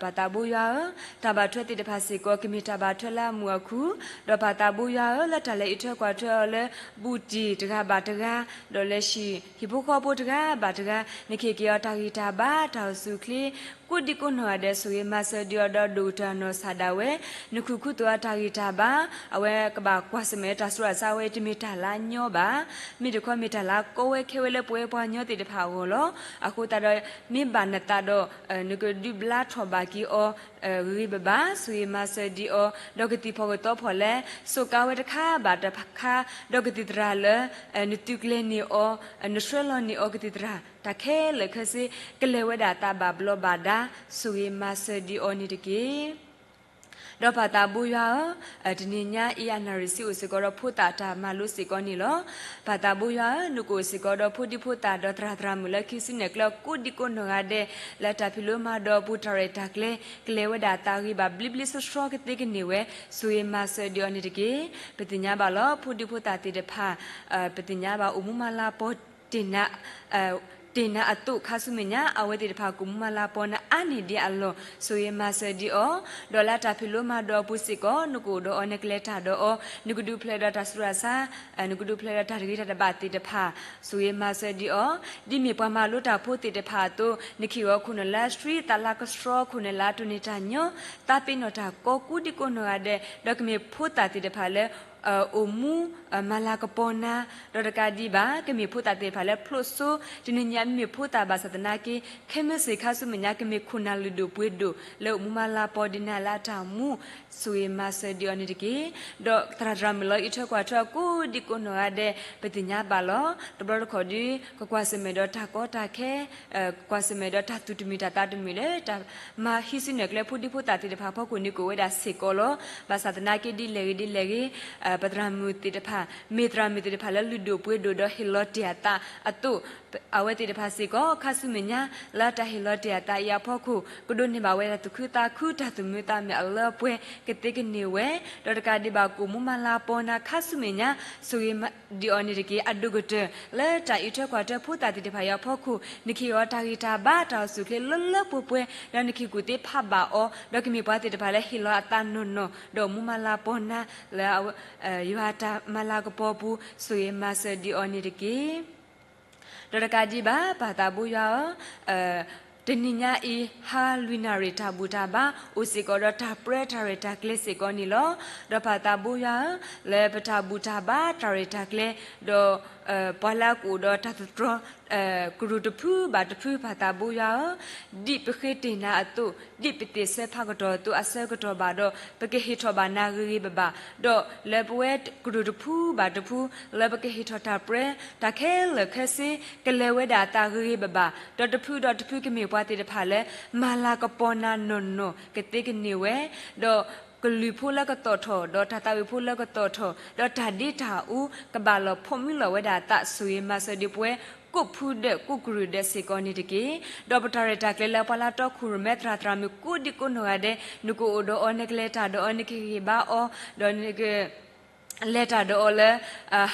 ပၢ်သးဘိယွၤဧၢ, တၢ်ဘၣ်ထွဲသ့ၣ်တဖၣ်စ့ၢ်ကီး ကမ့ၢ်တၢ်ဘၣ်ထွဲလၢအမုာ်အခုၣ်, ဒီးပၢ်သးဘိယွၤဧၢ, လၢတၢ်လဲၤအံးထွဲကွၢ်ထွဲအီၤလၢ ဘူးတံၢ်တဂၤဘၣ်တဂၤ, ဒီးလၢဟံၣ်ဖိဃီဖိတဂၤဘၣ်တဂၤ, နကဟ့ၣ်က့ၤအီၤတၢ်ဂံၢ်တၢ်ဘါ တၢ်အိၣ်ဆူၣ်အိၣ်ချ့ ကိးဒံကိးနီၢ်ဂၤဒဲး ဆိၣ်ဂ့ၤမၤစၢၤဒံးအီၤဒီးဒိၣ်ကတၢၢ်အနီၢ်ကစၢ်ဒၣ်ဝဲ, နခုၣ်ခုသူၣ်အတၢ်ဂံၢ်တၢ်ဘါ, အဝဲကဘၣ်ကွၢ်ဆၢၣ်မဲာ်တၢ်ဆူးတၢ်ဆါဝဲ တမ့ၢ်တၢ်လၢအညီဘၣ်. မ့ၢ်တခီမ့ၢ်တၢ်လၢအကီဝဲခဲဝဲလၢပဝဲပှၤကညီသ့ၣ်တဖၣ်အဂီၢ်လီၤ. အဃိသတးဒီး မ့ၢ်ဘၣ်နသးဒီး နကဒုးဘျါထီၣ်ဘၣ်က့ၤအီၤ ဂ့ၤဂ့ၤဘၣ်ဘၣ်, ဆိၣ်ဂ့ၤမၤစၢၤဒံးအီၤ, ဒီးကသံၣ်ဖီၣ်ကသီဖီၣ်လဲ, စိးကါဝဲတခါဘၣ်တခါ, ဒီးကသံၣ်သရၣ်လၢ နသုးကျဲၤန့ၢ်အီၤ, နဆှၢလီၤန့ၢ်အီၤကသံၣ်သရၣ် တၢ်ခဲလၢာ်ခဲဆ့ ကလဲၤဝဲဒၣ်အသးဘၣ်ဘျီးဘၣ်ဒါ, ဆိၣ်ဂ့ၤမၤစၢၤဒံးအီၤန့ၣ်တက့ၢ်. ဒီးပၢ်သးဘိယွၤဧၢ, တနံၤညါအံၤအနၣ်ရံၣ်ဆံအိၣ်စ့ၢ်ကီးဒီးဖိသၣ်တၢ်မၤလိစ့ၢ်ကီးန့ၣ်လီၤ. ပၢ်သးဘိယွၤဧၢ, နကအိၣ်စ့ၢ်ကီးဒီးဖိဒံဖိသၣ်ဒီးသရၣ်သရၣ်မုၣ်လၢခံစုနဲၣ်ကျဲကိးဒံကိးနီၢ်ဂၤဒဲး လၢတၢ်ဖံးလိမၤဒိးအပူၤ တၢ်ရဲၣ်တၢ်ကျဲၤ ကလဲၤဝဲဒၣ်အသးဂ့ၤဘၣ်ဘျ့ဘျ့ဆှီဆှီကသ့ကန့ၢ်ဝဲ, ဆိၣ်ဂ့ၤမၤစၢၤဒံးအီၤန့ၣ်တက့ၢ်. ပသ့ၣ်ညါဘၣ်လီၤ ဖိဒံဖိသၣ်သ့ၣ်တဖၣ် ပသ့ၣ်ညါဘၣ်အိၣ်မူမၤလၤကပီၤ တ့ၢ်နၤအသိးခါဆူမဲာ်ညါ အဝဲသ့ၣ်တဖၣ်ကအိၣ်မူမၤလၤကပီၤနၤအါန့ၢ်ဒံးအလီၢ် ဆိၣ်ဂ့ၤမၤစၢၤဒံးအီၤ, ဒီးလၢတၢ်ဖံးလိမၤဒိးအပူၤစ့ၢ်ကီး နကအိၣ်ဒီးအီၤ နကလဲၤတၢ်ဒီးအီၤ နကဒုးဖျဲးဒီးတၢ်ဆူးတၢ်ဆါ နကဒုးဖျဲးဒီးတၢ်တဂ့ၤတၢ်တဘၣ်သ့ၣ်တဖၣ် ဆိၣ်ဂ့ၤမၤစၢၤဒံးအီၤ, ဒ်မ့ၢ်ပှၤမၤလိတၢ်ဖိသ့ၣ်တဖၣ်အသိး နကဟ့ၣ်အီၤခိၣ်နၢ်လၢအဆှံ သးလၤကဆှီခိၣ်နၢ်လၢအတိၢ်န့ၢ်တၢ်ညီ သးပ့ၤနီၣ်တၢ်ကိးဒံကိးနီၢ်ဂၤဒဲး ဒီးကမ့ၢ်ဖိသၣ်သ့ၣ်တဖၣ်လၢ အိၣ်မူ မၤလၤကပီၤနၤ, ဒီးတကးဒံးဘၣ် ကမ့ၢ်ဖိသၣ်သ့ၣ်တဖၣ်လၢဖျိးစိ တနံၤညါမ့မ့ၢ်ဖိသၣ်ဘၣ်ဆၣ်သနာ်က့ ခဲမုၢ်ဆ့ၣ်ခါဆူမဲာ်ညါ ကမ့ၢ်ခိၣ်နၢ်လုၢ်ဒိၣ်ပှ့ၤဒိၣ် လၢအိၣ်မူမၤလၤကပီၤဒံးနၤလၢအတၢ်အိၣ်မူ ဆိၣ်ဂ့ၤမၤစၢၤဒံးအီၤန့ၣ်တက့ၢ်. ဒီးသရၣ်သရၣ်မုၣ်လၢအံးထွဲကွၢ်ထွဲအကိးဒံကိးနီၢ်ဂၤဒဲး ပသ့ၣ်ညါဘၣ်လီၤ. တဘျီတခီၣ်ဒီး ကကွၢ်ဆၢၣ်မဲာ်ဒီးတၢ်ကီတၢ်ခဲ ကွၢ်ဆၢၣ်မဲာ်ဒီးတၢ်သူၣ်တမုာ်တၢ်သးတမုာ်လၢ တၢ်မၤဟံးစုနဲၣ်ကျဲဖိဒံဖိသၣ်သ့ၣ်တဖၣ်အဖီခိၣ်န့ၣ် ကအိၣ်ဝဲဒၣ်စ့ၢ်ကီးလီၤ. ဘၣ်ဆၣ်သနာ်က့ဒ်လဲၣ်ဂ့ၤဒ်လဲၣ်ဂ့ၤ ပသရၣ်မုၣ်သ့ၣ်တဖၣ် မ့ၢ်သရၣ်မုၣ်သ့ၣ်တဖၣ်လၢလုၢ်ဒိၣ်ပှ့ၤဒိၣ်ဒီးဟ့ၣ်လီၤတ့ၢ်အသးအသိး အဝဲသ့ၣ်တဖၣ်စ့ၢ်ကီး ခါဆူမဲာ်ညါ လၢတၢ်ဟ့ၣ်လီၤတ့ၢ်အသးအံၤအဖီခိၣ် ကဒိးန့ၢ်ဘၣ်ဝဲဒၣ်သူၣ်ခုသးခု တၢ်သူၣ်မုာ်သးမုာ်အလၢအပှဲၤ ကသ့ကန့ၢ်ဝဲ, ဒီးတကးဒံးဘၣ် ကအိၣ်မူမၤလၤကပီၤနၤခါဆူမဲာ်ညါ ဆိၣ်ဂ့ၤဒံးအီၤန့ၣ်တက့ၢ်. အဒိၣ်ကတၢၢ် လၢတၢ်အံးထွဲကွၢ်ထွဲဖိသၣ်သ့ၣ်တဖၣ်အံၤအဖီခိၣ် နကဟ့ၣ်အီၤတၢ်ဂံၢ်တၢ်ဘါ တၢ်အိၣ်ဆူၣ်အိၣ်ချ့လၢလၢပှဲၤပှဲၤ ဒီးနကဟ့ၣ်ကူၣ်သ့ဖးဘၣ်အီၤ ဒီးကမ့ၢ်ပှၤသ့ၣ်တဖၣ်လၢဟ့ၣ်လီၤအသးနီၢ်နီၢ် ဒီးအိၣ်မူမၤလၤကပီၤနၤ လၢ ယွၤအတၢ်မၤလၤကပီၤအပူၤ ဆိၣ်ဂ့ၤမၤစၢၤဒံးအီၤန့ၣ်တက့ၢ်. ဒီးတကးဒံးဘၣ် ပၢ်သးဘိယွၤဧၢ, တနံၤညါအံၤ ဟါလွံၢ်နၣ်ရံၣ် တၢ်ဘူၣ်တၢ်ဘါ အိၣ်စ့ၢ်ကီးဒီးတၢ်ပြၢတၢ်ရဲၣ်တၢ်ကျဲၤစ့ၢ်ကီးန့ၣ်လီၤ. ဒီးပၢ်သးဘိယွၤဧၢ, လၢပတၢ်ဘူၣ်တၢ်ဘါတၢ်ရဲၣ်တၢ်ကျဲၤ ဒီး ပှၤလၢအကအိၣ်ဒီးတၢ်သတြီၤ ကရူၢ်တဖုဘၣ်တဖု ပၢ်သးဘိယွၤဧၢ, ဒ်ပဃ့တ့ၢ်နၤအသိး ဒ်ပသ့ၣ်ဆၢဖးကတီၢ်အသိး အဆၢကတီၢ်ဘၣ်ဒီး ပကဟ့ၣ်ထီၣ်ဘၣ်နၤဂ့ၤဂ့ၤဘၣ်ဘၣ်, ဒီးလၢပဝဲကရူၢ်တဖုဘၣ်တဖု လၢပကဟ့ၣ်ထီၣ်တၢ်ပြၢ တၢ်ခဲလၢာ်ခဲဆ့ ကလဲၤဝဲဒၣ်အသးဂ့ၤဂ့ၤဘၣ်ဘၣ်, ဒီးတဖုဒီးတဖုကမ့ၢ်ပှၤသ့ၣ်တဖၣ်လၢ မၤလၤကပီၤနၤနီၢ်နီၢ် ကသ့ကန့ၢ်ဝဲ, ဒီးကလုၢ်ဖိလၢကသီၣ်ထီၣ် ဒီးတၢ်သးဝံၣ်ဖိလၢကသီၣ်ထီၣ် ဒီးတၢ်ဒ့တၢ်အူ ကဘၣ်လီၤဖီမံလီၤဝဲဒၣ်အသး ဆိၣ်ဂ့ၤမၤစၢၤဒံးပဝဲ ကိးဖုဒဲးကိးကရူၢ်ဒဲးစ့ၢ်ကီးန့ၣ်တက့ၢ်. ဒီးပတၢ်ရဲၣ်တၢ်ကျဲၤလၢပှၤလၢတီခိၣ်ရိၣ်မဲသရၣ်သရၣ်မုၣ်ကိးဒံကိးနီၢ်ဂၤဒဲး နကအိၣ်ဒီးအီၤ နကလဲၤတၢ်ဒီးအီၤ နကဟ့ၣ်ဂံၢ်ဘါအီၤ ဒီးနက လဲၤတၢ်ဒီးအီၤလၢ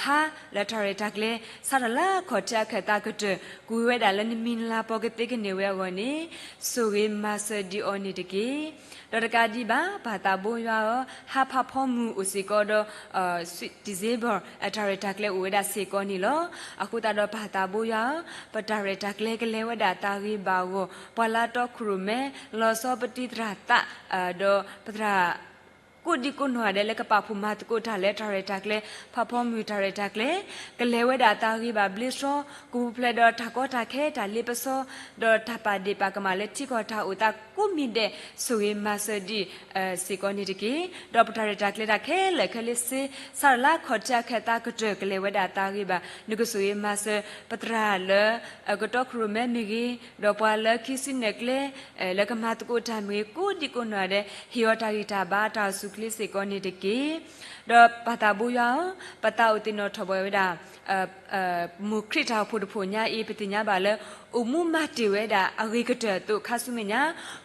ဟါလၢတၢ်ရဲၣ်တၢ်ကျဲၤ စးထီၣ်လၢခီၣ်ထံးအခၢၣ်သးကတၢၢ် ကွံာ်ဝဲဒၣ်လၢနမံၤနလၤပီၤကသ့ကန့ၢ်ဝဲအဂီၢ်န့ၣ် ဆိၣ်ဂ့ၤမၤစၢၤဒံးအီၤန့ၣ်တက့ၢ်. ဒီးတကးဒံးဘၣ် ပၢ်သးဘိယွၤဧၢ, ဟါဖးဖီမုၢ်အိၣ်စ့ၢ်ကီးဒီး Sweet December တၢ်ရဲၣ်တၢ်ကျဲၤအိၣ်ဝဲဒၣ်စ့ၢ်ကီးန့ၣ်လီၤ. အဃိသတးဒီးပၢ်သးဘိယွၤဧၢ, ပတၢ်ရဲၣ်တၢ်ကျဲၤကလဲၤဝဲဒၣ်အသးဂ့ၤဘၣ်အဂီၢ် ပှၤလၢတီခိၣ်ရိၣ်မဲ လီၤဆီပတံၤသရၣ်သး ဒီးပသရၣ် ကိးဒံကိးနီၢ်ဂၤဒဲးလၢကပာ်ဖှိၣ်မၤသကိးတၢ်လၢတၢ်ရဲၣ်တၢ်ကျဲၤ ဖးဖီမုၢ်တၢ်ရဲၣ်တၢ်ကျဲၤ ကလဲၤဝဲဒၣ်အသးဂ့ၤဘၣ်ဘျ့ဆှီ ကပူၤဖျဲးဒီးတၢ်ကီတၢ်ခဲတၢ်လ့ပစီ ဒီးတၢ်ပာ်ဒ့ၣ်ပာ်ကမၣ်လၢထံကီၢ်တၢ်အိၣ်သးကိးမံၤဒဲး ဆိၣ်ဂ့ၤမၤစၢၤဒံး စ့ၢ်ကီးန့ၣ်တက့ၢ်. ဒီးပတၢ်ရဲၣ်တၢ်ကျဲၤတၢ်ခဲလၢာ်ခဲဆ့ စးထီၣ်လၢခီၣ်ထံးအခၢၣ်သးကတၢၢ် ကလဲၤဝဲဒၣ်အသးဂ့ၤဘၣ် နကဆိၣ်ဂ့ၤမၤစၢၤ ပသရၣ်လၢ ကတီခိၣ်ရိၣ်မဲမ့ၢ်ဂ့ၤ, ဒီးပှၤလၢခံစုနဲၣ်ကျဲ လၢကမၤသကိးတၢ်မ့ၢ်ဂ့ၤ ကိးဒံကိးနီၢ်ဂၤဒဲး ဟ့ၣ်အီၤတၢ်ဂံၢ်တၢ်ဘါ တၢ်အိၣ်ဆူၣ်အိၣ်ချ့စ့ၢ်ကီးန့ၣ်တက့ၢ်. ဒီးပၢ်သးဘိယွၤဧၢ, ပသးအိၣ်သ့ၣ်နီၣ်ထီၣ်ဘၣ်ဝဲဒၣ် ပမိၢ်ခရံာ်တၢ်အိၣ်ဖှိၣ်တဖှိၣ်ညါအံၤ ပသ့ၣ်ညါဘၣ်လၢ အိၣ်မူမၤတ့ၢ်ဝဲဒၣ်အဂ့ၤကတၢၢ်အသိး ခါဆူမဲာ်ညါ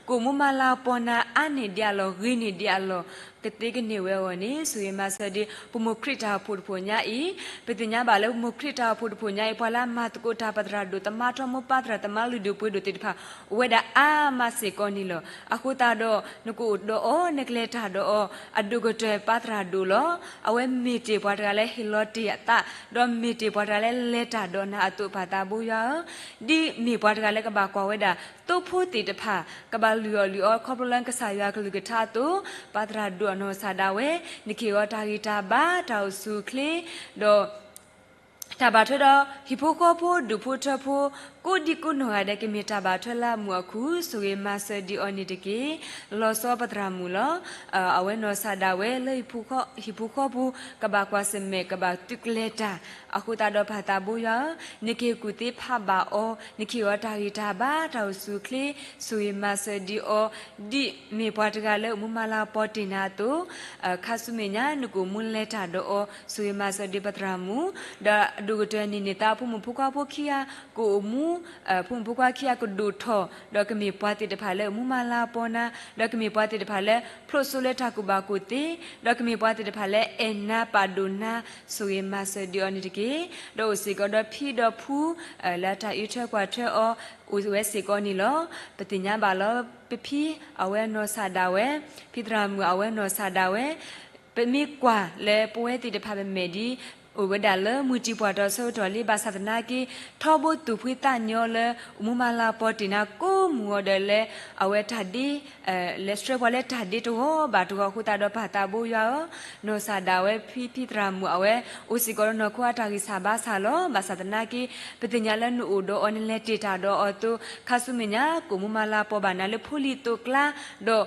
ကအိၣ်မူမၤလၤကပီၤနၤအါန့ၢ်ဒံးအလီၢ် ဂ့ၤန့ၢ်ဒံးအလီၢ် ကသ့ကန့ၢ်ဝဲအဂီၢ်န့ၣ် ဆိၣ်ဂ့ၤမၤစၢၤဒံး ပမိၢ်ခရံာ်တၢ်အိၣ်ဖှိၣ်တဖှိၣ်ညါအံၤ, ပသ့ၣ်ညါဘၣ်လၢပမိၢ်ခရံာ်တၢ်အိၣ်ဖှိၣ်တဖှိၣ်ညါအံၤ ပှၤလၢအမၤသကိးတၢ် ပသရၣ်ဒိၣ် သမါထီမိၢ်ပၢ်သရၣ် သမါလုၢ်ဒိၣ်ပှ့ၤဒိၣ်သ့ၣ်တဖၣ် အိၣ်ဝဲဒၣ်အါမးစ့ၢ်ကီးန့ၣ်လီၤ. အဃိသတးဒီး နကအိၣ်ဒီးအီၤ နကလဲၤတၢ်ဒီးအီၤ အဒိၣ်ကတၢၢ်ပၢ်သရၣ်ဒိၣ်လီၤ. အဝဲမ့ၢ်တ့ၢ်ပှၤတဂၤလၢဟ့ၣ်လီၤတ့ၢ်အသး ဒီးမ့ၢ်တ့ၢ်ပှၤတဂၤလၢလဲၤတၢ်ဒီးနၤအသိး ပၢ်သးဘိယွၤဧၢ, ဒ် ဒ်မ့ၢ်ပှၤတဂၤလၢကဘၣ်ကွၢ်ဝဲဒၣ် သိဖိသ့ၣ်တဖၣ် ကဘၣ်လုၢ်အီၣ်လုၢ်အီ ခီဖျိလၢကစၢ်ယွၤကလုၢ်ကထါအသိး, ပၢ်သရၣ်ဒိၣ်အနီၢ်ကစၢ်ဒၣ်ဝဲ နကဟ့ၣ်အီၤတၢ်ဂံၢ်တၢ်ဘါ တၢ်အိၣ်ဆူၣ်အိၣ်ချ့, ဒီး တၢ်ဘၣ်ထွဲဒီး ဟံၣ်ဖိဃီဖိ ဒူၣ်ဖိထၢဖိ ကိးဒံကိးနီၢ်ဂၤဒဲး ကမ့ၢ်တၢ်ဘၣ်ထွဲလၢအမုာ်အခုၣ် ဆိၣ်ဂ့ၤမၤစၢၤဒံးအီၤန့ၣ်တက့ၢ်. လီၤဆီပသရၣ်မုၣ်လီၤ. အဝဲနီၢ်ကစၢ်ဒၣ်ဝဲလၢ ဟံၣ်ဖိဃီဖိ ကဘၣ်ကွၢ်ဆၢၣ်မဲာ် ကဘၣ်သုးကျဲၤတၢ်, အဃိသတးဒီးပၢ်သးဘိယွၤဧၢ, နကဟ့ၣ်ကူၣ်သ့ဖးဘၣ်အီၤ, နကဟ့ၣ်အီၤတၢ်ဂံၢ်တၢ်ဘါ တၢ်အိၣ်ဆူၣ်အိၣ်ချ့, ဆိၣ်ဂ့ၤမၤစၢၤဒံးအီၤ, ဒ်မ့ၢ်ပှၤတဂၤလၢအိၣ်မူမၤလၤကပီၤတ့ၢ်နၤအသိး ခါဆူမဲာ်ညါ နကအိၣ်မူလဲၤတၢ်ဒီးအီၤ ဆိၣ်ဂ့ၤမၤစၢၤဒံးပသရၣ်မုၣ်, ဒီးအဒိၣ်ကတၢၢ်န့ၣ်န့ၣ် သးဖိမုၣ်ဖိခွါဖိခံဂၤ ကအိၣ်မူ, ဖိမုၣ်ဖိခွါခံဂၤကဒိၣ်ထီၣ်, ဒီးကမ့ၢ်ပှၤသ့ၣ်တဖၣ်လၢအိၣ်မူမၤလၤကပီၤနၤ, ဒီးကမ့ၢ်ပှၤသ့ၣ်တဖၣ်လၢ ဖျိးစိလၢတၢ်ကူၣ်ဘၣ်ကူၣ်သ့, ဒီးကမ့ၢ်ပှၤသ့ၣ်တဖၣ်လၢအဲၣ်နၤပာ်ဒိၣ်နၤ, ဆိၣ်ဂ့ၤမၤစၢၤဒံးအီၤန့ၣ်တက့ၢ်. ဒီးအိၣ်စ့ၢ်ကီးဒီးဖံဒီးဖု လၢတၢ်အံးထွဲကွၢ်ထွဲအီၤ အိၣ်ဝဲစ့ၢ်ကီးန့ၣ်လီၤ. ပသ့ၣ်ညါဘၣ်လၢ ပဖံအဝဲနီၢ်ကစၢ်ဒၣ်ဝဲ, ဖံသရၣ်မုၣ်အဝဲနီၢ်ကစၢ်ဒၣ်ဝဲ, ပမ့ၢ်ကွၢ်လၢပဝဲသ့ၣ်တဖၣ်ပမဲာ်ဒ် အိၣ်ဝဲဒၣ်လၢမုၢ်တံၢ်ပှၢ်တီဆၢကတီၢ်လံ ဘၣ်ဆၣ်သနာ်က့ ထီဘိသူၣ်ဖှံသးညီလၢ အိၣ်မူမၤလၤကပီၤတ့ၢ်နၤကိးမုၢ်ဂီၤဒီးလၢ အဝဲတၢ်ဒ့ လဲၤဆှၢပှၤလၢတၢ်ဒ့တဂီၤဘၣ်တဂီၤအဃိသတးဒီးပၢ်သးဘိယွၤဧၢ, နီၢ်ကစၢ်ဒၣ်ဝဲဖံဖံသရၣ်မုၣ်အဝဲ အိၣ်စ့ၢ်ကီးဒီးနီၢ်ခိအတၢ်ဂံၢ်စၢ်ဘါစၢ်လီၤ. ဘၣ်ဆၣ်သနာ်က့ ပသ့ၣ်ညါလၢနအိၣ်ဒီးအီၤနလဲၤတ့ၢ်တၢ်ဒီးအီၤအသိး ခါဆူမဲာ်ညါ ကအိၣ်မူမၤလၤကပီၤဘၣ်နၤလၢဖိလံၤသိးကျါ, ဒီး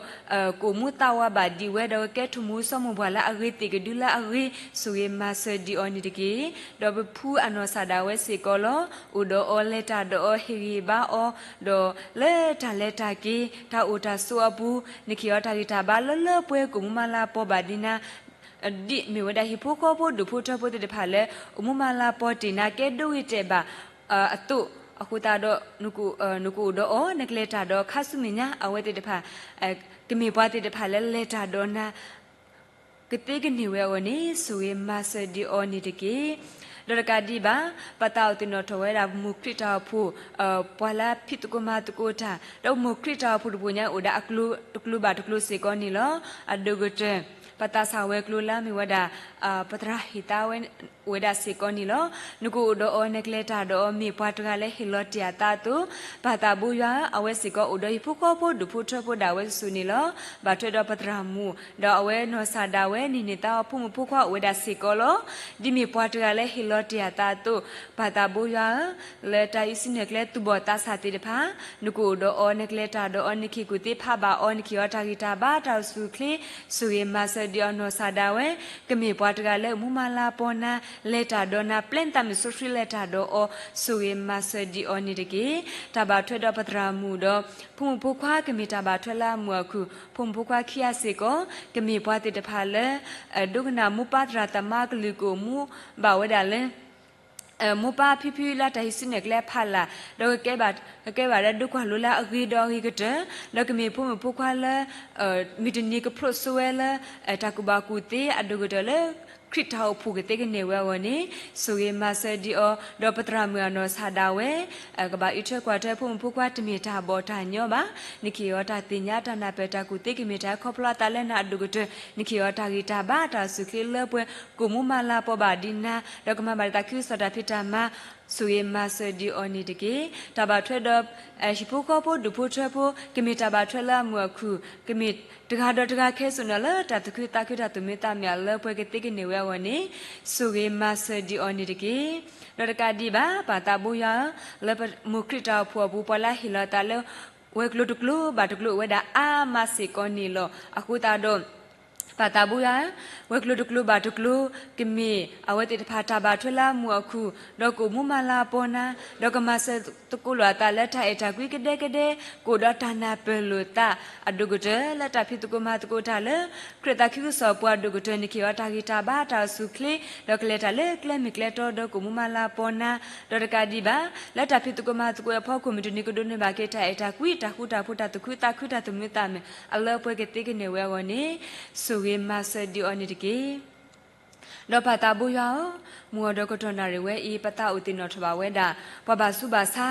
ကအိၣ်မူသးဝးဘၣ်ဒံးဝဲ ဒီးကကဲထူၣ်မူစီၤမိၢ်ပှၢ်လၢအဂ့ၤသ့ၣ်ကဒုလၢအဂ့ၤ ဆိၣ်ဂ့ၤမၤစၢၤဒံးအီၤန့ၣ်တက့ၢ်. ဒီးပဖုအနီၢ်ကစၢ်ဒၣ်ဝဲစ့ၢ်ကီးလီၤ. အိၣ်ဒီးအီၤလဲၤတၢ်ဒီးအီၤဟ့ၣ်ဂံၢ်ဘါအီၤ, ဒီးလၢတၢ်လဲၤတၢ်က့ၤ တၢ်အိၣ်တၢ်ဆိးအပူၤ နကဟ့ၣ်အီၤတၢ်ဂံၢ်တၢ်ဘါလၢလၢပှဲၤပှဲၤ ကအိၣ်မူမၤလၤကပီၤဘၣ်ဒံးနၤ ဒ်မ့ၢ်ဝဲဒၣ်ဟံၣ်ဖိဃီဖိဒူၣ်ဖိထၢဖိသ့ၣ်တဖၣ်လၢ အိၣ်မူမၤလၤကပီၤတ့ၢ်နၤကဲဒိဂ့ၤတဲာ်ဘၣ်အသိး, အဃိသတးဒီး နကအိၣ်ဒီးအီၤ နကလဲၤတၢ်ဒီးခါဆူမဲာ်ညါ အဝဲသ့ၣ်တဖၣ် ကမ့ၢ်ပှၤသ့ၣ်တဖၣ်လၢလဲၤတၢ်ဒီးနၤ ကသ့ကန့ၢ်ဝဲအဂီၢ်န့ၣ် ဆိၣ်ဂ့ၤမၤစၢၤဒံးအီၤန့ၣ်တက့ၢ်. ဒီးတကးဒံးဘၣ် ပသးအိၣ်သ့ၣ်နီၣ်ထီၣ်ဝဲဒၣ်ပမိၢ်ခရံာ်တၢ်အိၣ်ဖှိၣ် ပှၤလၢဖံးသကိးမၤသကိးတၢ်, ဒီးပမိၢ်ခရံာ်တၢ်အိၣ်ဖှိၣ်တဘိညါ အိၣ်ဒၣ်တကျိၤဘၣ်တကျိၤစ့ၢ်ကီးန့ၣ်လီၤ. အဒိၣ်ကတၢၢ် ပသးစၢ်ဝဲၤကျိၤလၢအမ့ၢ်ဝဲဒၣ် ပသရၣ်ဟ့ၣ်သါဝဲဒၣ်စ့ၢ်ကီးန့ၣ်လီၤ. နကအိၣ်ဒီးအီၤ နကလဲၤတၢ်ဒီးအီၤ မ့ၢ်ပှၤတဂၤလၢဟ့ၣ်လီၤတ့ၢ်အသးအသိး, ပၢ်သးဘိယွၤဧၢ, အဝဲစ့ၢ်ကီးအိၣ်ဒီးဟံၣ်ဖိဃီဖိဒူၣ်ဖိထၢဖိဒၣ်ဝဲစုာ်စုာ်န့ၣ်လီၤ. ဘၣ်ထွဲဒီးပသရၣ်မုၣ် ဒီးအဝဲနီၢ်ကစၢ်ဒၣ်ဝဲန့ၣ်န့ၣ် သးအီဖိမုၣ်ဖိခွါအိၣ်ဝဲဒၣ်စ့ၢ်ကီးလီၤ. ဒ်မ့ၢ်ပှၤတဂၤလၢဟ့ၣ်လီၤတ့ၢ်အသးအသိး, ပၢ်သးဘိယွၤဧၢ, လၢတၢ်ဟံးစုနဲၣ်ကျဲသူၣ်ဘီၣ်သးစၢ်သ့ၣ်တဖၣ် နကအိၣ်ဒီးအီၤ နကလဲၤတၢ်ဒီးအီၤ နကဟ့ၣ်ကူၣ်သ့ဖးဘၣ်အီၤ နကဟ့ၣ်အီၤတၢ်ဂံၢ်တၢ်ဘါတၢ်အိၣ်ဆူၣ်အိၣ်ချ့ ဆိၣ်ဂ့ၤမၤစၢၤဒံးအီၤနီၢ်ကစၢ်ဒၣ်ဝဲ ကမ့ၢ်ပှၤတဂၤလၢအိၣ်မူမၤလၤကပီၤနၤ လဲၤတၢ်ဒီးနၤ ပျဲနသးမုၣ်စီဆှံလဲၤတၢ်ဒီးအီၤ ဆိၣ်ဂ့ၤမၤစၢၤဒံးအီၤန့ၣ်တက့ၢ်. တၢ်ဘၣ်ထွဲဒီးပသရၣ်မုၣ်ဒီး ဖိမုၣ်ဖိခွါကမ့ၢ်တၢ်ဘၣ်ထွဲလၢအမုာ်အခုၣ်, ဖိမုၣ်ဖိခွါခံဂၤစ့ၢ်ကီး ကမ့ၢ်ပှၤသ့ၣ်တဖၣ်လၢ ဒိကနၣ်မိၢ်ပၢ်သရၣ်သမါကလုၢ်ကအိၣ်မူဘၣ်ဝဲဒၣ်လၢ မိၢ်ပၢ်ဖံဖုလၢတၢ်ဟံးစုနဲၣ်ကျဲအဖီလာ်, ဒီးကကဲဘၣ်, ကကဲဘၣ်လၢဒိကွၢ်လိလၢအဂ့ၤဒီးအဂ့ၤကတၢၢ်, ဒီးကမ့ၢ်ဖိမုၣ်ဖိခွါလၢ မုၢ်တနံၤကဖျိးစိဝဲလၢ တၢ်ကူၣ်ဘၣ်ကူၣ်သ့အဒိၣ်ကတၢၢ်လၢ ခရံာ်တၢ်အိၣ်ဖှိၣ်ကသ့ကန့ၢ်ဝဲအဂီၢ်န့ၣ်, ဆိၣ်ဂ့ၤမၤစၢၤဒံးအီၤ, ဒီးပသရၣ်မုၣ်အနီၢ်ကစၢ်ဒၣ်ဝဲ ကဘၣ်အံးထွဲကွၢ်ထွဲဖိမုၣ်ဖိခွါတမ့ၢ်တၢ်ဘီၣ်တၢ်ညီဘၣ်, နကဟ့ၣ်အီၤတၢ်သ့ၣ်ညါတၢ်နၢ်ပၢၢ်တၢ်ကူၣ်သ့ကမ့ၢ်တၢ်ခီဖျိအသးလၢနၤအဒိၣ်ကတၢၢ်, နကဟ့ၣ်အီၤတၢ်ဂံၢ်တၢ်ဘါတၢ်အိၣ်ဆူၣ်အိၣ်ချ့လၢပှဲၤ ကအိၣ်မူမၤလၤကပီၤဘၣ်ဒံးနၤ, ဒီးကမၤဘၣ်တၢ်သးခုကစီၣ်တၢ်ဖံးတၢ်မၤ ဆိၣ်ဂ့ၤမၤစၢၤဒံးအီၤန့ၣ်တက့ၢ်. တၢ်ဘၣ်ထွဲဒီး ဟံၣ်ဖိဃီဖိဒူၣ်ဖိထၢဖိ ကမ့ၢ်တၢ်ဘၣ်ထွဲလၢအမုာ်အခုၣ်, ကမ့ၢ်တဂၤဒီးတဂၤခဲစိာ်န့ၣ်လၢတၢ်သူၣ်ခုသးခုတၢ်သူၣ်မံသးမုာ်အလၢပှဲၤကသ့ကန့ၢ်ဝဲအဂီၢ်န့ၣ်, ဆိၣ်ဂ့ၤမၤစၢၤဒံးအီၤန့ၣ်တက့ၢ်. ဒီးတကးဒံးဘၣ် ပၢ်သးဘိယွၤဧၢ, လၢပမိၢ်ခရံာ်တၢ်အိၣ်ဖှိၣ်အပူၤ ပှၤလၢအဟ့ၣ်လီၤသးလၢ ဝဲၤကျိၤတကျိၤဘၣ်တကျိၤအိၣ်ဝဲဒၣ်အါမးစ့ၢ်ကီးန့ၣ်လီၤ. အဃိသတးဒီး ပၢ်သးဘိယွၤဧၢ, ဝဲၤကျိၤတကျိၤဘၣ်တကျိၤ ကမ့ၢ်အဝဲသ့ၣ်တဖၣ်တၢ်ဘၣ်ထွဲလၢအမုာ်အခုၣ်, ဒီးကအိၣ်မူမၤလၤကပီၤနၤ, ဒီးကမၤစၢၤသကိးလိာ်အသးလၢတၢ်အဲၣ်တၢ်ကွံကဒဲကဒဲ, ကအိၣ်ဒီးတၢ်နၢ်ပၢၢ်လိာ်သးအဒိၣ်ကတၢၢ် လၢတၢ်ဖံးသကိးမၤသကိးတၢ်လၢ ခရံာ်သးခုကစီၣ်ပူၤအဒိၣ်ကတၢၢ် နကဟ့ၣ်အီၤတၢ်ဂံၢ်တၢ်ဘါတၢ်အိၣ်ဆူၣ်အိၣ်ချ့, ဒီးကလဲၤတၢ်လၢကျဲမုၢ်ကျဲတီဒီးကအိၣ်မူမၤလၤကပီၤနၤ, ဒီးတကးဒံးဘၣ် လၢတၢ်ဖံးသကိးမၤသကိးအဖီခိၣ် မုၢ်တနံၤကဒိးန့ၢ်ဘၣ်က့ၤတၢ်အဲၣ်တၢ်ကွံ တၢ်ဃူတၢ်ဖိး တၢ်သူၣ်ခုသးခု တၢ်သူၣ်မံသးမုာ် အလၢပှဲၤကသ့ကန့ၢ်ဝဲအဂီၢ်န့ၣ်, ဆိၣ်ဂ့ၤမၤစၢၤဒံးအီၤန့ၣ်တက့ၢ်. ဒီးပၢ်သးဘိယွၤဧၢ, မုၢ်ဂီၤဒီးကတီၢ်နၣ်ရံၣ်ဝဲအံၤ ပသးအိၣ်သ့ၣ်နီၣ်ထီၣ်ဘၣ်ဝဲဒၣ် ပှၤဘၣ်ဆူးဘၣ်ဆါ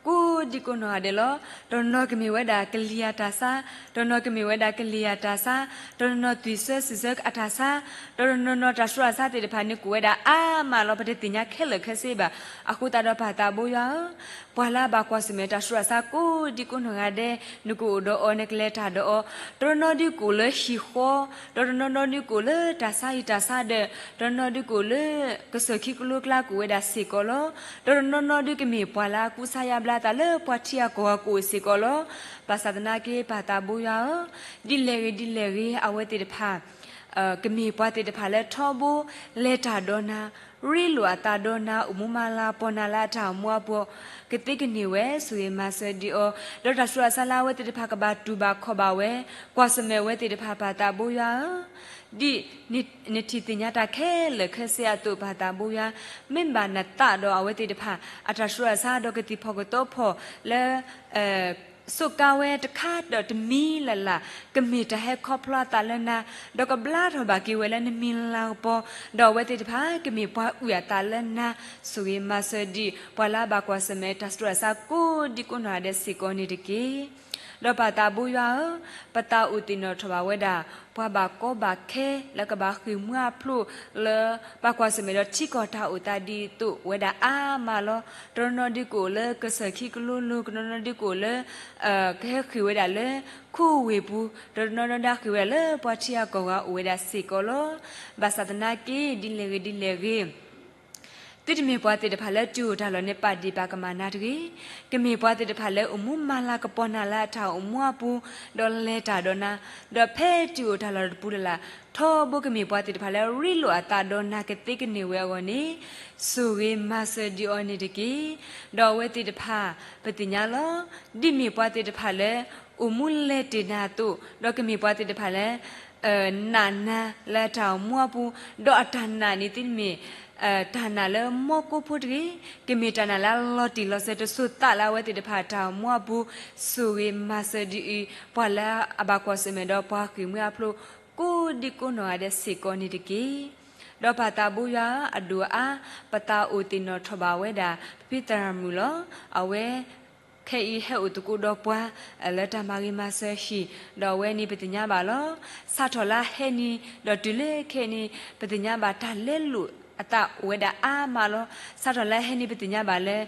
ကိး ကိးဒံကိးနီၢ်ဂၤဒဲးလီၤ. တနီၤနီၤကမ့ၢ်ဝဲဒၣ်ကလံၤအတၢ်ဆါ, တနီၤနီၤကမ့ၢ်ဝဲဒၣ်ကလံၤအတၢ်ဆါ, တနီၤနီၤသွံၣ်ဆၢစုၣ်ဆၢအတၢ်ဆါ, တနီၤနီၤတၢ်ဆူးတၢ်ဆါသ့ၣ်တဖၣ်န့ၣ် ကအိၣ်ဝဲဒၣ်အါမးလီၤ. ပတသ့ၣ်ညါခဲလၢာ်ခဲဆ့ဘၣ်. အဃိသတးဒီးပၢ်သးဘိယွၤဧၢ, ပှၤလၢအဘၣ်ကွၢ်ဆၢၣ်မဲာ်တၢ်ဆူးတၢ်ဆါကိးဒံကိးနီၢ်ဂၤဒဲး, နကအိၣ်ဒီးအီၤ နကလဲၤတၢ်ဒီးအီၤ, တနီၤနီၤဒုးကအိၣ်လၢဟံၣ်ဃီ, ဒီးတနီၤနီၤဒုးကအိၣ်လၢတၢ်ဆါဟံၣ်တၢ်ဆါဒၢး, တနီၤနီၤဒုးကအိၣ်လၢ ကစၢၢ်ခံကလိကျါကအိၣ်ဝဲဒၣ်စ့ၢ်ကီးလီၤ. ဒီးတနီၤနီၤဒုးကမ့ၢ်ပှၤလၢအကူစါယါဘျါအသးလၢပှၤထံအကီၢ်ဂၤကအိၣ်စ့ၢ်ကီးလီၤ. ဘၣ်ဆၣ်သနာ်က့ ပၢ်သးဘိယွၤဧၢ, ဒ်လဲၣ်ဂ့ၤဒ်လဲၣ်ဂ့ၤ အဝဲသ့ၣ်တဖၣ် ကမ့ၢ်ပှၤသ့ၣ်တဖၣ်လၢထီဘိ လဲၤတၢ်ဒီးနၤ, ရ့လိာ်အသးဒီးနၤ, အိၣ်မူမၤလၤကပီၤနၤလၢအတၢ်အိၣ်မူအပူၤ, ကသ့ကန့ၢ်ဝဲ, ဆိၣ်ဂ့ၤမၤစၢၤဒံးအီၤ, ဒီးတၢ်ဆူးတၢ်ဆါလၢအဝဲသ့ၣ်တဖၣ်ကဘၣ်တူၢ်ဘၣ်ခီၣ်ဘၣ်ဝဲ, ကွၢ်ဆၢၣ်မဲာ်ဝဲသ့ၣ်တဖၣ် ပၢ်သးဘိယွၤဧၢ, ဒ်နထံၣ်သ့ၣ်ညါတၢ်ခဲလၢာ်ခဲဆ့အသိး ပၢ်သးဘိယွၤ, မ့ၢ်ဘၣ်နသးဒီးအဝဲသ့ၣ်တဖၣ် အတၢ်ဆူးတၢ်ဆါဒီးကသံၣ်ဖီၣ်ကသီဖီၣ်လၢ စူးကါဝဲတခါဒီးတမံၤလၢ်လၢ်, ကမ့ၢ်တၢ်ဟဲခီဖျိအသးလၢနၤ, ဒီးကဘျါထီၣ်ဘၣ်က့ၤဝဲလၢနမံၤလၤကပီၤ, ဒီးအဝဲသ့ၣ်တဖၣ်ကမ့ၢ်ပှၤအုၣ်အသးလၢနၤ, ဆိၣ်ဂ့ၤမၤစၢၤဒံး ပှၤလၢအဘၣ်ကွၢ်ဆၢၣ်မဲာ်တၢ်ဆူးတၢ်ဆါကိးဒံကိးနီၢ်ဂၤဒဲးစ့ၢ်ကီးန့ၣ်တက့ၢ်. ဒီးပၢ်သးဘိယွၤဧၢ, ပသးအိၣ်သ့ၣ်နီၣ်ထီၣ်ဘၣ်ဝဲဒၣ် ပှၤဘၣ်ကီဘၣ်ခဲလၢကဘၣ်ဃ့ၢ်မှံဟးဖျိးလၢ ဘၣ်ကွၢ်ဆၢၣ်မဲာ်ဒီးထံကီၢ်တၢ်အိၣ်သးဒ်သိးဝဲဒၣ်အါမးလီၤ. တနီၤနီၤဒုးကအိၣ်လၢကစၢၢ်ခံကလိလိၤ, တနီၤနီၤဒုးကအိၣ်လၢ ကဟဲဃ့ၢ်ဝဲဒၣ်လၢခိဝ့ၢ်ပူၤ, တနီၤနီၤဒုးဃ့ၢ်ဝဲဒၣ်လၢပှၤထံအကီၢ်ဂၤအိၣ်ဝဲဒၣ်စ့ၢ်ကီးလီၤ. ဘၣ်ဆၣ်သနာ်က့ ဒ်လဲၣ်ဂ့ၤဒ်လဲၣ်ဂ့ၤ သုတမ့ၢ်ပှၤသ့ၣ်တဖၣ်လၢတုၤအိၣ်တၢ်လီၢ်န့ၣ် ပာ်ဒ့ၣ်ပာ်ကမၣ်နၤတဂ့ၤ. ကမ့ၢ်ပှၤသ့ၣ်တဖၣ်လၢအိၣ်မူမၤလၤကပီၤနၤလၢအတၢ်အိၣ်မူအပူၤ, ဒီးလဲၤတၢ်ဒီးနၤ, ဒီးဖဲတုၤအိၣ်တၢ်လီၢ်တပူၤလၢ်လၢ်, ထီဘိကမ့ၢ်ပှၤသ့ၣ်တဖၣ်လၢရ့လိာ်အသးဒီးနၤကသ့ကန့ၢ်ဝဲအဂီၢ်န့ၣ်, ဆိၣ်ဂ့ၤမၤစၢၤဒံးအီၤန့ၣ်တက့ၢ်. ဒီးအဝဲသ့ၣ်တဖၣ် ပသ့ၣ်ညါလီၤ. ဒ်မ့ၢ်ပှၤသ့ၣ်တဖၣ်လၢ အိၣ်မူလဲၤတ့ၢ်နၤအသိး, ဒီးကမ့ၢ်ပှၤသ့ၣ်တဖၣ်လၢ နာ်နၤလၢအတၢ်အိၣ်မူအပူၤ, ဒီးအတၢ်နာ်န့ၣ်သုတမ့ၢ် တၢ်နာ်လၢမီၢ်ကိၢ်ဖိတဂ့ၤ, ကမ့ၢ်တၢ်နာ်လၢအလီၤတံၢ်လီၤဆဲးတစိၤသးလၢအဝဲသ့ၣ်တဖၣ်အတၢ်အိၣ်မူအပူၤ, ဆိၣ်ဂ့ၤမၤစၢၤဒ်အံၤ, ပှၤလၢအဘၣ်ကွၢ်ဆၢၣ်မဲာ်ဒီးပှၤဃ့ၢ်မှံဟးဖျိး ကိးဒံကိးနီၢ်ဂၤဒဲးစ့ၢ်ကီးန့ၣ်တက့ၢ်. ဒီးပၢ်သးဘိယွၤအဒိၣ်အါ, ပသးအိၣ်သ့ၣ်နီၣ်ထီၣ်ဘၣ်ဝဲဒၣ် ပဖံသရၣ်မုၣ်လီၤ. အဝဲ ခဲအံၤဟဲအိၣ်သကိးဒီးပှၤ လၢတၢ်မၤဂ့ၤမၤစၢၤဟံၣ်, ဒီးအဝဲန့ၣ်ပသ့ၣ်ညါဘၣ်လီၤ. စးထီၣ်လၢဟဲနံၤ ဒီးတုၤလၢခဲအံၤန့ၣ် ပသ့ၣ်ညါဘၣ်တၢ်လဲလိာ်အသးအိၣ်ဝဲဒၣ်အါမးလီၤ. စးထီၣ်လၢဟဲနံၤပသ့ၣ်ညါဘၣ်လၢ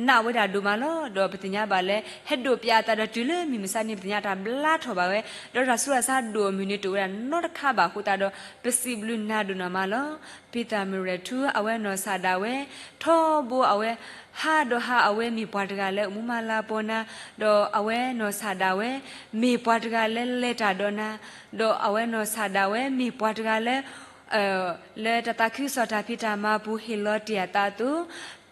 နာ်ဝဲဒၣ်ဒိၣ်မးလီၤ. ဒီးပသ့ၣ်ညါဘၣ်လၢ ဟဲဒိးပျးအသးဒီးတုၤလၢမုၢ်မဆါန့ၣ် ပသ့ၣ်ညါတၢ်ဘျါထီၣ်ဘၣ်ဝဲ, ဒီးတၢ်ဆူးတၢ်ဆါဒိၣ်မုၢ်န့ၣ်တအိၣ်ဝဲဒၣ်နီတခါဘၣ်အဃိသတးဒီး ပစံးဘျုးနၤဒိၣ်နီၢ်မးလီၤ. ပဖံသရၣ်မုၣ်ရဲၣ်ထူ အဝဲနီၢ်ဆၣ်ဒၣ်ဝဲ ထီဘိအဝဲ ဟးဒီးဟးအဝဲမ့ၢ်ပှၤတဂၤလၢအိၣ်မူမၤလၤကပီၤနၤ, ဒီးအဝဲနီၢ်ဆၣ်ဒၣ်ဝဲ မ့ၢ်ပှၤတဂၤလၢလဲၤတၢ်ဒီးနၤ, ဒီးအဝဲနီၢ်ဆၣ်ဒၣ်ဝဲမ့ၢ်ပှၤတဂၤလၢ လၢတၢ်သးခုကစီၣ်တၢ်ဖံးတၢ်မၤပူၤဟ့ၣ်လီၤတ့ၢ်အသးအသိး,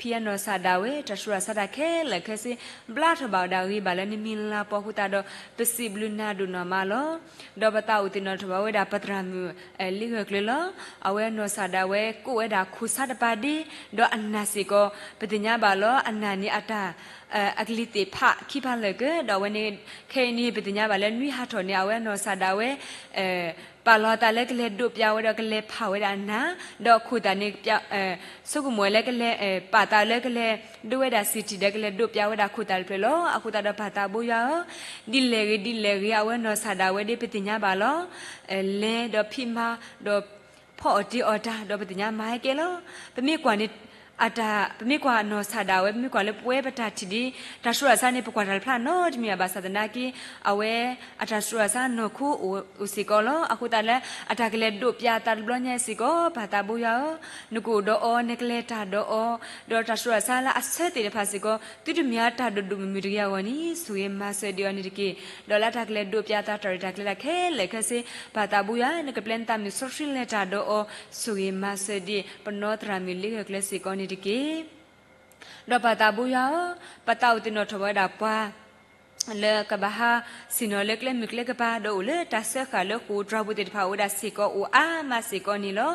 ဖံအနီၢ်ဆၣ်ဒၣ်ဝဲ တၢ်ဆူးတၢ်ဆါတၢ်ခဲလၢာ်ခဲဆ့ ဘျါထီၣ်ဘၣ်ဝဲဒၣ်ဂ့ၤဘၣ်လၢနမံၤလၤပီၤအဃိသတးဒီး ပစံးဘျုးနၤဒိၣ်နီၢ်မးလီၤ. ဒီးပသးအိၣ်သ့ၣ်နီၣ်ထီၣ်ဘၣ်ဝဲဒၣ်ပသရၣ်မုၣ် လံဂၢၢ်ကျၢၤလီၤ. အဝဲနီၢ်ဆၣ်ဒၣ်ဝဲကိးဝဲဒၣ်ခိၣ်ဆါတပၤဒ့, ဒီးအနၢ်စ့ၢ်ကီး ပသ့ၣ်ညါဘၣ်လီၤ. အနၢ်န့ၣ်အတၢ် အကလံၤသ့ၣ်ဖးခံဖးလၢာ်က့ၤ, ဒီးအဝဲန့ၣ် ခဲအံၤန့ၣ် ပသ့ၣ်ညါဘၣ်လၢနွံဟးထီၣ်န့ၣ် အဝဲနီၢ်ဆၣ်ဒၣ်ဝဲ ပာ်လီၤအသးလၢကလဲၤဒိးပျးဝဲဒီးကလဲၤဖးဝဲဒၣ်အနၢ်, ဒီးအခိၣ်သၣ်န့ၣ် ဆိကမိၣ်ဝဲလၢကလဲၤ ပာ်သးလၢကလဲၤဒိးဝဲဒၣ်စံၣ်ထံၣ်ဒီးကလဲၤဒိးပျးဝဲဒၣ်ခိၣ်သၣ်တဖျၢၣ်လီၤ. အဃိသတးဒီးပၢ်သးဘိယွၤဧၢ, ဒ်လဲၣ်ဂ့ၤဒ်လဲၣ်ဂ့ၤ အဝဲနီၢ်ဆၣ်ဒၣ်ဝဲဒ်ပသ့ၣ်ညါဘၣ်လီၤ. လဲၤဒီးဖံးမၤ ဒီးဖီၣ်အီၣ်တ့ၢ်အီၣ်တၢ် ဒီးပသ့ၣ်ညါမၤဟဲကဲလီၤ. ပမ့ၢ်ကွၢ်န့ၣ် အတၢ် ပမ့ၢ်ကွၢ်နီၢ်ဆၣ်ဒၣ်ဝဲ ပမ့ၢ်ကွၢ်လၢပဝဲပတၢ်ထံၣ်ဒ် တၢ်ဆူးတၢ်ဆါန့ၣ် ပကွၢ်တၢ်တဖျါနီတမံၤဘၣ်ဆၣ်သနာ်က့ အဝဲအတၢ်ဆူးတၢ်ဆါနီၢ်ခိအိၣ်စ့ၢ်ကီးလီၤ. အဃိသတးလၢ အတၢ်ကလဲၤဒိးပျးအသးတဘျီညါစ့ၢ်ကီး ပၢ်သးဘိယွၤဧၢ, နကအိၣ်ဒီးအီၤ နကလဲၤတၢ်ဒီးအီၤ, ဒီးတၢ်ဆူးတၢ်ဆါလၢအဆၢသ့ၣ်တဖၣ်စ့ၢ်ကီး သုတမ့ၢ်အတၢ်ဒိၣ်ဒိၣ်မုၢ်မုၢ်တဂ့ၤအဂီၢ်န့ၣ် ဆိၣ်ဂ့ၤမၤစၢၤဒံးအီၤန့ၣ်တက့ၢ်. ဒီးလၢအတၢ်ကလဲၤဒိးပျးအသးတၢ်ရဲၣ်တၢ်ကျဲၤဒၣ်ခဲလၢာ်ခဲဆ့ ပၢ်သးဘိယွၤ နကပျဲနသးမုၢ်စီဆှံလဲၤတၢ်ဒီးအီၤ ဆိၣ်ဂ့ၤမၤစၢၤဒံး ပနီၢ်သရၣ်မုၣ်လံဂၢၢ်ကျၢၤစ့ၢ်ကီးန့ၣ်တက့ၢ်. ဒီးပၢ်သးဘိယွၤဧၢ, ပသးအိၣ်သ့ၣ်နီၣ်ထီၣ်ဝဲဒၣ်ပှၤ လၢကဘၣ်ဟးဆ့ၣ်နီၤလၢကျဲမုၢ်ကျဲကပၤ ဒီးအိၣ်လၢတၢ်စၢဃာ်လၢဃိာ်တြီပူၤသ့ၣ်တဖၣ်အိၣ်ဝဲဒၣ်စ့ၢ်ကီးအိၣ်အါမးစ့ၢ်ကီးန့ၣ်လီၤ.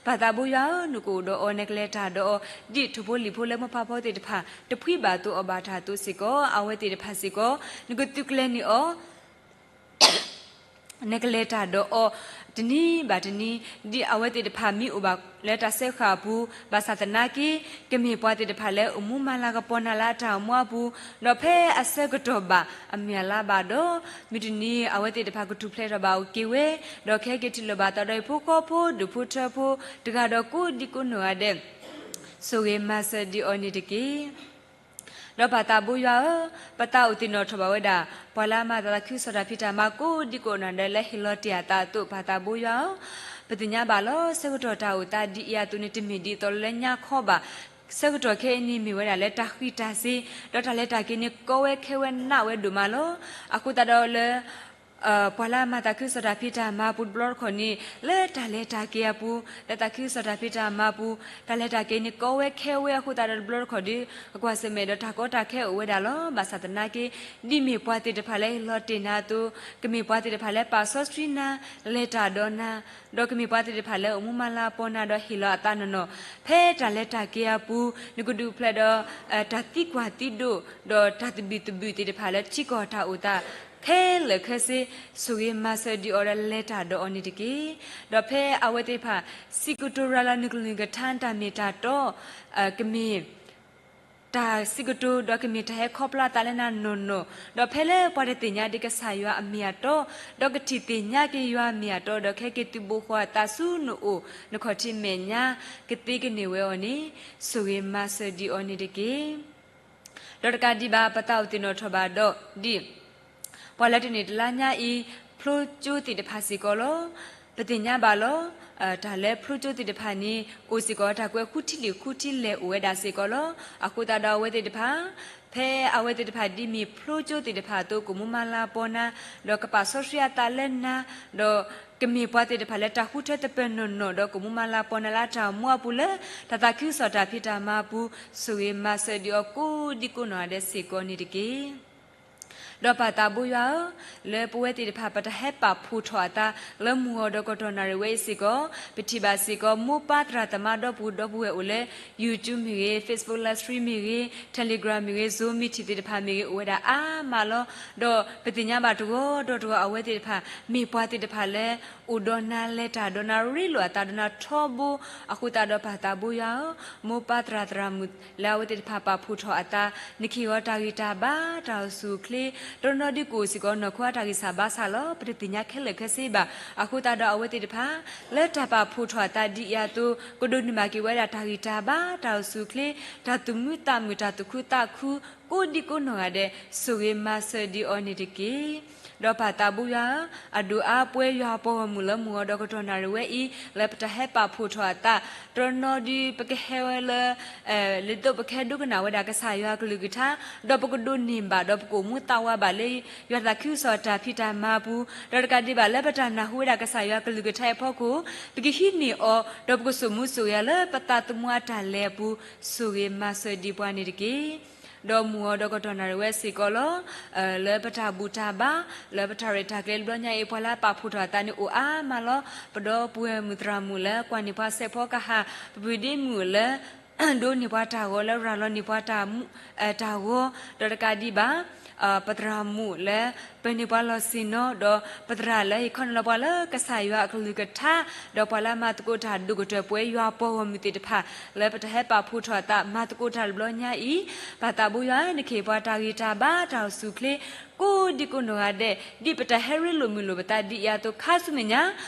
ပၢ်သးဘိယွၤဧၢ, နကအိၣ်ဒီးအီၤ နကလဲၤတၢ်ဒီးအီၤ ဒ်ထိၣ်ဖိလံၣ်ဖိလၢမိၢ်ပၢ်ဖီသ့ၣ်တဖၣ် တဖှံဘၣ်သိးအီၣ်ဘၣ်တၢ်အသိးစ့ၢ်ကီး အဝဲသ့ၣ်တဖၣ်စ့ၢ်ကီး နကသုးကျဲၤန့ၢ်အီၤ နကလဲၤတၢ်ဒီးအီၤ တနံၤဘၣ်တနံၤ ဒ်အဝဲသ့ၣ်တဖၣ်မ့ၢ်အိၣ်ဘၣ်လၢတၢ်စဲဃာ်အပူၤ ဘၣ်ဆၣ်သနာ်က့ ကမ့ၢ်ပှၤသ့ၣ်တဖၣ်လၢအိၣ်မူမၤလၤကပီၤနၤလၢအတၢ်အိၣ်မူအပူၤ ဒီးဖဲအဆၢကတီၢ်ဘၣ် အမုၢ်အလါဘၣ်ဒီး မုၢ်တနံၤအဝဲသ့ၣ်တဖၣ်ကထူၣ်ဖျဲးထီၣ်ဘၣ်အိၣ်က့ၤဝဲ ဒီးခဲက့ၤထံၣ်လိာ်ဘၣ်သးဒီးဟံၣ်ဖိဃီဖိ ဒူၣ်ဖိထၢဖိ တဂၤဒီးကိးဒံကိးနီၢ်ဂၤဒဲး ဆိၣ်ဂ့ၤမၤစၢၤဒံးအီၤန့ၣ်တက့ၢ်. ဒီးပၢ်သးဘိယွၤဧၢ, ပသးအိၣ်သ့ၣ်နီၣ်ထီၣ်ဘၣ်ဝဲဒၣ် ပှၤလၢအမၤတၢ်သးခုကစီၣ်တၢ်ဖံးတၢ်မၤကိးဒံကိးနီၢ်ဂၤဒဲးလၢဟ့ၣ်လီၤတ့ၢ်အသးအသိး ပၢ်သးဘိယွၤဧၢ, ပသ့ၣ်ညါဘၣ်လီၤ ဆၢကတီၢ်တၢ်အိၣ်သးဒ်အံၤအသိးန့ၣ် တမ့ၢ်ဒ်သိးလၢညါခီဘၣ်. ဆၢကတီၢ်ခဲအံၤန့ၣ်မ့ၢ်ဝဲဒၣ်လၢတၢ်ဃံးတၢ်စ့ၤ ဒီးတၢ်လဲၤတၢ်က့ၤန့ၣ် ကီဝဲခဲဝဲနးဝဲဒိၣ်မးလီၤ. အဃိသတးဒီးလၢ ပှၤလၢအမၤသးခုကစီၣ်တၢ်ဖံးတၢ်မၤအပူၤတဘျီတခီၣ်န့ၣ် လၢတၢ်လဲၤတၢ်က့ၤအပူၤ လၢသးခုကစီၣ်တၢ်ဖံးတၢ်မၤအပူၤ တၢ်လဲၤတၢ်က့ၤန့ၣ် ကီဝဲခဲဝဲအဃိသတးဒီးတဘျီတခီၣ်ဒီး အကွၢ်ဆၢၣ်မဲာ်ဒီးတၢ်ကီတၢ်ခဲအိၣ်ဝဲဒၣ်လီၤ. ဘၣ်ဆၣ်သနာ်က့ ဒ်မ့ၢ်ပှၤသ့ၣ်တဖၣ်လၢဟ့ၣ်လီၤတ့ၢ်နၤအသိး ကမ့ၢ်ပှၤသ့ၣ်တဖၣ်လၢပာ်စီဆှံနၤ လဲၤတၢ်ဒီးနၤ ဒီးကမ့ၢ်ပှၤသ့ၣ်တဖၣ်လၢအိၣ်မူမၤလၤကပီၤနၤဒီးဟ့ၣ်လီၤအသးနီၢ်နီၢ် ဖဲတၢ်လဲၤတၢ်က့ၤအပူၤ နကဒုးဖျဲးဒီး တၢ်သံကွၢ်သံဒိး ဒီးတၢ်သဘံၣ်သဘုၣ်သ့ၣ်တဖၣ်လၢထံကီၢ်တၢ်အိၣ်သး ခဲလၢာ်ခဲဆ့ ဆိၣ်ဂ့ၤမၤစၢၤဒံးအီၤဒီးလဲၤတၢ်ဒီးအီၤန့ၣ်တက့ၢ်. ဒီးဖဲအဝဲသ့ၣ်တဖၣ် စံးကတိၤရၤလီၤနုာ်ကလုၢ်နကထါတၢ်မ့ၢ်တၢ်တီ ကမ့ၢ် တၢ်စံးကတိၤ ဒီးကမ့ၢ်တၢ်ဟဲခီဖျိအသးလၢနၤနီၢ်နီၢ်, ဒီးဖဲလၢပှၤတသ့ၣ်ညါဒံးကစၢ်ယွၤအမ့ၢ်အတီ, ဒီးကထံၣ်သ့ၣ်ညါက့ၤယွၤအမ့ၢ်အတီ, ဒီးခဲက့ၤသုးဘိဃီအသးဆူနအိၣ် နခီၣ်ထံးမဲာ်ညါ ကသ့ကန့ၢ်ဝဲအီၤန့ၣ် ဆိၣ်ဂ့ၤမၤစၢၤဒံးအီၤန့ၣ်တက့ၢ်. ဒီးတကးဒံးဘၣ် ပသးအိၣ်သ့ၣ်နီၣ်ထီၣ်ဘၣ်ဒီး ဒ် ပှၤလၢတနံၣ်တလါညါအံၤ ဖျိကၠိသ့ၣ်တဖၣ်စ့ၢ်ကီးလီၤ. ပသ့ၣ်ညါဘၣ်လီၤ. တၢ်လၢဖျိကၠိသ့ၣ်တဖၣ်န့ၣ် အိၣ်စ့ၢ်ကီးတၢ်ကွဲးဃုထံၣ်လံာ်ဃုထံၣ်လဲၢ်အိၣ်ဝဲဒၣ်စ့ၢ်ကီးလီၤ. အဃိသတးဒီးအဝဲသ့ၣ်တဖၣ် ဖဲအဝဲသ့ၣ်တဖၣ်ဒ်မ့ၢ်ဖျိကၠိသ့ၣ်တဖၣ်အသိး ကအိၣ်မူမၤလၤကပီၤနၤ, ဒီးကပာ်စီဆှံအသးလၢနၤ, ဒီးကမ့ၢ်ပှၤသ့ၣ်တဖၣ်လၢတၢ်ဃုထၢသပၢၤနီၢ်နီၢ် ဒီးကအိၣ်မူမၤလၤကပီၤနၤလၢအတၢ်အိၣ်မူအပူၤလၢ တၢ်သးခုကစီၣ်တၢ်ဖံးတၢ်မၤအပူၤ ဆိၣ်ဂ့ၤမၤစၢၤဒံးအီၤကိးဒံကိးနီၢ်ဂၤဒဲးစ့ၢ်ကီးန့ၣ်တက့ၢ်. ဒီးပၢ်သးဘိယွၤဧၢ, လၢပဝဲသ့ၣ်တဖၣ် ပတၢ်ဟဲပာ်ဖှိၣ်ထီၣ်အသး လၢမုၢ်ဂီၤဒီးကတီၢ်နၣ်ရံၣ်ဝဲအံၤစ့ၢ်ကီး ပထံၣ်ဘၣ်စ့ၢ်ကီး မိၢ်ပၢ်သရၣ်သမါဒီပုၢ်ဝဲၢ်အိၣ်လၢ YouTube မ့ၢ်ဂ့ၤ, Facebook Live Stream မ့ၢ်ဂ့ၤ, Telegram မ့ၢ်ဂ့ၤ, Zoom meeting သ့ၣ်တဖၣ်မ့ၢ်ဂ့ၤ အိၣ်ဝဲဒၣ်အါမးလီၤ. ဒီးပသ့ၣ်ညါဘၣ်တဂီၤဒီးတဂီၤအဝဲသ့ၣ်တဖၣ် မ့ၢ်ပှၤသ့ၣ်တဖၣ်လၢ အိၣ်ဒီးနၤလဲၤတၢ်ဒီးနၤရ့လိာ်အသးဒီးနၤထီဘိ, အဃိသတးဒီးပၢ်သးဘိယွၤဧၢ, မိၢ်ပၢ်သရၣ်သရၣ်မုၣ်လၢအဝဲသ့ၣ်တဖၣ်ပာ်ဖှိၣ်ထီၣ်အသး နခ့ၣ်ဂီၤတၢ်ဂံၢ်တၢ်ဘါ တၢ်အိၣ်ဆူၣ်အိၣ်ချ့ တနီၤဒုးကအိၣ်စ့ၢ်ကီးနီၢ်ခိအတၢ်ဂံၢ်စၢ်ဘါစၢ်လီၤ. ပတသ့ၣ်ညါခဲလၢာ်ခဲဆ့ဘၣ်. အဃိသတးဒီးအဝဲသ့ၣ်တဖၣ် လၢတၢ်ပာ်ဖှိၣ်ထီၣ်အသးဒ်အံၤအသိး ကဒိးန့ၢ်ဘၣ်က့ၤဝဲဒၣ်တၢ်ဂံၢ်တၢ်ဘါ တၢ်အိၣ်ဆူၣ်အိၣ်ချ့ တၢ်သူၣ်မုာ်သးမုာ် တၢ်သူၣ်ခုသးခု ကိးဒံကိးနီၢ်ဂၤဒဲး ဆိၣ်ဂ့ၤမၤစၢၤဒံးအီၤန့ၣ်တက့ၢ်. ဒီးပၢ်သးဘိယွၤဧၢ, အဒိၣ်အါပှဲၤယွၤအပှၤဂီၢ်မုၢ်လၢမုၢ်ဂီၤဒီးကတီၢ်နၣ်ရံၣ်ဝဲအံၤ လၢပတၢ်ဟဲပာ်ဖှိၣ်ထီၣ်အသး တနီၤဒုးပကဟဲဝဲလၢ လၢသိးပကဟဲဒိကနၣ်ဝဲဒၣ်ကစၢ်ယွၤအကလုၢ်ကထါ ဒီးပကဒိးန့ၢ်ဘၣ် ဒီးပကအိၣ်မူသးဝးဘၣ်လၢ ယွၤသးခုကစီၣ်တၢ်ဖံးတၢ်မၤအပူၤ, ဒီးတကးဒံးဘၣ်လၢပတၢ်နၢ်ဟူဝဲဒၣ်ကစၢ်ယွၤအကလုၢ်ကထါအံၤအဖီခိၣ် ပကဟံးန့ၢ်အီၤ ဒီးပကစိာ်မူစိာ်ဂဲၤလၢပသးသမူအတၢ်လဲၤအပူၤ ဆိၣ်ဂ့ၤမၤစၢၤဒံးပှၤန့ၣ်တက့ၢ်. ဒီးမုၢ်ဂီၤဒီးကတီၢ်နၣ်ရံၣ်ဝဲစ့ၢ်ကီးလီၤ. လၢပတၢ်ဘူၣ်တၢ်ဘါ လၢပတၢ်ရဲၣ်တၢ်ကျဲၤတဘျီညါအံၤ ပှၤလၢအပာ်ဖှိၣ်ထီၣ်အသးန့ၣ် အိၣ်အါမးလီၤ. ပဒီပုၢ်ဝဲၢ်မုၣ်သရၣ်မုၣ်လၢကွၢ်န့ၢ်ပှၤစဲးဖီကဟၣ်, ပပုၢ်ဒ့မုၣ်လၢ ဒိးန့ၢ်ပှၤတၢ်ဂီၤ လၢရၤလီၤန့ၢ်ပှၤတၢ်ဂီၤ, ဒီးတကးဒံးဘၣ် ပသရၣ်မုၣ်လၢ ပၢၤန့ၢ်ပှၤလီၢ်ဆ့ၣ်နီၤ, ဒီးပသရၣ်လၢဟ့ၣ်ခီန့ၢ်လီၤပှၤလၢကစၢ်ယွၤအကလုၢ်ကထါ, ဒီးပှၤလၢအမၤသကိးတၢ်ဒိၣ်ကတၢၢ်ပဝဲယွၤအပှၤဂီၢ်မုၢ်သ့ၣ်တဖၣ် လၢပတၢ်ဟဲပာ်ဖှိၣ်ထီၣ်အသး မၤသကိးတၢ်တဘျီညါအံၤ, ပၢ်သးဘိယွၤ နခ့ၣ်ပှၤတၢ်ဂံၢ်တၢ်ဘါ တၢ်အိၣ်ဆူၣ်အိၣ်ချ့ ကိးဒံကိးနီၢ်ဂၤဒဲး ဒ်ပတၢ်ဟဲရ့လိာ်မုာ်လိာ်ပသးဒ်အံၤအသိး ခါဆူမဲာ်ညါ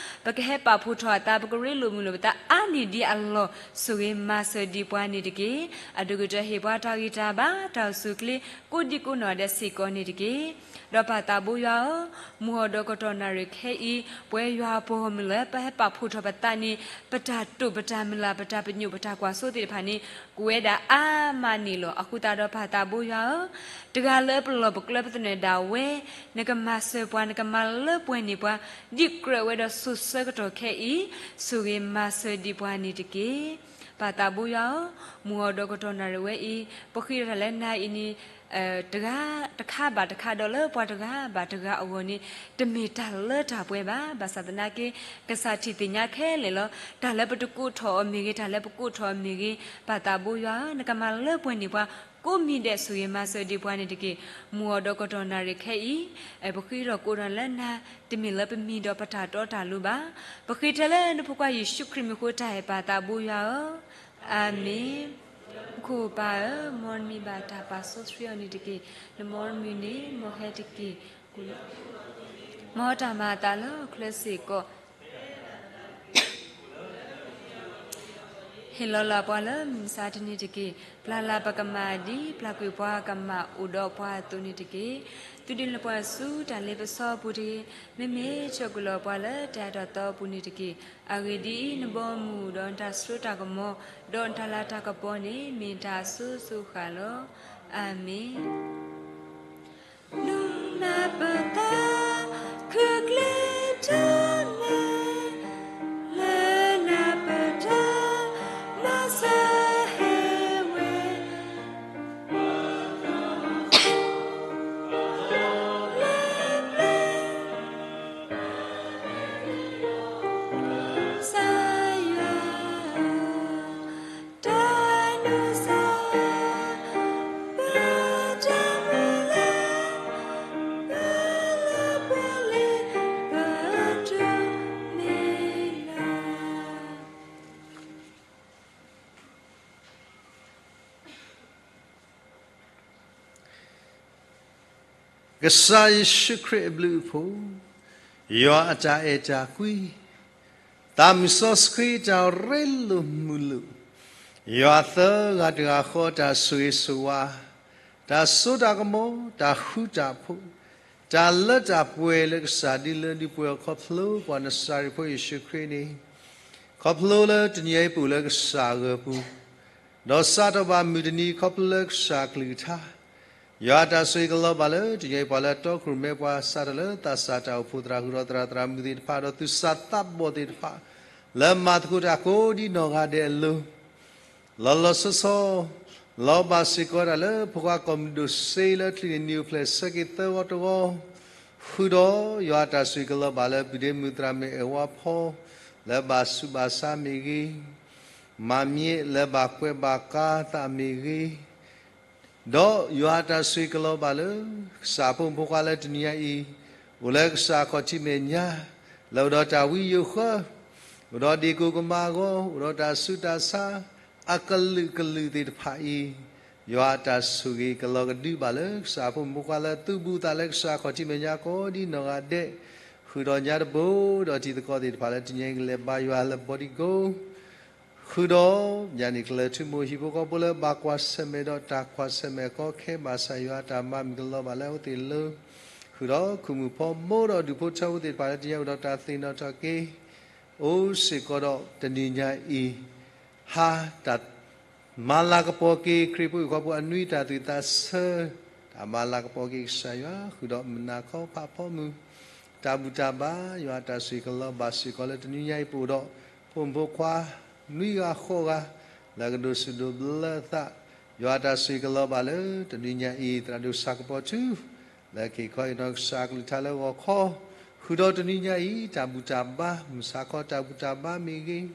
ပကဟဲပာ်ဖှိၣ်ထီၣ်အသး ပကရ့လိာ်မုာ်လိာ်ပသးအါန့ၢ်ဒံးအလီၢ် ဆိၣ်ဂ့ၤမၤစၢၤဒံးပှၤန့ၣ်တက့ၢ်. အဒိၣ်ကတၢၢ်ဟ့ၣ်ပှၤတၢ်ဂံၢ်တၢ်ဘါ တၢ်အိၣ်ဆူၣ်အိၣ်ချ့ ကိးဒံကိးနီၢ်ဂၤဒဲးစ့ၢ်ကီးန့ၣ်တက့ၢ်. ဒီးပၢ်သးဘိယွၤဧၢ, မုၢ်ဂီၤဒီးကတီၢ်နၣ်ရံၣ်ခဲအံၤ ပဝဲယွၤအပှၤဂီၢ်မုၢ်လၢပဟဲပာ်ဖှိၣ်ထီၣ်ပသးန့ၣ် ပတၢ်တိာ်ပတၢ်မုၢ်လၢ် ပတၢ်ပညိၣ်ပတၢ်ကွၢ်စိသ့ၣ်တဖၣ်န့ၣ် ကအိၣ်ဝဲဒၣ်အါမးန့ၣ်လီၤ. အဃိသတးဒီးပၢ်သးဘိယွၤဧၢ, တဂၤလၢပလီၢ်ပကျဲပသနၢၣ်ဒၣ်ဝဲ, နကမၤစၢၤပှၤ နကမၤလၢပှဲၤန့ၢ်ပှၤ ဒ်ကြၢးဝဲဒီးစိၤဆၢကတီၢ်ခဲအံၤ ဆိၣ်ဂ့ၤမၤစၢၤဒံးပှၤန့ၣ်တက့ၢ်. ပၢ်သးဘိယွၤဧၢ, မုၢ်ဂီၤဒီးကတီၢ်နၣ်ရံၣ်ဝဲအံၤ ပဃ့တၢ်လၢနၤအံၤန့ၣ် တဂၤ တခါဘၣ်တခါဒီးလၢပှၤတဂၤဘၣ်တဂၤအဂီၢ်န့ၣ် တမ့ၢ်တၢ်လၢတၢ်ပှဲၤဘၣ်. ဘၣ်ဆၣ်သနာ်က့ ကစၢ်ထံၣ်သ့ၣ်ညါခဲလၢာ်လီၤ. တၢ်လၢပတကိးထီၣ်အီၤမ့ၢ်ဂ့ၤ တၢ်လၢပကိးထီၣ်အီၤမ့ၢ်ဂ့ၤ, ပၢ်သးဘိယွၤဧၢ, နကမၤလၢပှဲၤန့ၢ်ပှၤ ကိးမံၤဒဲးဆိၣ်ဂ့ၤမၤစၢၤဒံးပှၤန့ၣ်တက့ၢ်. မုၢ်အီၣ်ဒီးကတီၢ်နၣ်ရံၣ်ခဲအံၤ, ပဃ့ထီၣ်ကိးနီၣ်လၢနၤ, တမ့ၢ်လၢပမံၤဒီးပတၢ်တီတၢ်လိၤဘၣ်. ပဃ့ထဲလၢနဖိခွါယ့ၣ်ၡူးခရံာ်မံၤဃိတၢ်အဲၣ်ပၢ်သးဘိယွၤဧၢ, အၤမ့ၣ်. မူခိၣ်ပၢ်ဧၢ, မ်နမံၤဘၣ်တၢ်ပာ်စီဆှံအီၤန့ၣ်တက့ၢ်. နမ်နမုၢ်နံၤန့ၣ်မ်ဟဲတက့ၢ်. မ်တၢ်မၤအသးလၢချၢစ့ၢ်ကီး ဟ့ၣ်လီၤလၢပှၤလၢမုၢ်မဆါတနံၤတက့ၢ်. ပျၢ်လၢ်ပကမၣ်ဒ်ပျၢ်ကွံာ်ပှၤကမၣ်အိၣ်ဒီးပှၤအသိးန့ၣ်တက့ၢ်. သုဒုးနဲၣ်ပှၤဆူတၢ်လ့ပစီအပူၤတဂ့ၤ. မ့မ့ၢ်ဆၢကွံာ်လီၤပှၤလၢတၢ်အဲၣ်တၢ်သီအပူၤန့ၣ်တက့ၢ်. အဂ့ၢ်ဒ်အံၤ, နဘီမုၢ်ဒီးနတၢ်စိတၢ်ကမီၤ, ဒီးနတၢ်လၤတၢ်ကပီၤန့ၣ် မ့ၢ်တၢ်အစိၤစိၤဃၣ်လီၤ. အၤမ့ၣ်. နမၤပသးခုၣ်ကျ့ထီၣ်လဲၣ်, လၢနပတၢ်မၤစၢၤဟဲဝဲ လၢပျၢၤ ကစၢ်ယွၤ တၢ်နုၤစၢ် ပတၢ်မုၢ်လၢ် ပလၢပှဲၤလံ ပတိၢ်မံၤလီၤ. ကစၢ်ယ့ၣ်ၡူးခရံာ်အဘျုးအဖှိၣ်, ယွၤအတၢ်အဲၣ်တၢ်ကွံ, သးမုၢ်စီဆှံတၢ်ရ့လိာ်မုာ်လိာ်, ယွၤသၢဂၤတဂၤဃီတၢ်ဆိၣ်ဂ့ၤဆိၣ်ဝါ, တၢ်စိတၢ်ကမီၤ, တၢ်ဃူတၢ်ဖိး, တၢ်လၢတၢ်ပှဲၤလၢကစၢ်ဒ်လၢဒ်ပှဲၤအီၤခီဖျိပှၤနစၤရ့းဖိယ့ၣ်ၡူးခရံာ်န့ၣ်, ခီဖျိလၢတနံၤအံၤပအိၣ်လၢကစၢ်အဂီၢ်ပူၤ, ဒီးစးထီၣ်ဘၣ်မုၢ်တနံၤခီဖျိလၢကစၢ်ကလုၢ်ကထါ, ယွၤအတၢ်ဆိၣ်ဂ့ၤကလီၤဘၣ်လၢတနံၤအံၤပှၤလၢအတီခိၣ်ရိၣ်မဲပှၤ စးထီၣ်လၢသးစၢ်တၢ်အိၣ်ဖှိၣ်သရၣ် ဃုာ်ဒီးသရၣ်သရၣ်မုၣ်သ့ၣ်တဖၣ် ဒီးသူၣ်စၢ်သးဘီၣ်သ့ၣ်တဖၣ် လၢမၤသကိးတၢ်ကိးဒ်နီၢ်ဂၤဒဲးအလိၤ လီၤလီၤဆီဆီ လီၤဘၣ်စ့ၢ်ကီးတၢ်လၢဖိခွါကီၢ်မုၢ်ဒိၣ်စ့လၢချံးန့ၣ် နံၣ်အိၣ်ဖျဲၣ်ဆၢက့ၤသၢဂီၤတဂီၤ, ဃုာ်ဒီးယွၤအတၢ်ဆိၣ်ဂ့ၤကလီၤဘၣ်လၢပုၢ်ဒ့မုၣ်သရၣ်မုၣ်အဲၣ်ဝါဖီ လၢဘၣ်ဆူးဘၣ်ဆါမ့ၢ်ဂ့ၤ, မၤမ့ၢ်လၢဘၣ်ကွဲးဘၣ်ကါသးမ့ၢ်ဂ့ၤ, ဒီးယွၤအတၢ်ဆိၣ်ဂ့ၤကလီၤဘၣ်လၢ ကစၢ်ဖိမုၣ်ဖိခွါလၢတနံၤညါအံၤ, အိၣ်လၢကစၢ်ခီၣ်ထံးမဲာ်ညါ, လၢအိၣ်ဒီးတၢ်ဝံယိၤဃၢ, အိၣ်ဒီးဒ့ၣ်ကိၣ်ကမါအဂီၢ်, အိၣ်ဒီးတၢ်ဆူးတၢ်ဆါ အကလုာ်ကလုာ်သ့ၣ်တဖၣ်အံၤ, ယွၤအတၢ်ဆိၣ်ဂ့ၤကလီၤကဒုဘၣ်လၢ ကစၢ်ဖိမုၣ်ဖိခွါလၢသူၣ်ဘူးသးလၢကစၢ်ခီၣ်ထံးမဲာ်ညါကိးဒ်နီၢ်ဂၤဒဲး, ဃုာ်ဒီးညါတဘိဒီးတံၤသကိးသ့ၣ်တဖၣ်လၢတနံၤညါအံၤကလဲၤဘါယွၤလၢ bodyguard ဃုာ်ဒီး ယၤန့ၣ်ကလဲၤထူမိၢ်ဟံၣ်ဖိဃီဖိလၢဘၣ်ကွၢ်ဆၢၣ်မဲာ်ဒီးတၢ်ကွၢ်ဆၢၣ်မဲာ်ကီခဲဘၣ်ဆၣ်ယွၤအတၢ်မၤမုၢ်ကလီၤဘၣ်လၢအဝဲသ့ၣ်အလိၤ, ဃုာ်ဒီးဃုာ်မုၣ်ဖိမိၢ်ဒီးဒူၣ်ဖိထၢဖိသ့ၣ်တဖၣ်လၢတနံၤညါအိၣ်ဒီးတၢ်သ့ၣ်နီၣ်ထီၣ်က့ၤ အိၣ်စ့ၢ်ကီးဒီးတနံၤညါအံၤ ဟါတၢ် မၤလၤကပီၤက့ၤခရံာ်ဖိဟံၣ်ဖိဃီဖိအနွံတၢ်သူၣ်သးဆၢ, တၢ်မၤလၤကပီၤက့ၤကစၢ်ယွၤ ဃုာ်ဒီးမုၢ်နၤခီဖးဖီမုၢ်, တၢ်ဘူၣ်တၢ်ဘါ ယွၤအတၢ်ဆိၣ်ဂ့ၤကလီၤဘၣ်စ့ၢ်ကီးလၢတနံၤညါအံၤပအိၣ်ဒီး ဖိမုၣ်ဖိခွါ နွံဂၤဃိးဂၤ လၢကဒိးစူၣ်ဒိးဘျၢသး, ယွၤအတၢ်ဆိၣ်ဂ့ၤကလီၤဘၣ်လၢတနံၤညါအံၤ သရၣ်ဒိၣ်ဆၣ်ကပီၤထူ လၢက့ၤခီအံၤနီၢ်ကစၢ်ကလုၢ်ကထါလၢဂီၤခီ, ဃုာ်ဒီးတနံၤညါအံၤ တၢ်ဘူၣ်တၢ်ဘါ မုၢ်ဆါခီတၢ်ဘူၣ်တၢ်ဘါမ့ၢ်ဂ့ၤ,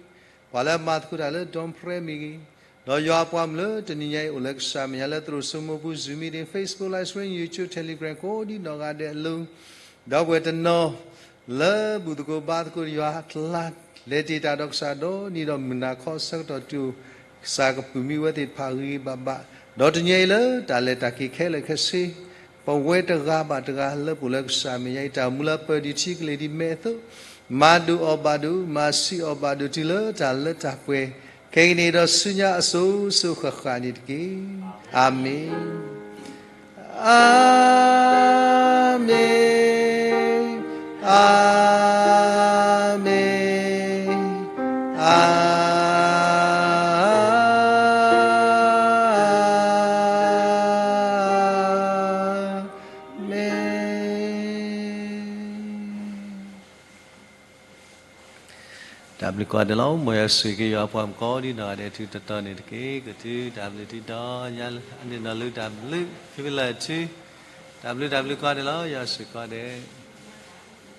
ပှၤလၢအမၤသကိးတၢ်လၢ dorm prayer မ့ၢ်ဂ့ၤ, ဒီးယွၤအပှၤမုၣ်လၢတနံၤညါအံၤအိၣ်လၢကစၢ်မဲာ်ညါလၢသရိာ်စိမိၢ်ပူၤ Zoom meeting, Facebook live stream, YouTube, Telegram ကိးဒ်နီၢ်ဂၤဒဲးအလိၤ, ဒီပုၢ်ဝဲၢ်တနီၤ လၢဘူၣ်သကိးဘါသကိးယွၤအကျါ လဲၤတ့ၢ်တၢ်ဒီးကစၢ်ဒီးနံၤဒီးမုၢ်နၤခီအဆၢကတီၢ်တုၤ ကစၢ်ကပုၢ်မံဝဲသ့ၣ်တဖၣ်ဂ့ၤဂ့ၤဘၣ်ဘၣ်, ဒီးတနံၤအံၤလၢတၢ်လဲၤတၢ်က့ၤခဲလၢာ်ခဲဆ့ ပဝဲတဂၤဘၣ်တဂၤလၢပအိၣ်လၢကစၢ်မဲာ်ညါအံၤ တၢ်အိၣ်မူလၢပၢၢ်ဒံးထံကလ့ၢ်ဒံးမဲာ်အသိး, မၤဒိၣ်အီၣ်ဘၣ်ဒိၣ် မၤဆံးအီၣ်ဘၣ်ဒိၣ်တုၤလၢတၢ်လၢတၢ်ပှဲၤ ခဲကနံၣ်အံၤဒီးဆူညါအစိၤစိၤဃၣ်ဃၣ်န့ၣ်တက့ၢ်. အၤမ့ၣ်. အၤမ့ၣ်, အၤမ့ၣ်, အၤမ့ၣ်. တၢ်ဘျုးကိးဂၤဒဲးလီၤ. မ်ယွၤဆိၣ်ဂ့ၤက့ၤယွၤအပှၤမုၣ်ကိးဒ်နီၢ်ဂၤဒဲး ထူးတီတီန့ၣ်တက့ၢ်. ကတုၤတၢ်ဘျုးထူးဒီးညါအနံၤနီၢ်လၢတၢ်ဘျုး ဖံဖံလၢာ်ထူ, တၢ်ဘျုးတၢ်ဘျုးကိးဂၤဒဲးလီၤ. ယွၤဆိၣ်ဂ့ၤကိးဂၤဒဲး